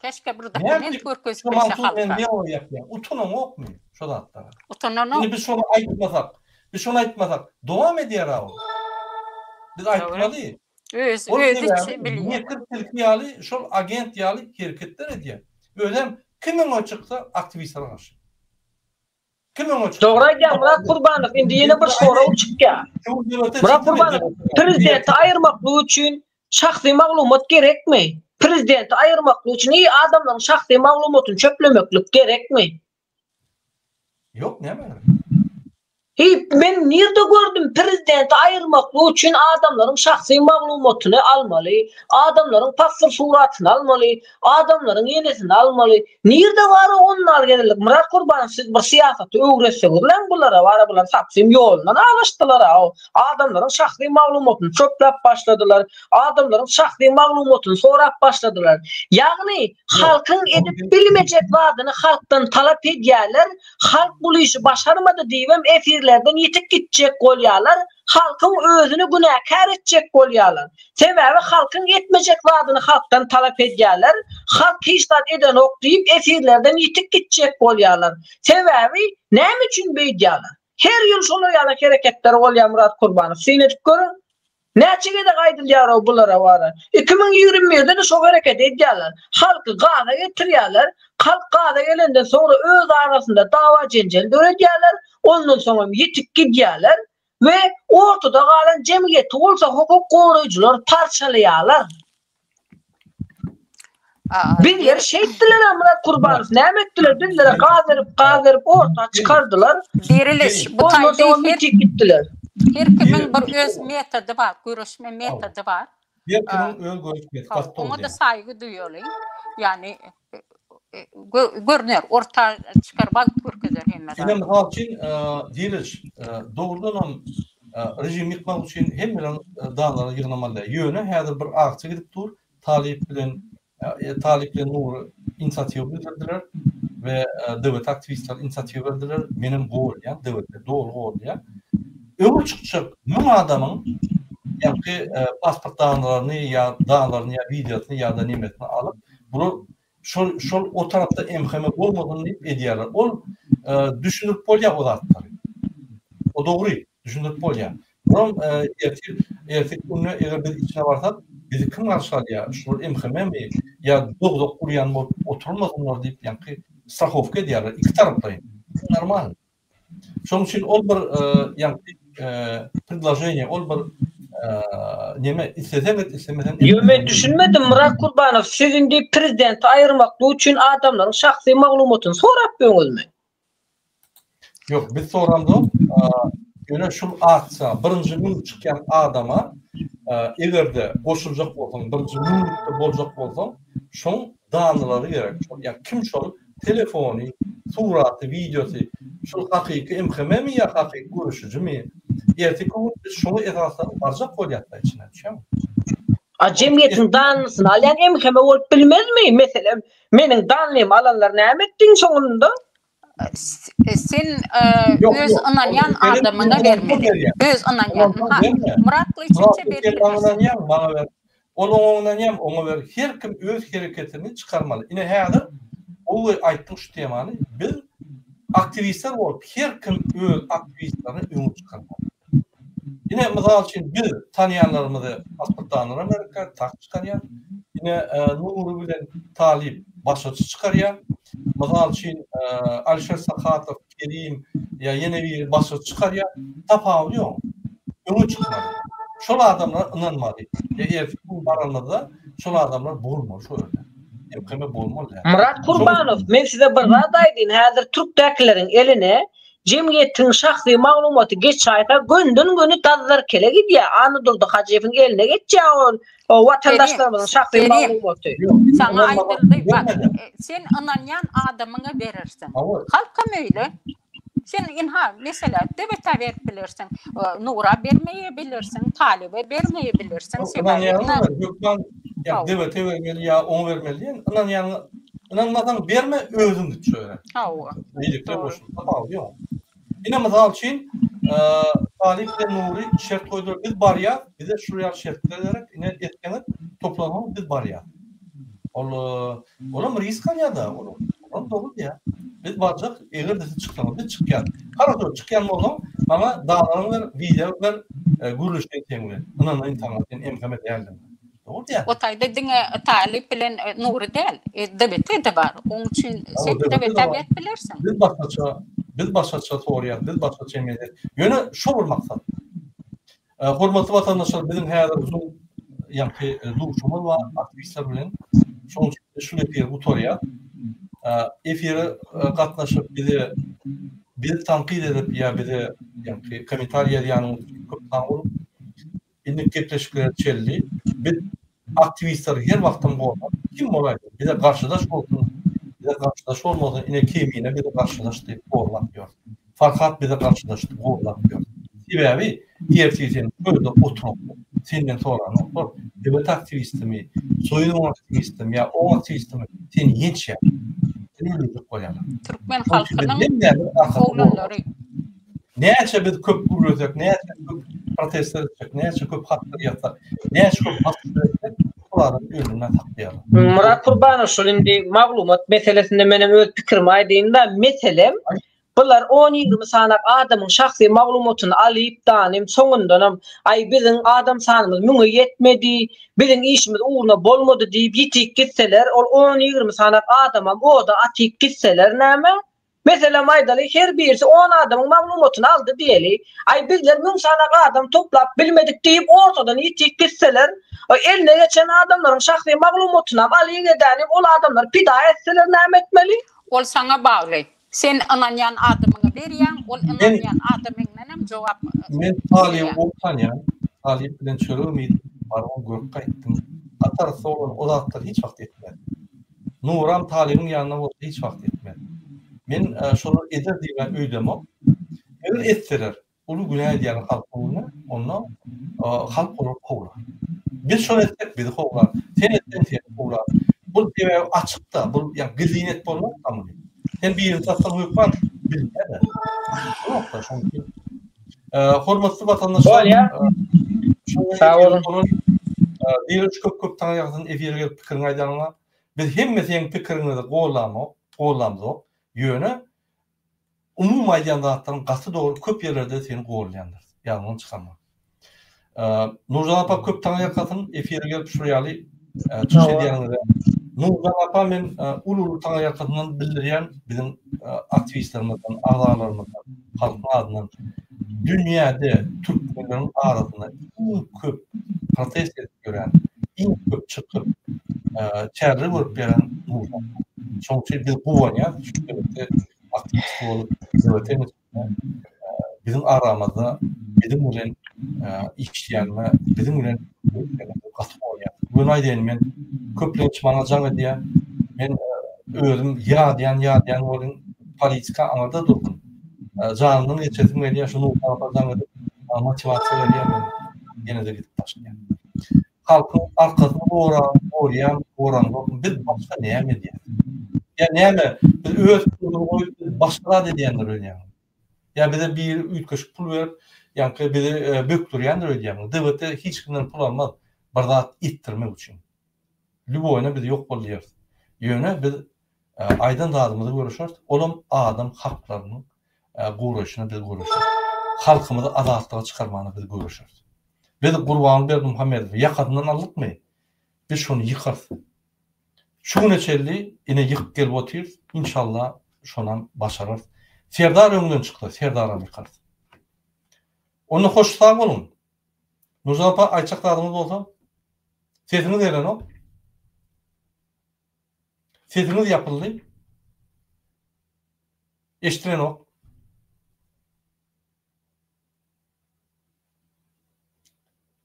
Keşke bir dokument görkezip bilse halka. Utanaňokmy şo zatlara? Utananok. Indi biz şony aýtmasak, biz şony aýtmasak, dowam edýär-ä ol. Biz aýtmaly. Öz, özi üçin bilýär. Mekir tilki ýaly, şol agent ýaly hereketler edýär. Özem kim öňe çyksa aktiwistlere garşy. Kim öňe çyksa. Dogry aýdýaň Myrat Kurbanow indi ýene bir sorag çykýar. Myrat Kurbanow prezidenti aýyrmaklyk üçin şahsy maglumat gerekmi? Prezidenti aýyrmaklyk üçin i adamlaryň şahsy maglumatyny çöplemeklik gerekmi? Ýok näme gerek? Heý, men nirde gördüm prezidenti aýyrmaklyk üçin adamlaryň şahsy maglumatyny almaly, adamlaryň pasport suratyny almaly, adamlaryň enesini almaly. Nirde bar o ondan gezirlik? Myrat Gurbanow siz bir syýasaty öwretseňizläň bulara bara bular sapsym ýolundan azaşdylar-a. Adamlaryň şahsy maglumatyny çöpläp başladylar, adamlaryň şahsy maglumatyny sorap başladylar. Ýagny halkyň edip bilmejek zadyny halkdan talap edýärler, Halk bul işi başarmady diýibem efirlerden ýitip gitjek bolýarlar, halkyň özüni günäkär etjek bolýarlar. Sebäbi halkyň etmejek zadyny halkdan talap edýärler, halk hiç zat edenok diýip efirlerden ýitip gitjek bolýarlar. Sebäbi näme üçin beýdýärler? Her ýyl şolar ýaly hereketler bolýar Myrat Kurbanow syn edip görüň. Näçe gezek aýdylýar-ow bulara wara. 2021 de-de şo hereketi edýärler. Halky gaza getirýärler. Halk gaza gelenden soňra öz arasynda dawa-jenjel döredýärler. Ondan soňam ýitip gidýärler we ortada galan jemgyýeti bolsa hukuk goraýjylar parçalaýarlar. Bizleri şeýtdiler-ä Myrat Kurbanow näme etdiler? Bizlere gaz berip, gaz berip orta çykardylar. Diriliş bu Ondan taýda soňam her ýitip gitdiler. her kimiň bir öz metody bar, göreşme metody bar. Her kimiň öz görüş metody Hawa, gaty oňa dogry da diýýäň. saýgy duýaly. Ýagny görner, orta çykar, wagt görkezer hemme Ine zat. mysal üçin, Diriliş, dogrudanam režimi ýykmak üçin hemmeler danlary ýygnamaly däl. Ýöne häzir bir aksiýa gidip dur, Talyp bilen Talyp bilen Nury inisiatiwa bildirdiler we DWT aktiwistleri inisiatiwa berdiler. Menem goldaýan, DWT doly goldaýar. Öňe çykjak 1000 adamyň ýaňky pasport danalaryny ýa danalaryny ýa wideosyny ýa-da nemesini alyp, bular şol şol o tarapda MHM bolmasyn diýip edýärler. Ol düşündirip bolýar o zatlary. O dogry. Düşündirip bolýar. Buram ertir, erteki günde eger biz içine barsak, bizi kim garşy alýar? Şular MHM-mi ýa dogzak gurýan bolup oturmasynlar diýip ýaňky strahowka edýärler iki taraplaýyn. Normal. Şonuň üçin ol bir ýaňky predloženiýe, ol bir neme isleseň et, islemeseň et. Ýo men düşünmedim Myrat Kurbanow siz indi prezidenti aýyrmaklyk üçin adamlaryň şahsy maglumatyny sorap ýöňüzmi? Ýok, biz soramzok. Ýöne şul aksiýa birinji gün çykýan adama. Eger-de goşuljak bolsaň, birinji müňlükde boljak bolsaň, şoň danylary gerek. Şol ýa kim şol telefony, suraty, wideosy, şol hakyky MHM-mi ýa hakyky göreşijimi? Erteki gün biz şoňa esaslanyp barjak bolýas-da içine, düşýäňmi? A jemgyýetiň danysyny alýan MHM bolup bilmezmi? Meselem, meniň danymy alanlar näme etdiň soňunda? Sen öz ynanýan adamyňa bermeli. Öz ynanýan. Myrat Gylyçewiçe berip bilersiň. Maňa ber. Ol oňa ynanýan, oňa ber. Her kim öz hereketini çykarmaly. Ine häzir gowy aýtdyň şu temany. Biz aktiwistler bolup her kim öz aktiwistlerini öňe çykarmaly. Ine mysal üçin biz tanýanlarymyzy pasportdanlar Amerika tak çykarýar. Ine Nury bilen Talyp başgaça çykarýar. Mysal üçin Alişer Sahatow, Kerim ýa ýene biri başgaça çykarýar. Tapawudy ýok. Öňe çykmaly. Şol adamlara ynanmaly. Ýa ertir gün baranymyzda şol adamlar bolmaly şo ýerde. MKM bolmaly däl. Myrat Kurbanow, men size bir zat aýdyn, häzir türkdäkileriň eline Jemgyýetiň şahsy maglumaty geçaýsa gönden-göni Dazzarkele gidýär, Annadurdy Hajyýewiň eline geçýär ol watandaşlarymyzyň şahsy maglumaty. Saňa aýdyldy, bak, sen ynanýan adamyňa berersiň. Halkam öýle. Sen ynha, meselä, Döwete berip bilersiň, Nura bermeýe bilersiň, Talyba bermeýe bilersiň, sebäbi ynanýaň ýa Döwete bermeli ýa oňa bermeli diýen, ynanýaňa Ynanmasaň berme özüň git şo ýere. Hawa. Beýlekilere goşul. Tapawudy ýok. Ine mysal üçin Talyp bilen Nury şert goýdular. Biz barýas, bize şul ýaly şertler gerek. Ine etseňiz toplansaňyz biz barýas. Ol olam risk alýar-da ol. Olam dogry diýýär. Biz barjak, eger-de siz çyksaňyz biz çykýas. Haraşo çykýan bolsaň maňa dalaryňy ber, wizaňy ber, gürleşeýin seň bilen. Ynanaýyn saňa sen MHM däldigiňe. O taýda diňe Talyp bilen Nury däl, DBT-de bar. Oň üçin sen DBT berip bilersiň. Biz başgaça, biz başgaça soraýas, biz başgaça emel edýäs. Ýöne şo bir maksat. Hormatly watandaşlar, biziň häzir zoom ýaňky duşumyz bar aktiwistler bilen. Şonuň üçin şu efiri gutarýas. Efire gatnaşyp bize bizi tankyt edip ýa bize ýaňky kommentariý ýazýanyňyz üçin köp sag boluň. Indi gepleşiklere çenli biz aktiwistleri her wagtam goldap, kim bolaýsyn, bize garşydaş bolsun, bize garşydaş bolmasyn, ine Kemine bize garşydaşdy, gollap ýör. Farhat bize garşydaşdy, gollap ýör. Sebäbi ertir sen köýde oturyp, senden soranoklar, döwlet aktiwistimi, soýuzyň aktiwistimi ýa oň aktiwistimi, seni ýençýär. Seni öldürjek bolýarlar. Türkmen halkynyň oglanlary. Näçe biz köp gürlesek, näçe köp protestler etsek, näçe köp hatlar ýazsak, näçe köp basyşlar etsek, şol adamy ölümden saklaýarlar. Myrat Kurbanow şol indi maglumat meselesinde menem öz pikirimi aýdaýynda, meselem, bular on-ýigrimi sanak adamyň şahsy maglumatyny alyp danym soňundanam aý biziň adam sanymyz müňe ýetmedi, biziň işimiz ugruna bolmady diýip ýitip gitseler, ol on-ýigrimi sanak adamam oda atyp gitseler näme? Meselem aýdaly, her birisi on adamyň maglumatyny aldy diýeli. Aý bizler müň sanak adam toplap bilmedik diýip ortadan ýitip gitseler, eline geçen adamlaryň şahsy maglumatynam alyp-edänim ol adamlary pida etseler näme etmeli? Ol saňa bagly. Sen ynanýan adamyňa berýäň, ol ynanýan adamyňdanam jogap Men Talyby gowy tanýan. Talyp bilen çöregem iýdim, barybam görüp gaýtdym. Gaty arassa oglan, o zatlary hiç wagt etmez. Nuram Talybyň ýanynda bolsa hiç wagt etmez. Men şolar eder diýibem öýdemok. Eger etseler, uly günä edýärler halkyň öňünde, onda halk olary kowlar. Biz şony etsek bizi kowlar, sen etseň seni kowlar. Bu sebäbi açykda, bu ýa gizlin et bolmaz-da muny. Sen birini satsaň hökman bilinýär-de. Bolmaz-da şonuň üçin. Hormatly watandaşlar, Bolýar. Sag boluň. Diriliş köp köp saňa ýagşysyn efire gelip pikiriňi aýdanyňa. Biz hemme seň pikiriňizi gollamok, gollamzok. Ýöne umumy aýdýan zatlaryň gaty dogry köp ýerlerde seni gollanýandyr. Ýadyňdan çykarma. Nurjan apa köp taňa ýakasyn efire gelip şul ýaly çykyş edýäniňize. Nurjan apa men uly uly taňa ýakasyndan bildirýän biziň aktiwistlerimizden, agzalarymyzdan, halkyň adyndan dünýäde türkmenleriň arasynda iň köp protest edip ýören, iň köp çykyp çäreler görüp ýören Nurjan. Şonuň üçin biz guwanýas şu döwletde aktiwist bolup, döwlete biziň aramyzda biziň bilen. işleýänime biziň bilen gaty bolýar. Göni aýdaýyn men köplenç maňa jaň edýär. Men özüm ýadýan ýadýan bolýan politika aňyrda dursun. Janymdan geçesim gelýär şu Nurjan apa jaň edip motiwasiýa berýär men ýene-de gidip başlaýan. Halkyň arkasyny goraýan goraňzok biz başga näme edýäs? Ýa näme biz öz pulumyzy goýup biz başga zat edýändir öýdýäňmi? Ýa bize biri üýtgeşik pul berip, ýaňky bizi bökdürýändir öýdýäňmi? DWT hiç kimden pul almaz bir zat etdirmek üçin. Lýuboýyna biz ýok bol diýeris. Ýöne biz aýdan zadymyzy göreşeris, olam adam haklarynyň goraýşyna biz göreşeris. Halkymyzy azatlyga çykarmagyna biz göreşeris. Biz Gurbanguly Berdimuhamedowy ýakasyndan aldykmy, biz şony ýykarys. Şu güne çenli ine ýykyp gelip otyrys, inşallah şonam başararys. Serdar öňden çyksa, Serdaram ýykarys. Onda hoş sag boluň. Nurjan apa aýtjak zadyňyz bolsa? Sesiňiz gelenok. Sesiňiz ýapyldy. Eşdilenok.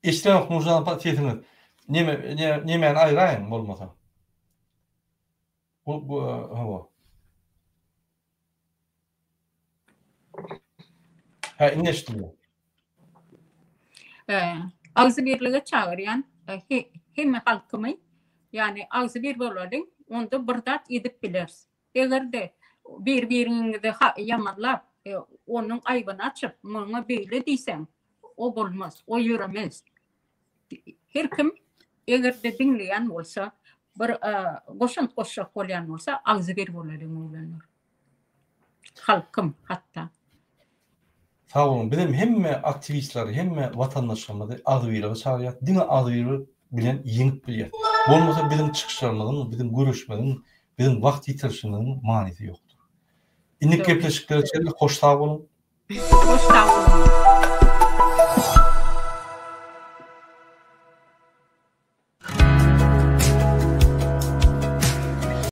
Eşdilenok Nurjan apa sesiňiz. Neme nemäni aýraýyň bolmasa. Bu bu hawa. Hä indi eşidilýär. Agzybirlige çagyrýan hemme halkymy, ýagny agzybir bolalyň, onda bir zat edip bileris. Eger-de bir-biriňizi ýamanlap, onuň aýbyny açyp, muňa beýle diýseň, o bolmaz, o ýöremez. Her kim eger-de diňleýän bolsa, bir goşant goşjak bolýan bolsa, agzybir bolalyň oglanlar. Halkym hatda. Sag boluň. Bizem hemme aktiwistleri, hemme watandaşlarymyzy agzybirlige çagyrýas. Diňe agzybirlik bilen ýeňip bilýäs. Bolmasa biziň çykyşlarymyzyň, biziň göreşmegiň, biziň wagt ýitirişimiziň manysy ýokdur. Indiki gepleşiklere çenli hoş sag boluň. Hoş sag boluň.